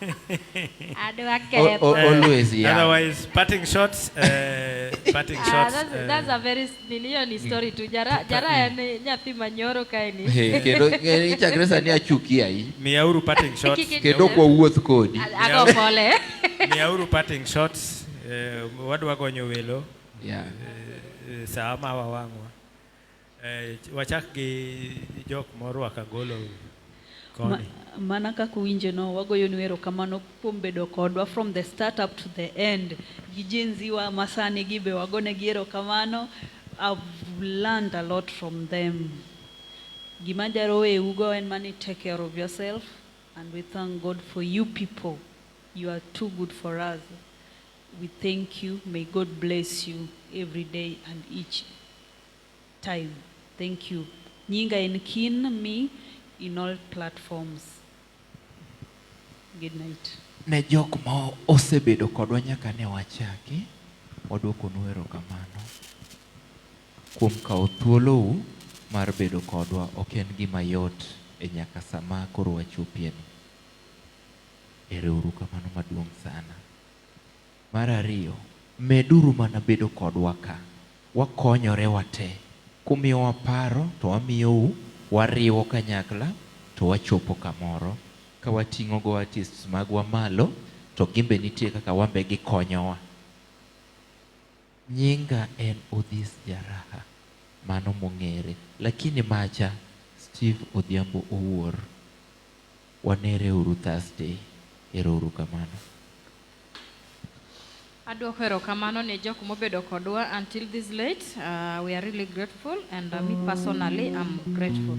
Adwa ketho. Always young. Otherwise, parting shots. Parting shots. That's a very hiyo ni story tu. Jara en nyathi manyoro kae ni. Hey, kendo chakre sani achuki ai. Miyauru parting shots. Kendo kwa wuoth kodi. Ago pole. Miyauru parting shots. Wadwa gonyo welo. Saa ma wawang'wa. Wachak gi jok morwako angolo koni. Mana kaka uwinjo no, wagoyonu erokamano kuom bedo kodwa from the start up to the end. Gi Gen Z wa masani gi be wagonegi erokamano. I've learned a lot from them. Gima adwaro weyougo en mana take care of yourself, and we thank God for you people. You are too good for us. We thank you. May God bless you every day and each time. Thank you. Nyinga en Kin Me in all platforms. Good night. Ne jok ma osebedo kodwa nyaka ne wachaki, waduokonu erokamano kuom kawo thuolou mar bedo kodwa. Ok en gima yot e nyaka sama koro wachopieni. Ero uru kamano maduong' sana. Mar ariyo, meduru mana bedo kodwa ka. Wakonyore wate. Kumiyowa paro to wamiyou, wariwo kanyakla to wachopo kamoro. Ka wating'o go artists magwa malo, to gimbe nitie kaka wambe gikonyowa. Nyinga en Odhis Jaraha, mano mong'ere. Lakini macha Steve Odhiambo Owuor. Wanere uru Thursday. Ero uru kamano. Adwoko erokamano ne jok mobedo kodwa until this late. We are really grateful and me personally I'm grateful.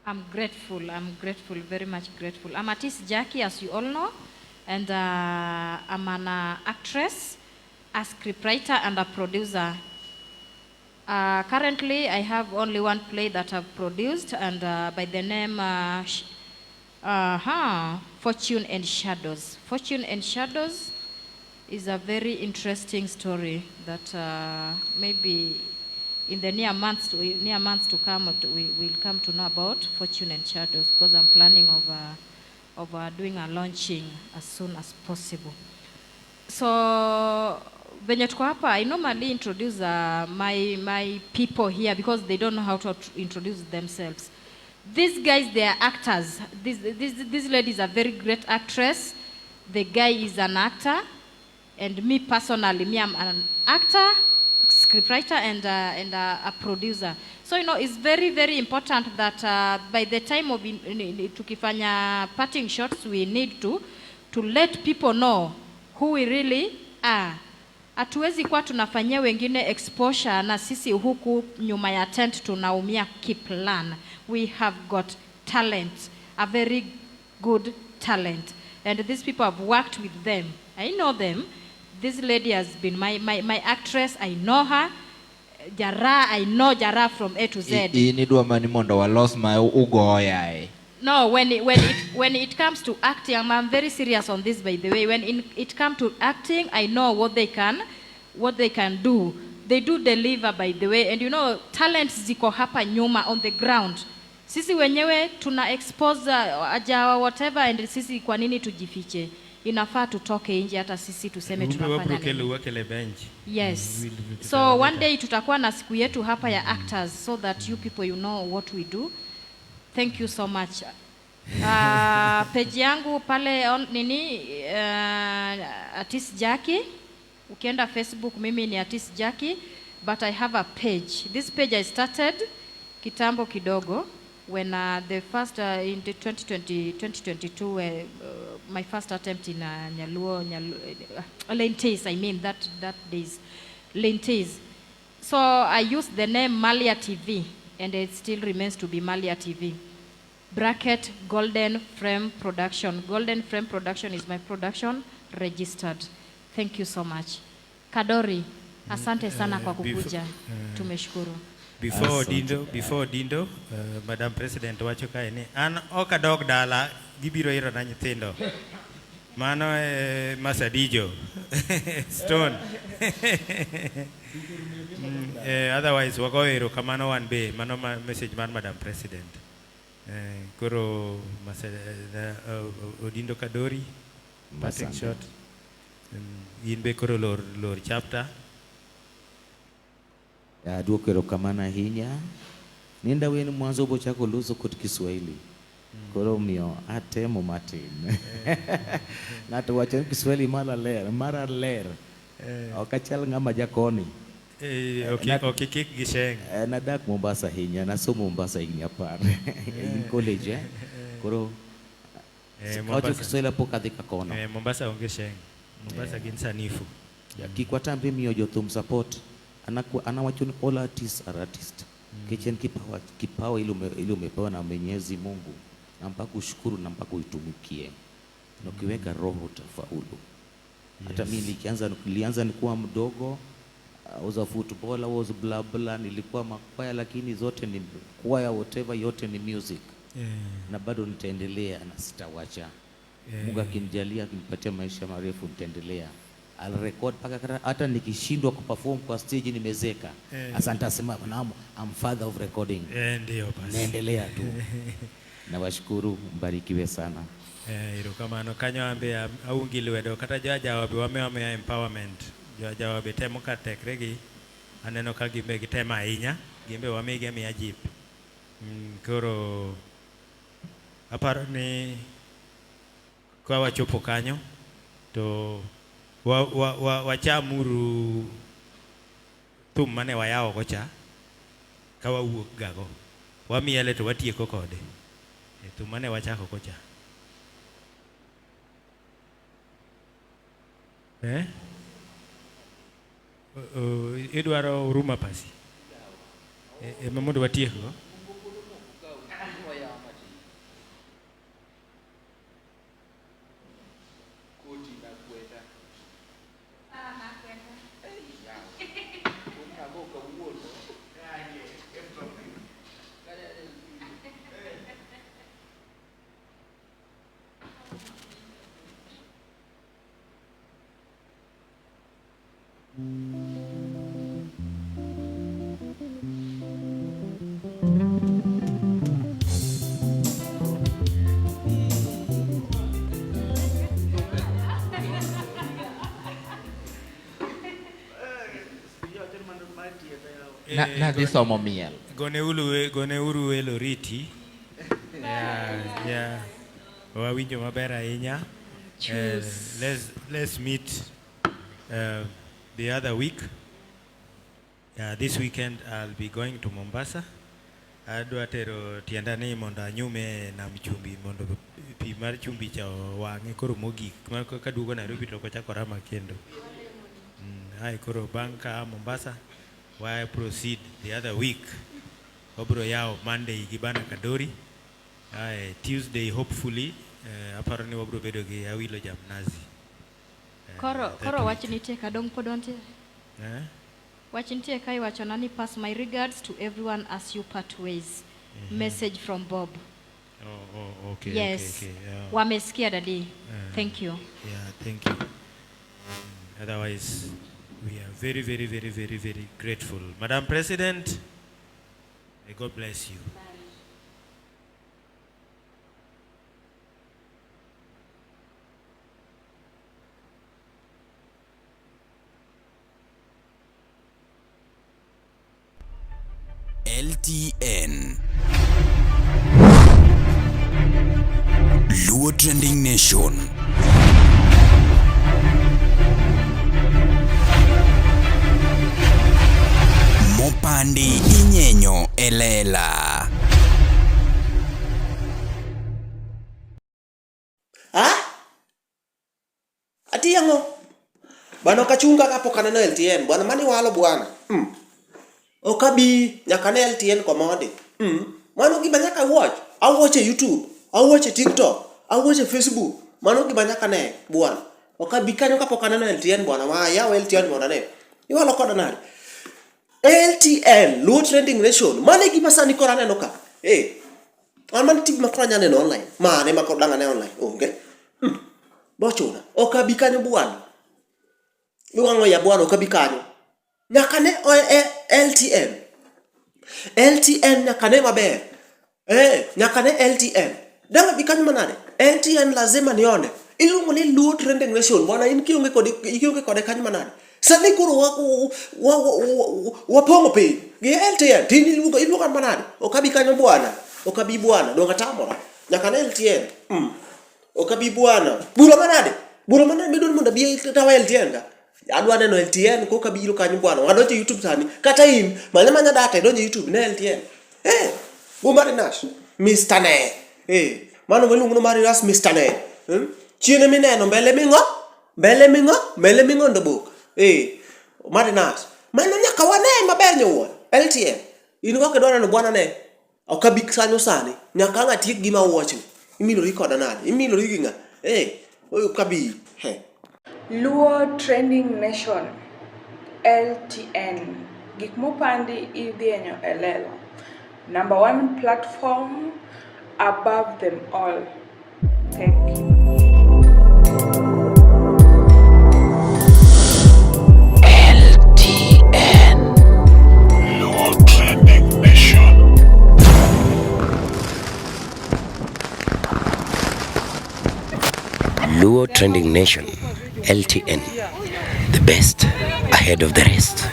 I'm grateful. I'm grateful, very much grateful. I'm artist Jackie, as you all know, and I'm an actress, a scriptwriter, and a producer. Currently, I have only one play that I've produced, and by the name Fortune and Shadows. Fortune and Shadows is a very interesting story that maybe in the near months to come, we will come to know about Fortune and Shadows, because I'm planning of doing a launching as soon as possible. So, venye tuko hapa, I normally introduce my people here because they don't know how to introduce themselves. These guys, they are actors. This lady is a very great actress. The guy is an actor. And me personally, I'm an actor, scriptwriter, and a producer. So, you know, it's very, very important that by the time of tukifanya parting shots, we need to let people know who we really are. Hatuwezi kuwa tunafanyia wengine exposure na sisi huku nyuma ya tent tunaumia kiplan. We have got talent, a very good talent. And these people have worked with them. I know them. This lady has been my actress. I know her. Jara, I know Jara from A to Z. No, when it comes to acting, I'm very serious on this, by the way. When it comes to acting, I know what they can do. They do deliver, by the way. And you know, talents ziko hapa nyuma on the ground. Sisi wenyewe tuna expose ajawa whatever, and sisi kwa nini tujifiche? Inafaa tutoke nje hata sisi tuseme tunafanya nini. Yes. So one day tutakuwa na siku yetu hapa ya actors, so that you people you know what we do. Thank you so much. Page yangu pale on, nini Artist Jackie. Ukienda Facebook mimi ni Artist Jackie, but I have a page. This page I started kitambo kidogo when the first in the 2022 my first attempt in Nyaluo Lentes, I mean that days Lentes. So I used the name Malia TV, and it still remains to be Malia TV. Bracket Golden Frame Production. Golden Frame Production is my production registered. Thank you so much. Kadori, asante sana kwa kukuja. Tumeshukuru. Before Dindo, Madam President wacho kae ni an ok adog dala gibiro iro na nyithindo. Mano Masadijo Stone. Otherwise wago erokamano wan be mano message mar Madam President. Koro Odindo Kadori parting shot. In be koro lor chapter. Aduoko erokamano ahinya. Ninda wen mwanzo bochako loso kod Kiswahili. Koro miyo atemo matin. Ng'ato wacho ni Kiswahili mara ler. Ok achal ng'ama jakoni. Ok ikik gi sheng. Nadak Mombasa ahinya, nasomo Mombasa higni 10. In college Koro wacho Kiswahili pok adhi kakono. Mombasa onge sheng. Mombasa gin sanifu. Kik watamre miyo jothum support. Anawacho ni all artists are artists. Nikech en kipawa ile umepewa na Mwenyezi Mungu, na mpaka ushukuru na mpaka uitumikie. Na ukiweka roho utafaulu. Hata mimi nilianza nikuwa mdogo, I was a footballer, I was blah blah, nilikuwa makwaya, lakini zote ni kwaya, whatever, yote ni music. Na bado nitaendelea na sitawacha. Mungu akinijalia, akinipatia maisha marefu nitaendelea. I'll record paka hata nikishindwa kuperform kwa stage nimezeka. Asante sema naam, I'm father of recording. Ndio basi. Naendelea tu. Nawashukuru, mbarikiwe sana. Erokamano kanyo ambe aungi lwedo kata joajawa be wamiyo empowerment. Joajawa be temo ka tekregi aneno ka gimbe gitemo ahinya, gimbe wamigi amiya jip. Koro aparo ni ka wachopo kanyo To wa, wa, wa, wachamuru thum mane wayawo go cha ka wawuok gago. Wamiele to watieko kode. E, thum mane wachako go cha. Eh? Idwaro Huruma Pasi? Ema mondo watiekgo. Nadhi somo miel. Goneuru elo riti. Yeah. Wawinjo maber ahinya. Let's meet the other week. This weekend I'll be going to Mombasa. Adwa tero tienda ni mondo anyume nam chumbi mondo pi mar chumbi cha owang'e koro mogik. Ma kaduogo Nairobi to ok ochako rama kendo. Ae koro bang' ka Mombasa, wa proceed the other week. Wabro yawo Monday gi Bana Kadori. Ae Tuesday hopefully aparo ni wabro bedo gi Awilo Jamnazi. Koro wach nitie ka dong' pod wantie. Eh? Wach nitie ka iwachona ni pass my regards to everyone as you part ways. Message from Bob. Oh, okay. Yes. Okay, yeah. Wamesikia daddy. Thank you. Yeah, thank you. Otherwise, we are very, very, very, very, very grateful. Madam President, may God bless you. LTN Luo Trending Nation. Mopandi inyenyo elela. Ha? Ati ang'o? Bwana okachunga kapok aneno LTN. Bwana mani walo bwana. Ok abi nyaka ane LTN komondi. Mano gima nyaka watch. Awatch e YouTube, awatch e TikTok, awatch e Facebook. Mano gima nyaka ne bwana. Ok abi kanyo kapok aneno LTN bwana. Ma yaw LTN mondo ane. Iwalo koda nade? LTN, Luo Trending Nation. Mano e gima sani koro aneno ka. Eh. An mano TV ma koro anya neno online. Mane ma koro dang' ane online? Onge. Bochuna. Ok abi kanyo bwana. Iwang'o ya bwana ok abi kanyo. Nyaka ne LTN. LTN nyaka ne maber. Nyaka ne LTN. Dang' abi kanyo manade? LTN lazima nione. Iluongo ni Luo Trending Nation. Bwana in kionge kode, kionge kode kanyo manade? Sani koro wapong'o piny gi LTN. Tin iluongo manade? Ok abi kanyo bwana. Ok abi bwana. Donge atamora. Nyaka ne LTN. Ok abi bwana. Bura manade? Bura manade midwaro mondo abi tawa LTN ka? Adwa neno LTN koka biro kanyo bwana. Wadonjo e YouTube sani. Kata in, manya manya data idonjo e YouTube ne LTN. Go Mari Nash. Mr. Ne. Mano miluongo ni Mari Nash Mr. Ne. Chien mineno mbele ming'o? Mbele ming'o? Mbele ming'ondo bok. Mari Nash. Mano nyaka wane maber nyowuoyo. LTN. In kok idwa neno bwana ne. Ok abi kanyo sani. Nyaka ang' atiek gima awachni. Imilori koda nade? Imilori gi ng'a? Ok abi. He. Luo Trending Nation LTN. Gik mopandi idhienyo e lela. Number one platform above them all. Thank you. LTN Luo Trending Nation. Luo Trending Nation, LTN, the best ahead of the rest.